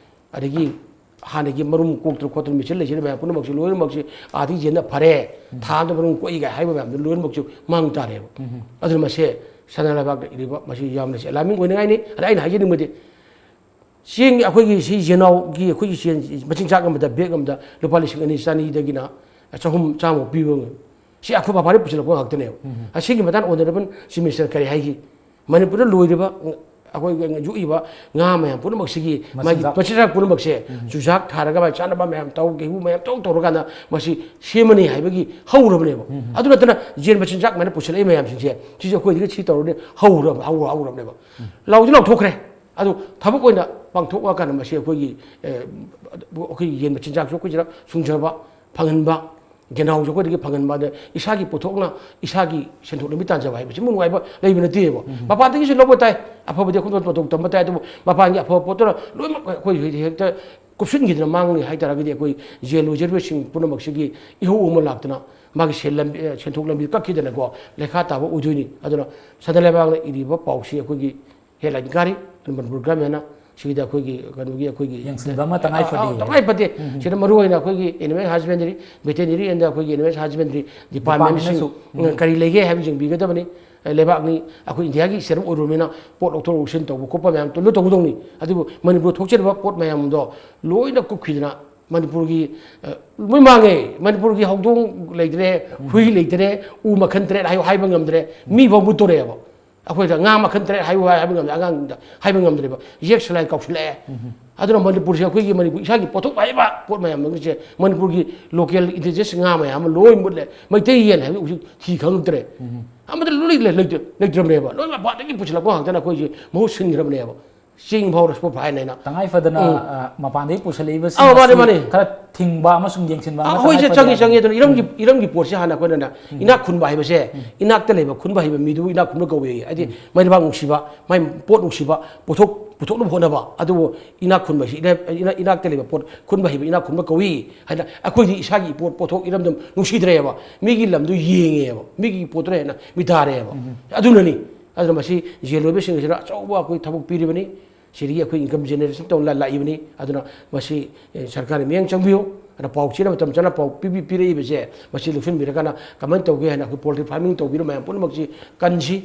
ꯑꯗꯒꯤ ꯍꯥꯟꯅꯒꯤ ꯃꯔꯨꯝ ꯀꯣꯛꯇꯅ ꯈꯣꯠꯇꯅ ꯃꯦꯆꯤꯟ ꯂꯩꯖꯔꯤꯕ ꯃꯌꯥꯝ ꯄꯨꯝꯅꯃꯛꯁꯤ ꯂꯣꯏꯅꯃꯛꯁꯤ ꯑꯥꯗꯒꯤ ꯌꯦꯟꯅ ꯐꯔꯦ, ꯊꯥ ꯑꯃꯗ ꯃꯔꯨꯝ ꯀꯣꯛꯏ ꯀꯥꯏ ꯍꯥꯏꯕ ꯃꯌꯥꯝꯗꯨ ꯂꯣꯏꯅꯃꯛꯁꯨ ꯃꯥꯡ ꯇꯥꯔꯦꯕ꯫ ꯑꯗꯨꯅ ꯃꯁꯦ ꯁꯅꯥ ꯂꯩꯕꯥꯛꯇ ꯏꯔꯤꯕ ꯃꯁꯤ ꯌꯥꯝꯅ ꯑꯦꯂꯥꯔꯃꯤꯡ ꯑꯣꯏꯅꯤꯡꯉꯥꯏꯅꯤ꯫ ꯑꯗ ꯑꯩꯅ ꯍꯥꯏꯖꯅꯤꯡꯕꯗꯤ, ꯆꯦꯡ ꯑꯩꯈꯣꯏꯒꯤ ꯁꯤ ꯌꯦꯅꯥꯎꯒꯤ ꯑꯩꯈꯣꯏꯒꯤ ꯆꯦꯡ ꯃꯆꯤꯟꯖꯥꯛ ꯑꯃꯗ, ꯕꯦꯒ ꯑꯃꯗ ꯂꯨꯄꯥ ꯂꯤꯁꯤꯡ ꯑꯅꯤ ꯆꯅꯤꯗꯒꯤꯅ ꯆꯍꯨꯝ ꯆꯥꯝꯃ ꯄꯤꯕ ꯉꯝꯃꯤ꯫ ꯁꯤ ꯑꯩꯈꯣꯏ ꯃꯄꯥꯟꯗ ꯄꯨꯁꯤꯜꯂꯛꯄ ꯉꯥꯛꯇꯅꯦꯕ꯫ ꯑꯁꯤꯒꯤ ꯃꯇꯥꯡꯗ ꯑꯣꯅꯔꯦꯕꯜ ꯆꯤꯐ ꯃꯤꯅꯤꯁꯇꯔ ꯀꯔꯤ ꯍꯥꯏꯈꯤ? ꯃꯅꯤꯄꯨꯔꯗ ꯂꯣꯏꯔꯤꯕ, ꯑꯩꯈꯣꯏ ꯌꯣꯛꯏꯕ ꯉꯥ ꯃꯌꯥꯝ ꯄꯨꯝꯅꯃꯛꯁꯤꯒꯤ ꯃꯥꯒꯤ ꯃꯆꯤꯟꯖꯥꯛ꯫ ꯃꯆꯤꯟꯖꯥꯛ ꯄꯨꯝꯅꯃꯛꯁꯦ ꯆꯨꯖꯥꯛ ꯊꯥꯔꯒ ꯃꯥꯒꯤ ꯆꯥꯅꯕ ꯃꯌꯥꯝ ꯇꯧ, ꯒꯦꯍꯨ ꯃꯌꯥꯝ ꯇꯧ ꯇꯧꯔꯀꯥꯟꯗ ꯃꯁꯤ ꯁꯦꯝꯃꯅꯤ ꯍꯥꯏꯕꯒꯤ ꯍꯧꯔꯕꯅꯦꯕ꯫ ꯑꯗꯨ ꯅꯠꯇꯅ ꯌꯦꯟ ꯃꯆꯤꯟꯖꯥꯛ ꯃꯌꯥꯝ ꯄꯨꯁꯤꯜꯂꯛꯏ ꯃꯌꯥꯝꯁꯤꯡꯁꯦ, ꯁꯤꯁꯦ ꯑꯩꯈꯣꯏꯗꯒꯤ ꯁꯤ ꯇꯧꯔꯅꯤ ꯍꯧꯔꯕ-, ꯍꯧꯔ-, ꯍꯧꯔꯕꯅꯦꯕ꯫ ꯂꯥꯎꯗꯤ ꯂꯥꯎꯊꯣꯛꯈ꯭ꯔꯦ꯫ ꯑꯗꯨ ꯊꯕꯛ ꯑꯣꯏꯅ ꯄꯥꯡꯊꯣꯛꯑꯀꯥꯟꯗ ꯃꯁꯤ ꯑꯩꯈꯣꯏꯒꯤ, ꯑꯦ, ꯑꯩꯈꯣꯏꯒꯤ ꯌꯦꯟ ꯃꯆꯤꯟꯖꯥꯛꯁꯨ ꯑꯩꯈꯣꯏꯁꯤꯗ ꯁꯨꯡꯖꯕ, ꯐꯪꯍꯟꯕ, ꯌꯦꯅꯥꯎꯁꯨ ꯑꯩꯈꯣꯏꯗꯒꯤ ꯐꯪꯍꯟꯕ, ꯑꯗ ꯏꯁꯥꯒꯤ ꯄꯣꯠꯊꯣꯛꯅ ꯏꯁꯥꯒꯤ ꯁꯦꯟꯊꯣꯛ ꯂꯝꯕꯤ ꯇꯥꯟꯖꯕ ꯍꯥꯏꯕꯁꯤꯃꯨꯛ ꯅꯨꯡꯉꯥꯏꯕ ꯂꯩꯕ ꯅꯠꯇꯦꯕ꯫ ꯃꯄꯥꯟꯗꯒꯤꯁꯨ ꯂꯧꯕ ꯇꯥꯏ, ꯑꯐꯕꯗꯤ ꯑꯩꯈꯣꯏ ꯃꯇꯧ ꯇꯝꯕ ꯇꯥꯏ, ꯑꯗꯨꯕꯨ ꯃꯄꯥꯟꯒꯤ ꯑꯐꯕ ꯄꯣꯠꯇꯨꯅ ꯂꯣꯏꯅꯃꯛ ꯑꯩꯈꯣꯏ ꯍꯦꯛꯇ ꯀꯨꯞꯁꯤꯟꯈꯤꯗꯅ ꯃꯥꯡꯅꯤ ꯍꯥꯏ ꯇꯥꯔꯒꯗꯤ, ꯑꯩꯈꯣꯏ ꯌꯦꯟ ꯂꯣꯏꯖꯔꯤꯕꯁꯤꯡ ꯄꯨꯝꯅꯃꯛꯁꯤꯒꯤ ꯏꯍꯧ ꯑꯃ ꯂꯥꯛꯇꯅ ꯃꯥꯒꯤ ꯁꯦꯜ ꯂꯝꯕꯤ, ꯑꯦ, ꯁꯦꯟꯊꯣꯛ ꯂꯝꯕꯤ ꯀꯛꯈꯤꯗꯅꯀꯣ ꯂꯩꯈꯥ ꯇꯥꯕ ꯑꯣꯏꯗꯣꯏꯅꯤ꯫ ꯑꯗꯨꯅ ꯁꯅꯥ ꯂꯩꯕꯥꯛꯅ ꯏꯔꯤꯕ ꯄꯥꯎꯁꯤ ꯑꯩꯈꯣꯏꯒꯤ ꯍꯦꯗꯂꯥꯏꯟ ꯀꯥꯔꯤ, ꯃꯅꯤꯄꯨꯔ ꯒꯃꯦꯟꯅ ꯁꯤꯒꯤꯗ ꯑꯩꯈꯣꯏꯒꯤ ꯀꯩꯅꯣꯒꯤ ꯑꯩꯈꯣꯏꯒꯤ ꯌꯦꯡꯁꯤꯟꯕ ꯑꯃ ꯇꯉꯥꯏ ꯑ, ꯑ, ꯐꯗꯦ꯫ ꯇꯉꯥꯏ ꯐꯗꯦ꯫ ꯁꯤꯗ ꯃꯔꯨ ꯑꯣꯏꯅ ꯑꯩꯈꯣꯏꯒꯤ ꯑꯦꯅꯤꯃꯦꯜ ꯍꯁꯕꯦꯟꯗꯔꯤ, ꯚꯦꯇꯦꯅꯔꯤ ꯑꯦꯟꯗ ꯑꯩꯈꯣꯏꯒꯤ ꯑꯦꯅꯤꯃꯦꯜ ꯍꯁꯕꯦꯟꯗꯔꯤ ꯗꯤꯄꯥꯔꯠꯃꯦꯟꯁꯤꯡ, ꯗꯤꯄꯥꯔꯠꯃꯦꯟꯅꯁꯨ꯫ ꯎꯝ, ꯀꯔꯤ ꯂꯩꯒꯦ ꯍꯥꯏꯕ ꯌꯦꯡꯕꯤꯒꯗꯕꯅꯤ꯫ ꯑ, ꯂꯩꯕꯥꯛꯅꯤ, ꯑꯩꯈꯣꯏ ꯏꯟꯗꯤꯌꯥꯒꯤ ꯁꯔꯨꯛ ꯑꯣꯏꯔꯨꯕꯅꯤꯅ ꯄꯣꯠ ꯂꯧꯊꯣꯛ ꯂꯧꯁꯤꯟ ꯇꯧꯕ ꯈꯣꯠꯄ ꯃꯌꯥꯝ ꯂꯣꯏ ꯇꯧꯒꯗꯧꯅꯤ꯫ ꯑꯗꯨꯕꯨ ꯃꯅꯤꯄꯨꯔꯗ ꯊꯣꯛꯆꯔꯤꯕ ꯄꯣꯠ ꯃꯌꯥꯝꯗꯣ ꯂꯣꯏꯅ ꯀꯨꯞꯈꯤꯗꯅ ꯃꯅꯤꯄꯨꯔꯒꯤ, ꯑ, ꯂꯣꯏ ꯃꯥꯡꯉꯦ꯫ ꯃꯅꯤꯄꯨꯔꯒꯤ ꯍꯧꯗꯣꯡ ꯂꯩꯇ꯭ꯔꯦ, ꯍꯨꯏ ꯂꯩꯇ꯭ꯔꯦ, ꯎ ꯃꯈꯜ ꯇꯔꯦꯠ ꯍꯥꯏꯌꯨ ꯍꯥꯏꯕ ꯉꯝꯗ꯭ꯔꯦ, ꯃꯤ ꯐꯥꯎ ꯃꯨꯠꯇꯣꯔꯦꯕ꯫ ꯑꯩꯈꯣꯏꯗ ꯉꯥ ꯃꯈꯜ ꯇꯔꯦꯠ ꯍꯥꯏꯌꯨ ꯍꯥꯏꯕ ꯉꯝꯗ꯭ꯔꯦ, ꯑꯉꯥꯡꯗ ꯍꯥꯏꯕ ꯉꯝꯗ꯭ꯔꯦꯕ꯫ ꯌꯦꯛ ꯁꯂꯥꯏ ꯀꯥꯎꯁꯤꯜꯂꯛꯑꯦ꯫ ꯑꯗꯨꯅ ꯃꯅꯤꯄꯨꯔꯁꯦ, ꯑꯩꯈꯣꯏꯒꯤ ꯃꯅꯤꯄꯨꯔ ꯏꯁꯥꯒꯤ ꯄꯣꯠꯊꯣꯛ ꯍꯥꯏꯕ ꯄꯣꯠ ꯃꯌꯥꯝ ꯑꯃꯁꯦ, ꯃꯅꯤꯄꯨꯔꯒꯤ ꯂꯣꯀꯦꯜ ꯏꯟꯗꯤꯖꯤꯅꯁ ꯉꯥ ꯃꯌꯥꯝ ꯑꯃ ꯂꯣꯏ ꯃꯨꯠꯂꯦ꯫ ꯃꯩꯇꯩ ꯌꯦꯟ ꯍꯥꯏꯕ ꯍꯧꯖꯤꯛ ꯊꯤ ꯈꯪꯉꯛꯇ꯭ꯔꯦ꯫ ꯑꯃꯠꯇ ꯂꯣꯏ ꯂꯩ-, ꯂꯩꯇ-, ꯂꯩꯇ꯭ꯔꯕꯅꯦꯕ꯫ ꯂꯣꯏ ꯃꯄꯥꯟꯗꯒꯤ ꯄꯨꯁꯤꯜꯂꯛꯄ ꯉꯥꯛꯇꯅ ꯑꯩꯈꯣꯏꯁꯦ ꯃꯍꯨꯠ ꯁꯤꯟꯈ꯭ꯔꯕꯅꯦꯕ꯫ ꯆꯦꯡ ꯐꯥꯎ ꯁꯨꯄꯔ ꯐꯥꯏꯟ ꯍꯥꯏꯅ꯫ ꯇꯉꯥꯏ ꯐꯗꯅ, ꯎꯝ꯫ ꯑ, ꯃꯄꯥꯟꯗꯒꯤ ꯄꯨꯁꯜꯂꯛꯏꯕꯁꯤꯡ ꯑꯥ, ꯃꯥꯅꯦ, ꯑꯁꯤ ꯃꯥꯅꯦ꯫ ꯈꯔ ꯊꯤꯡꯕ ꯑꯃꯁꯨꯡ ꯌꯦꯡꯁꯤꯟꯕ ꯑꯥ, ꯑꯃ ꯍꯣꯏ, ꯇꯉꯥꯏ ꯁꯦ, ꯐꯗꯦ ꯆꯪꯉꯤ, ꯍꯥꯏꯅ꯫ ꯆꯪꯉꯤ꯫ ꯑꯗꯨꯅ ꯏꯔꯝꯒꯤ, ꯎꯝ꯫ ꯏꯔꯝꯒꯤ ꯄꯣꯠꯁꯦ ꯍꯥꯟꯅ ꯑꯩꯈꯣꯏꯅ ꯎꯝ꯫ ꯏꯅꯥꯛ ꯈꯨꯟꯕ ꯍꯥꯏꯕꯁꯦ, ꯎꯝ꯫ ꯏꯅꯥꯛꯇ ꯂꯩꯕ ꯈꯨꯟꯕ ꯍꯩꯕ ꯃꯤꯗꯨꯕꯨ ꯏꯅꯥꯛ ꯈꯨꯟꯕ ꯀꯧꯏ꯫ ꯍꯥꯏꯗꯤ ꯎꯝ꯫ ꯃꯥꯏ ꯂꯩꯕꯥꯛ ꯅꯨꯡꯁꯤꯕ, ꯃꯥꯏ ꯄꯣꯠ ꯅꯨꯡꯁꯤꯕ, ꯄꯨꯊꯣꯛ-, ꯄꯨꯊꯣꯛꯅꯕ ꯍꯣꯠꯅꯕ꯫ ꯑꯗꯨꯕꯨ ꯏꯅꯥꯛ ꯈꯨꯟꯕꯁꯤ, ꯏꯅꯥꯛ-, ꯏꯅꯥꯛ-, ꯏꯅꯥꯛꯇ ꯂꯩꯕ ꯄꯣꯠ ꯈꯨꯟꯕ ꯍꯩꯕ ꯏꯅꯥꯛ ꯈꯨꯟꯕ ꯀꯧꯏ ꯍꯥꯏꯅ ꯑꯩꯈꯣꯏꯗꯤ ꯏꯁꯥꯒꯤ ꯄꯣꯠ, ꯄꯣꯠꯊꯣꯛ ꯏꯔꯝꯗꯝ ꯅꯨꯡꯁꯤꯗ꯭ꯔꯦꯕ꯫ ꯃꯤꯒꯤ ꯂꯝꯗꯨ ꯌꯦꯡꯉꯦꯕ, ꯃꯤꯒꯤ ꯄꯣꯠꯇꯨꯅ ꯍꯦꯟꯅ ꯃꯤꯇꯥꯔꯦꯕ꯫ ꯎꯝ꯫ ꯑꯗꯨꯅꯅꯤ꯫ ꯑꯗꯨꯅ ꯃꯁꯤ ꯖꯦꯜ ꯑꯣꯏꯕꯁꯤꯡ ꯑꯁꯤꯗ ꯑꯆꯧꯕ ꯑꯩꯈꯣꯏ ꯊꯕꯛ ꯄꯤꯔꯤꯕꯅꯤ꯫ ꯁꯤꯗꯒꯤ ꯑꯩꯈꯣꯏ ꯏꯟꯀꯝ ꯖꯦꯅꯦꯔꯦꯁꯟ ꯇꯧꯅ ꯂꯥꯛꯏꯕꯅꯤ꯫ ꯑꯗꯨꯅ ꯃꯁꯤ, ꯑꯦ, ꯁꯔꯀꯥꯔꯅ ꯃꯤꯠꯌꯦꯡ ꯆꯪꯕꯤꯌꯨ꯫ ꯑꯗꯨꯅ ꯄꯥꯎ ꯆꯦ ꯃꯇꯝ ꯆꯥꯅ ꯄꯥꯎ ꯄꯤꯕꯤ-, ꯄꯤꯔꯛꯏꯕꯁꯦ ꯃꯁꯤ ꯂꯧꯁꯤꯟꯕꯤꯔꯀꯥꯟꯗ ꯀꯃꯥꯏꯅ ꯇꯧꯒꯦ ꯍꯥꯏꯅ ꯑꯩꯈꯣꯏ ꯄꯣꯜꯇ꯭ꯔꯤ ꯐꯥꯔꯃꯤꯡ ꯇꯧꯕꯤꯔꯤꯕ ꯃꯌꯥꯝ ꯄꯨꯝꯅꯃꯛꯁꯤ ꯀꯟꯁꯤ꯫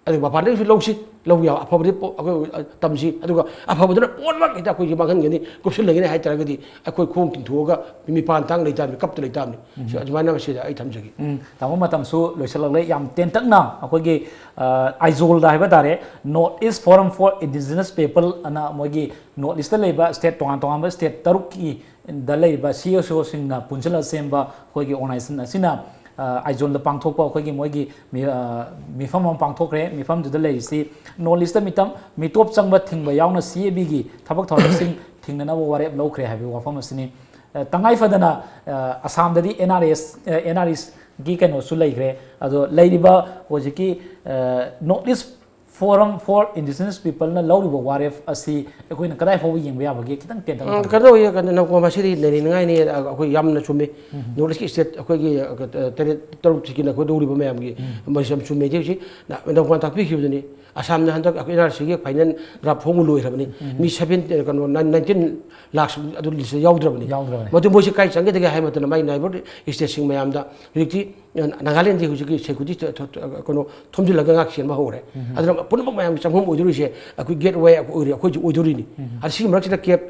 ꯑꯗꯨꯒ ꯃꯄꯥꯟꯗꯒꯤꯁꯨ ꯂꯧꯁꯤ, ꯂꯧ ꯌꯥꯕ ꯑꯐꯕꯗꯤ ꯄꯣ-, ꯑꯩꯈꯣꯏ, ꯑ, ꯇꯝꯁꯤ꯫ ꯑꯗꯨꯒ ꯑꯐꯕꯗꯨꯅ ꯄꯣꯠꯃꯛ ꯍꯦꯛꯇ ꯑꯩꯈꯣꯏꯒꯤ ꯃꯥꯡꯍꯟꯒꯅꯤ, ꯀꯨꯞꯁꯤꯜꯂꯒꯅꯤ ꯍꯥꯏ ꯇꯥꯔꯒꯗꯤ ꯑꯩꯈꯣꯏ ꯈꯣꯡ ꯇꯤꯡꯊꯣꯛꯑꯒ ꯃꯤꯄꯥꯟ ꯇꯥꯡ ꯂꯩꯇꯥꯕꯅꯤ, ꯀꯞꯇ ꯂꯩꯇꯥꯕꯅꯤ꯫ ꯁꯤ ꯎꯝ꯫ ꯑꯗꯨꯃꯥꯏꯅ ꯃꯁꯤꯗ ꯑꯩ ꯊꯝꯖꯒꯦ꯫ ꯎꯝ, ꯇꯥꯃꯣ, ꯃꯇꯝꯁꯨ ꯂꯣꯏꯁꯤꯜꯂꯛꯂꯦ꯫ ꯌꯥꯝ ꯇꯦꯟꯇꯛꯅ ꯑꯩꯈꯣꯏꯒꯤ, ꯑ, ꯑꯥꯏꯖꯣꯜꯗ ꯍꯥꯏꯕ ꯇꯥꯔꯦ, North East Forum for Indigenous People ꯑꯅ ꯃꯣꯏꯒꯤ ꯅꯣꯔꯠ ꯏꯁꯇ ꯂꯩꯕ ꯁ꯭ꯇꯦꯠ, ꯇꯣꯉꯥꯟ ꯇꯣꯉꯥꯟꯕ ꯁ꯭ꯇꯦꯠ ꯇꯔꯨꯛꯀꯤ ꯗ ꯂꯩꯔꯤꯕ ꯁꯤ ꯑꯦꯁ ꯑꯣꯁꯤꯡꯅ ꯄꯨꯟꯁꯤꯜꯂ ꯁꯦꯝꯕ ꯑꯩꯈꯣꯏꯒꯤ ꯑꯣꯔꯒꯅꯥꯏꯖꯦꯁꯟ ꯑꯁꯤꯅ, ꯑ, ꯑꯥꯏꯖꯣꯜꯗ ꯄꯥꯡꯊꯣꯛꯄ ꯑꯩꯈꯣꯏꯒꯤ ꯃꯣꯏꯒꯤ ꯃꯤ-, ꯑ, ꯃꯤꯐꯝ ꯑꯃ ꯄꯥꯡꯊꯣꯛꯈ꯭ꯔꯦ꯫ ꯃꯤꯐꯝꯗꯨꯗ ꯂꯩꯔꯤꯁꯤ ꯅꯣꯔꯠ ꯏꯁꯇ ꯃꯤꯇꯝ-, ꯃꯤꯇꯣꯞ ꯆꯪꯕ ꯊꯤꯡꯕ ꯌꯥꯎꯅ ꯁꯤ ꯑꯦ ꯕꯤꯒꯤ ꯊꯕꯛ ꯊꯧꯔꯝꯁꯤꯡ ꯊꯤꯡꯅꯅꯕ ꯋꯥꯔꯦꯞ ꯂꯧꯈ꯭ꯔꯦ ꯍꯥꯏꯕꯒꯤ ꯋꯥꯐꯝ ꯑꯁꯤꯅꯤ꯫ ꯑ, ꯇꯉꯥꯏ ꯐꯗꯅ, ꯑ, ꯑꯁꯥꯝꯗꯗꯤ ꯑꯦꯟ ꯑꯥꯔ ꯑꯦꯁ, ꯑ, ꯑꯦꯟ ꯑꯥꯔ ꯏꯁꯒꯤ ꯀꯩꯅꯣꯁꯨ ꯂꯩꯈ꯭ꯔꯦ꯫ ꯑꯗꯣ ꯂꯩꯔꯤꯕ ꯍꯧꯖꯤꯛꯀꯤ, ꯑ, North East Forum for Indigenous Peopleꯅ ꯂꯧꯔꯤꯕ ꯋꯥꯔꯦꯞ ꯑꯁꯤ ꯑꯩꯈꯣꯏꯅ ꯀꯗꯥꯏ ꯐꯥꯎꯕ ꯌꯦꯡꯕ ꯌꯥꯕꯒꯦ? ꯈꯤꯇꯪ ꯇꯦꯟꯇꯛꯅ ꯎꯝ, ꯊꯝꯕꯤꯌꯨ꯫ ꯀꯩꯅꯣ ꯇꯧꯋꯤ, ꯀꯩꯅꯣ, ꯅꯪ ꯃꯁꯤꯗꯤ ꯅꯩꯅꯅꯤꯡꯉꯥꯏꯅꯤ꯫ ꯑꯩꯈꯣꯏ ꯌꯥꯝꯅ ꯆꯨꯝꯃꯤ꯫ ꯎꯝ꯫ ꯅꯣꯔꯠ ꯏꯁꯀꯤ ꯁ꯭ꯇꯦꯠ ꯑꯩꯈꯣꯏꯒꯤ, ꯑ, ꯇꯔꯦꯠ, ꯇꯔꯨꯛꯁꯤꯒꯤꯅ ꯑꯩꯈꯣꯏ ꯂꯧꯔꯤꯕ ꯃꯌꯥꯝꯒꯤ ꯎꯝ꯫ ꯃꯁꯤ ꯌꯥꯝ ꯆꯨꯝꯃꯦ꯫ ꯍꯧꯖꯤꯛ ꯍꯧꯖꯤꯛ ꯅ-, ꯅꯧꯄꯥꯟ ꯇꯥꯛꯄꯤꯈꯤꯕꯗꯨꯅꯤ꯫ ꯑꯁꯥꯝꯅ ꯍꯟꯗꯛ ꯑꯩꯈꯣꯏ ꯑꯦꯟ ꯑꯥꯔ ꯁꯤꯒꯤ ꯐꯥꯏꯅꯦꯜ ꯗ꯭ꯔꯥꯐ ꯐꯣꯡꯕ ꯂꯣꯏꯈ꯭ꯔꯕꯅꯤ꯫ ꯎꯝ꯫ ꯃꯤ ꯁꯚꯦꯟ, ꯀꯩꯅꯣ, ꯅꯥꯏꯟ-, ꯅꯥꯏꯟꯇꯤꯟ ꯂꯥꯛꯁ ꯑꯗꯨ ꯂꯤꯁꯇ ꯌꯥꯎꯗ꯭ꯔꯕꯅꯤ꯫ ꯌꯥꯎꯗ꯭ꯔꯕꯅꯤ꯫ ꯃꯗꯨ ꯃꯣꯏꯁꯤ ꯀꯥꯏ ꯆꯪꯒꯗꯒꯦ ꯍꯥꯏꯕ ꯃꯇꯝꯗ ꯃꯥꯏ ꯅꯥꯏꯕꯔ ꯁ꯭ꯇꯦꯠꯁꯤꯡ ꯃꯌꯥꯝꯗ ꯍꯧꯖꯤꯛꯇꯤ ꯅꯥꯒꯥꯂꯦꯟꯗꯤ ꯍꯧꯖꯤꯛꯀꯤ ꯁꯦꯀ꯭ꯌꯨꯔꯤꯇꯤ ꯊ-, ꯊ-, ꯀꯩꯅꯣ ꯊꯣꯝꯖꯤꯜꯂꯒ ꯉꯥꯛ ꯁꯦꯟꯕ ꯍꯧꯔꯦ꯫ ꯎꯝ꯫ ꯑꯗꯨꯅ ꯄꯨꯝꯅꯃꯛ ꯃꯌꯥꯝꯒꯤ ꯆꯪꯐꯝ ꯑꯣꯏꯗꯣꯔꯤꯁꯦ ꯑꯩꯈꯣꯏ ꯒꯦꯠ ꯋꯦ ꯑꯣꯏꯔꯦ, ꯑꯩꯈꯣꯏꯁꯨ ꯑꯣꯏꯗꯣꯔꯤꯅꯤ꯫ ꯎꯝ꯫ ꯑꯗ ꯁꯤꯒꯤ ꯃꯔꯛꯁꯤꯗ ꯀꯦꯞ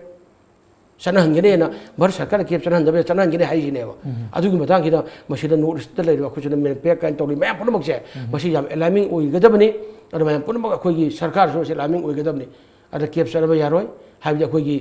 ꯆꯠꯅꯍꯟꯒꯅꯤꯅ, ꯚꯥꯔꯠ ꯁꯔꯀꯥꯔꯅ ꯀꯦꯞ ꯆꯠꯅꯍꯟꯗꯕ ꯌꯥ-, ꯆꯠꯅꯍꯟꯒꯅꯤ ꯍꯥꯏꯔꯤꯁꯤꯅꯦꯕ꯫ ꯎꯝ꯫ ꯑꯗꯨꯒꯤ ꯃꯇꯥꯡꯁꯤꯗ ꯃꯁꯤꯗ ꯅꯣꯔꯠ ꯏꯁꯇ ꯂꯩꯔꯤꯕ ꯑꯩꯈꯣꯏꯁꯤꯅ ꯃꯦꯟꯄꯦꯛ ꯀꯥꯏꯅ ꯇꯧꯔꯤ ꯃꯌꯥꯝ ꯄꯨꯝꯅꯃꯛꯁꯦ, ꯎꯝ꯫ ꯃꯁꯤ ꯌꯥꯝ ꯑꯦꯂꯥꯔꯃꯤꯡ ꯑꯣꯏꯒꯗꯕꯅꯤ꯫ ꯑꯗꯨ ꯃꯌꯥꯝ ꯄꯨꯝꯅꯃꯛ ꯑꯩꯈꯣꯏꯒꯤ ꯁꯔꯀꯥꯔꯁꯨ ꯃꯁꯤ ꯑꯦꯂꯥꯔꯃꯤꯡ ꯑꯣꯏꯒꯗꯕꯅꯤ꯫ ꯑꯗ ꯀꯦꯞ ꯆꯠꯅꯕ ꯌꯥꯔꯣꯏ꯫ ꯍꯥꯏꯕꯗꯤ ꯑꯩꯈꯣꯏꯒꯤ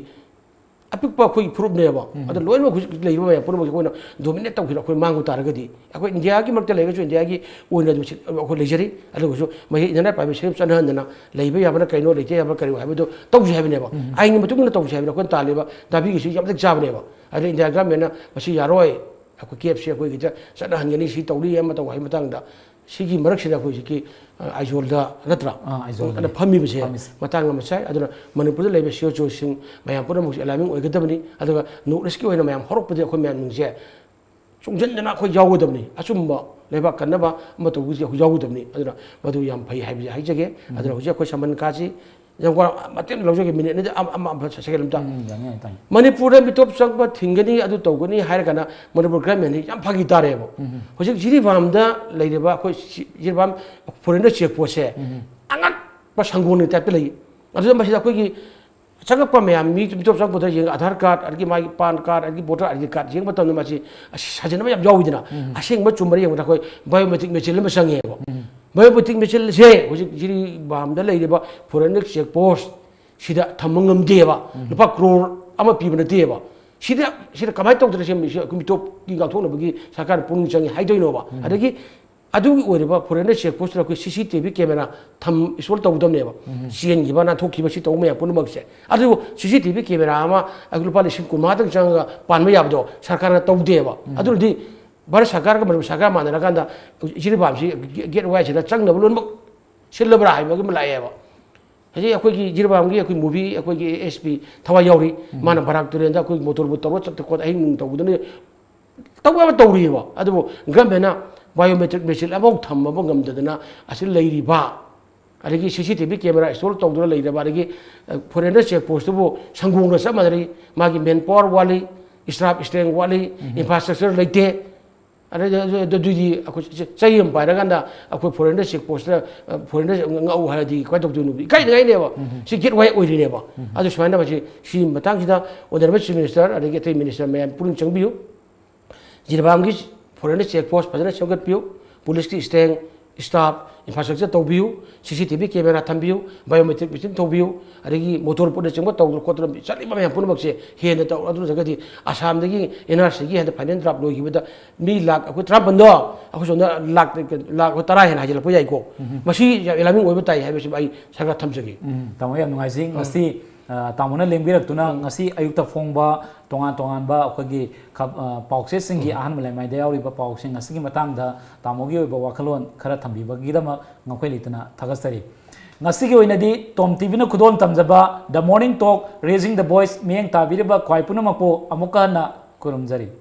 ꯑꯄꯤꯛꯄ ꯑꯩꯈꯣꯏꯒꯤ ꯐꯨꯔꯨꯞꯅꯦꯕ꯫ ꯑꯗꯣ ꯂꯣꯏꯅꯃꯛ ꯍꯧꯖꯤꯛ ꯂꯩꯔꯤꯕ ꯃꯌꯥꯝ ꯄꯨꯝꯅꯃꯛꯁꯦ ꯑꯩꯈꯣꯏꯅ ꯗꯣꯃꯤꯅꯦꯠ ꯇꯧꯈꯤꯅ ꯑꯩꯈꯣꯏ ꯃꯥꯡꯕ ꯇꯥꯔꯒꯗꯤ, ꯑꯩꯈꯣꯏ ꯏꯟꯗꯤꯌꯥꯒꯤ ꯃꯔꯛꯇ ꯂꯩꯔꯒꯁꯨ ꯏꯟꯗꯤꯌꯥꯒꯤ ꯑꯣꯏꯅ ꯑꯗꯨꯝ ꯁꯤ-, ꯑꯩꯈꯣꯏ ꯂꯩꯖꯔꯤ꯫ ꯑꯗꯨꯒꯁꯨ ꯃꯍꯩ ꯏꯟꯗꯤꯌꯥꯟ ꯄ꯭ꯔꯥꯏꯚꯦꯠ ꯁꯦꯛꯇꯔ ꯆꯠꯅꯍꯟꯗꯅ ꯂꯩꯕ ꯌꯥꯕꯅ ꯀꯩꯅꯣ, ꯂꯩꯇ ꯌꯥꯕꯅ ꯀꯔꯤꯅꯣ ꯍꯥꯏꯕꯗꯨ ꯇꯧꯁꯤ ꯍꯥꯏꯕꯅꯦꯕ꯫ ꯑꯥꯏꯟꯒꯤ ꯃꯇꯨꯡ ꯏꯟꯅ ꯇꯧꯁꯤ ꯍꯥꯏꯕꯅꯦ꯫ ꯑꯩꯈꯣꯏꯅ ꯇꯥꯜꯂꯤꯕ ꯗꯥꯕꯤꯒꯤꯁꯨ ꯌꯥꯝ ꯃꯇꯤꯛ ꯆꯥꯕꯅꯦꯕ꯫ ꯑꯗ ꯏꯟꯗꯤꯌꯥ ꯒꯚꯔꯟꯃꯦꯟꯅ ꯃꯁꯤ ꯌꯥꯔꯣꯏ, ꯑꯩꯈꯣꯏ ꯀꯦꯞꯁꯦ ꯑꯩꯈꯣꯏꯒꯤꯗ ꯆꯠꯅꯍꯟꯒꯅꯤ, ꯁꯤ ꯇꯧꯅꯤ ꯑꯃ ꯇꯧ ꯍꯥꯏꯕ ꯃꯇꯥꯡꯗ, ꯁꯤꯒꯤ ꯃꯔꯛꯁꯤꯗ ꯑꯩꯈꯣꯏ ꯍꯧꯖꯤꯛꯀꯤ, ꯑ, ꯑꯥꯏꯖꯣꯜꯗ ꯅꯠꯇ꯭ꯔꯥ? ꯑꯥ, ꯑꯥꯏꯖꯣꯜꯗ ꯑꯗ ꯐꯝꯃꯤꯕꯁꯦ ꯐꯝꯃꯤꯁꯦ꯫ ꯃꯇꯥꯡ ꯑꯃ ꯆꯥꯏ꯫ ꯑꯗꯨꯅ ꯃꯅꯤꯄꯨꯔꯗ ꯂꯩꯕ ꯁꯤ ꯑꯣ ꯁꯤꯡ ꯃꯌꯥꯝ ꯄꯨꯝꯅꯃꯛꯁꯦ ꯑꯦꯂꯥꯏꯟꯃꯦꯟ ꯑꯣꯏꯒꯗꯕꯅꯤ꯫ ꯑꯗꯨꯒ ꯅꯣꯔꯠ ꯏꯁꯀꯤ ꯑꯣꯏꯅ ꯃꯌꯥꯝ ꯍꯧꯔꯛꯄꯗꯤ ꯑꯩꯈꯣꯏ ꯃꯌꯥꯝꯁꯤꯡꯁꯦ ꯆꯨꯡꯁꯤꯟꯗꯅ ꯑꯩꯈꯣꯏ ꯌꯥꯎꯒꯗꯕꯅꯤ꯫ ꯑꯆꯨꯝꯕ ꯂꯩꯕꯥꯛ ꯀꯟꯅꯕ ꯑꯃ ꯇꯧꯕꯁꯤ ꯑꯩꯈꯣꯏ ꯌꯥꯎꯒꯗꯕꯅꯤ꯫ ꯑꯗꯨꯅ ꯃꯗꯨ ꯌꯥꯝ ꯐꯩ ꯍꯥꯏꯕꯁꯤ ꯍꯥꯏꯖꯒꯦ꯫ ꯑꯗꯨꯅ ꯍꯧꯖꯤꯛ ꯑꯩꯈꯣꯏ ꯁꯃꯟ ꯀꯥꯁꯤ ꯌꯥꯝ ꯋꯥ-, ꯃꯇꯦꯛ ꯑꯃ ꯂꯧꯖꯒꯦ, ꯃꯤꯅꯤꯠ ꯑꯅꯤꯗ ꯑꯃ, ꯑꯃ, ꯑꯃ ꯁꯦꯀꯦꯟ ꯑꯝꯇ꯫ ꯎꯝ, ꯌꯥꯅꯤ, ꯌꯥꯅꯤ, ꯇꯥꯃꯣ꯫ ꯃꯅꯤꯄꯨꯔꯗ ꯃꯤꯇꯣꯞ ꯆꯪꯕ ꯊꯤꯡꯒꯅꯤ, ꯑꯗꯨ ꯇꯧꯒꯅꯤ ꯍꯥꯏꯔꯒꯅ ꯃꯅꯤꯄꯨꯔ ꯒꯚꯔꯟꯃꯦꯟꯠꯅ ꯌꯥꯝ ꯐꯥꯒꯤ ꯇꯥꯔꯦꯕ꯫ ꯍꯧꯖꯤꯛ ꯖꯤꯔꯤꯕꯥꯝꯗ ꯂꯩꯔꯤꯕ ꯑꯩꯈꯣꯏ ꯁꯤ-, ꯖꯤꯔꯤꯕꯥꯝ ꯐꯣꯔꯦꯟꯗ ꯆꯦꯛ ꯄꯣꯁꯁꯦ ꯑꯉꯛꯄ ꯁꯪꯒꯣꯝꯒꯤ ꯇꯥꯏꯞꯇ ꯂꯩ꯫ ꯑꯗꯨꯗ ꯃꯁꯤꯗ ꯑꯩꯈꯣꯏꯒꯤ ꯆꯪꯉꯛꯄ ꯃꯌꯥꯝ, ꯃꯤ ꯃꯤꯇꯣꯞ ꯆꯪꯉꯛꯄꯗ ꯌꯦꯡꯉ, ꯑꯙꯥꯔ ꯀꯥꯔꯗ, ꯑꯗꯒꯤ ꯃꯥꯒꯤ ꯄꯥꯟ ꯀꯥꯔꯗ, ꯑꯗꯒꯤ ꯚꯣꯇꯔ ꯑꯥꯏ ꯗꯤ ꯀꯥꯔꯗ ꯌꯦꯡꯕ ꯃꯇꯝꯗ ꯃꯁꯤ ꯑꯁ ꯁꯥꯖꯤꯟꯅꯕ ꯌꯥꯝ ꯌꯥꯎꯋꯤꯗꯅ꯫ ꯑꯁꯦꯡꯕ ꯆꯨꯝꯕꯔ ꯌꯦꯡꯕꯗ ꯑꯩꯈꯣꯏ ꯕꯥꯏꯑꯣꯃꯦꯇ꯭ꯔꯤꯛ ꯃꯦꯆꯤꯟ ꯑꯃ ꯆꯪꯉꯦꯕ꯫ ꯕꯥꯏꯑꯣꯃꯦꯇ꯭ꯔꯤꯛ ꯃꯦꯆꯤꯟꯁꯦ ꯍꯧꯖꯤꯛ ꯖꯤꯔꯤꯕꯥꯝꯗ ꯂꯩꯔꯤꯕ ꯐꯣꯔꯦꯟ ꯆꯦꯛ ꯄꯣꯁ ꯁꯤꯗ ꯊꯝꯕ ꯉꯝꯗꯦꯕ꯫ ꯂꯨꯄꯥ ꯀ꯭ꯔꯣꯔ ꯑꯃ ꯄꯤꯕ ꯅꯠꯇꯦꯕ꯫ ꯁꯤꯗ, ꯁꯤꯗ ꯀꯃꯥꯏꯅ ꯇꯧꯗꯅ ꯁꯦꯝꯃꯤꯁꯤ ꯑꯩꯈꯣꯏ ꯃꯤꯇꯣꯞꯀꯤ ꯉꯥꯛꯊꯣꯛꯅꯕꯒꯤ ꯁꯔꯀꯥꯔꯅ ꯄꯨꯛꯅꯤꯡ ꯆꯪꯉꯤ ꯍꯥꯏꯗꯣꯏꯅꯣꯕ? ꯑꯗꯒꯤ ꯑꯗꯨꯒꯤ ꯑꯣꯏꯔꯤꯕ ꯐꯣꯔꯦꯟꯗ ꯆꯦꯛ ꯄꯣꯁꯇꯨꯗ ꯑꯩꯈꯣꯏ ꯁꯤ ꯁꯤ ꯇꯤ ꯚꯤ ꯀꯦꯃꯦꯔꯥ ꯊꯝ, ꯏꯟꯁꯇꯣꯜ ꯇꯧꯒꯗꯕꯅꯦꯕ꯫ ꯆꯦꯟꯈꯤꯕ, ꯅꯥꯟꯊꯣꯛꯈꯤꯕ, ꯁꯤ ꯇꯧꯕ ꯃꯌꯥꯝ ꯄꯨꯝꯅꯃꯛꯁꯦ꯫ ꯑꯗꯨꯕꯨ ꯁꯤ ꯁꯤ ꯇꯤ ꯚꯤ ꯀꯦꯃꯦꯔꯥ ꯑꯃ ꯑꯩꯈꯣꯏ ꯂꯨꯄꯥ ꯂꯤꯁꯤꯡ ꯀꯨꯟꯃꯉꯥꯗꯪ ꯆꯪꯉꯒ ꯄꯥꯟꯕ ꯌꯥꯕꯗꯣ ꯁꯔꯀꯥꯔꯅ ꯇꯧꯗꯦꯕ꯫ ꯑꯗꯨꯅꯗꯤ ꯚꯥꯔꯠ ꯁꯔꯀꯥꯔꯒ ꯃꯅꯤꯄꯨꯔ ꯁꯔꯀꯥꯔ ꯃꯥꯟꯅꯔꯀꯥꯟꯗ ꯖꯤꯔꯤꯕꯥꯝꯁꯤ ꯒꯦ-, ꯒꯦꯠ ꯋꯥꯏꯁꯤꯗ ꯆꯪꯅꯕ ꯂꯣꯏꯅꯃꯛ ꯁꯤꯜꯂꯕ꯭ꯔꯥ ꯍꯥꯏꯕ ꯑꯃ ꯂꯥꯛꯑꯦꯕ꯫ ꯍꯧꯖꯤꯛ ꯑꯩꯈꯣꯏꯒꯤ ꯖꯤꯔꯤꯕꯥꯝꯒꯤ ꯑꯩꯈꯣꯏ ꯃꯨꯚꯤ, ꯑꯩꯈꯣꯏꯒꯤ ꯑꯦꯁ ꯄꯤ ꯊꯋꯥꯏ ꯌꯥꯎꯔꯤ꯫ ꯃꯥꯅ ꯕꯔꯥꯛ ꯇꯨꯔꯦꯜꯗ ꯑꯩꯈꯣꯏ ꯃꯣꯇꯣꯔ ꯕꯣꯠ ꯇꯧꯔꯒ ꯆꯠꯇ ꯈꯣꯠꯇ ꯑꯍꯤꯡ ꯅꯨꯡ ꯇꯧꯗꯅ ꯇꯧꯕ ꯌꯥꯕ ꯇꯧꯔꯤꯑꯕ꯫ ꯑꯗꯨꯕꯨ ꯒꯚꯔꯟꯃꯦꯟꯠꯅ ꯕꯥꯏꯑꯣꯃꯦꯇ꯭ꯔꯤꯛ ꯃꯦꯆꯤꯟ ꯑꯃꯐꯥꯎ ꯊꯝꯕ ꯉꯝꯗꯗꯅ ꯑꯁꯤ ꯂꯩꯔꯤꯕ, ꯑꯗꯒꯤ ꯁꯤ C T V camera install ꯇꯧꯗꯨꯅ ꯂꯩꯔꯕ, ꯑꯗꯒꯤ, ꯑ, ꯐꯣꯔꯦꯟꯗ ꯆꯦꯛ ꯄꯣꯁꯇꯨꯕꯨ ꯁꯪꯒꯣꯝꯒ ꯆꯞ ꯃꯥꯟꯅꯔꯤ꯫ ꯃꯥꯒꯤ ꯃꯦꯟ ꯄꯥꯋꯔ ꯋꯥꯠꯂꯤ, ꯁ꯭ꯇꯥꯐ ꯁ꯭ꯇꯔꯦꯡ ꯋꯥꯠꯂꯤ, ꯏꯟꯐ꯭ꯔꯥꯁ꯭ꯇ꯭ꯔꯛꯆꯔ ꯂꯩꯇꯦ꯫ ꯑꯗꯩ ꯑꯗꯨ-, ꯑꯗꯨ-, ꯑꯗꯨꯗꯤ ꯑꯩꯈꯣꯏ ꯆ-, ꯆꯍꯤ ꯑꯃ ꯄꯥꯏꯔꯀꯥꯟꯗ ꯑꯩꯈꯣꯏ ꯐꯣꯔꯦꯟꯗ ꯆꯦꯛ ꯄꯣꯁꯇ, ꯑ, ꯐꯣꯔꯦꯟꯗ ꯉ-, ꯉꯛꯎ ꯍꯥꯏꯔꯗꯤ ꯀꯃꯥꯏꯅ ꯇꯧꯗꯣꯏꯅꯣ? ꯏꯀꯥꯏꯅꯤꯡꯉꯥꯏꯅꯦꯕ꯫ ꯁꯤ ꯒꯦꯠ ꯋꯥꯏ ꯑꯣꯏꯔꯤꯅꯦꯕ꯫ ꯑꯗꯨ ꯁꯨꯃꯥꯏꯅ ꯃꯁꯤ, ꯁꯤ ꯃꯇꯥꯡꯁꯤꯗ ꯑꯣꯅꯔꯦꯕꯜ ꯆꯤꯐ ꯃꯤꯅꯤꯁꯇꯔ ꯑꯗꯒꯤ ꯑꯇꯩ ꯃꯤꯅꯤꯁꯇꯔ ꯃꯌꯥꯝ ꯄꯨꯛꯅꯤꯡ ꯆꯪꯕꯤꯌꯨ꯫ ꯖꯤꯔꯤꯕꯥꯝꯒꯤ ꯐꯣꯔꯦꯟꯗ ꯆꯦꯛ ꯄꯣꯁ ꯐꯖꯅ ꯁꯦꯝꯒꯠꯄꯤꯌꯨ, ꯄꯨꯂꯤꯁꯀꯤ ꯁ꯭ꯇꯔꯦꯡ, staff infrastructure ꯇꯧꯕꯤꯌꯨ, C C T V camera ꯊꯝꯕꯤꯌꯨ, biometric machine ꯇꯧꯕꯤꯌꯨ, ꯑꯗꯒꯤ motor boat ꯅꯆꯤꯡꯕ ꯇꯧꯗꯅ ꯈꯣꯠꯇꯅ ꯆꯠꯂꯤꯕ ꯃꯌꯥꯝ ꯄꯨꯝꯅꯃꯛꯁꯦ ꯍꯦꯟꯅ ꯇꯧ꯫ ꯑꯗꯨ ꯅꯠꯇ꯭ꯔꯒꯗꯤ ꯑꯁꯥꯝꯗꯒꯤ N R C ꯒꯤ ꯍꯟꯗꯛ final draft ꯂꯣꯏꯈꯤꯕꯗ ꯃꯤ ꯂꯥꯛ ꯑꯩꯈꯣꯏ ꯇꯔꯥꯃꯥꯄꯟꯗꯣ ꯑꯩꯈꯣꯏ ꯁꯣꯝꯗ ꯂꯥꯛ, ꯂꯥꯛ ꯇꯔꯥ ꯍꯦꯟꯅ ꯍꯥꯏꯖꯤꯜꯂꯛꯄ ꯌꯥꯏꯀꯣ꯫ ꯃꯁꯤ ꯌꯥꯝ alarming ꯑꯣꯏꯕ ꯇꯥꯏ ꯍꯥꯏꯕꯁꯤ ꯑꯩ ꯁꯔꯀꯥꯔ ꯊꯝꯖꯒꯦ꯫ ꯎꯝ, ꯇꯥꯃꯣ, ꯌꯥꯝ ꯅꯨꯡꯉꯥꯏꯖꯩ꯫ ꯉꯁꯤ ꯑ, ꯇꯥꯃꯣꯅ ꯂꯦꯡꯕꯤꯔꯛꯇꯨꯅ ꯉꯁꯤ ꯑꯌꯨꯛꯇ ꯐꯣꯡꯕ ꯇꯣꯉꯥꯟ ꯇꯣꯉꯥꯟꯕ ꯑꯩꯈꯣꯏꯒꯤ ꯈ-, ꯑ, ꯄꯥꯎꯆꯦꯁꯤꯡꯒꯤ ꯑꯍꯥꯟꯕ ꯂꯩꯃꯥꯏꯗ ꯌꯥꯎꯔꯤꯕ ꯄꯥꯎꯁꯤꯡ ꯑꯁꯤꯒꯤ ꯃꯇꯥꯡꯗ ꯇꯥꯃꯣꯒꯤ ꯑꯣꯏꯕ ꯋꯥꯈꯜꯂꯣꯟ ꯈꯔ ꯊꯝꯕꯤꯕꯒꯤꯗꯃꯛ ꯉꯝꯈꯩ ꯂꯩꯇꯅ ꯊꯥꯒꯠꯆꯔꯤ꯫ ꯉꯁꯤꯒꯤ ꯑꯣꯏꯅꯗꯤ ꯇꯣꯝ ꯇꯤꯚꯤꯅ ꯈꯨꯗꯣꯜ ꯇꯝꯖꯕ The Morning Talk, Raising the Voice ꯃꯤꯠꯌꯦꯡ ꯇꯥꯕꯤꯔꯤꯕ ꯈ꯭ꯋꯥꯏ ꯄꯨꯝꯅꯃꯛꯄꯨ ꯑꯃꯨꯛꯀ ꯍꯟꯅ ꯈꯨꯔꯨꯝꯖꯔꯤ꯫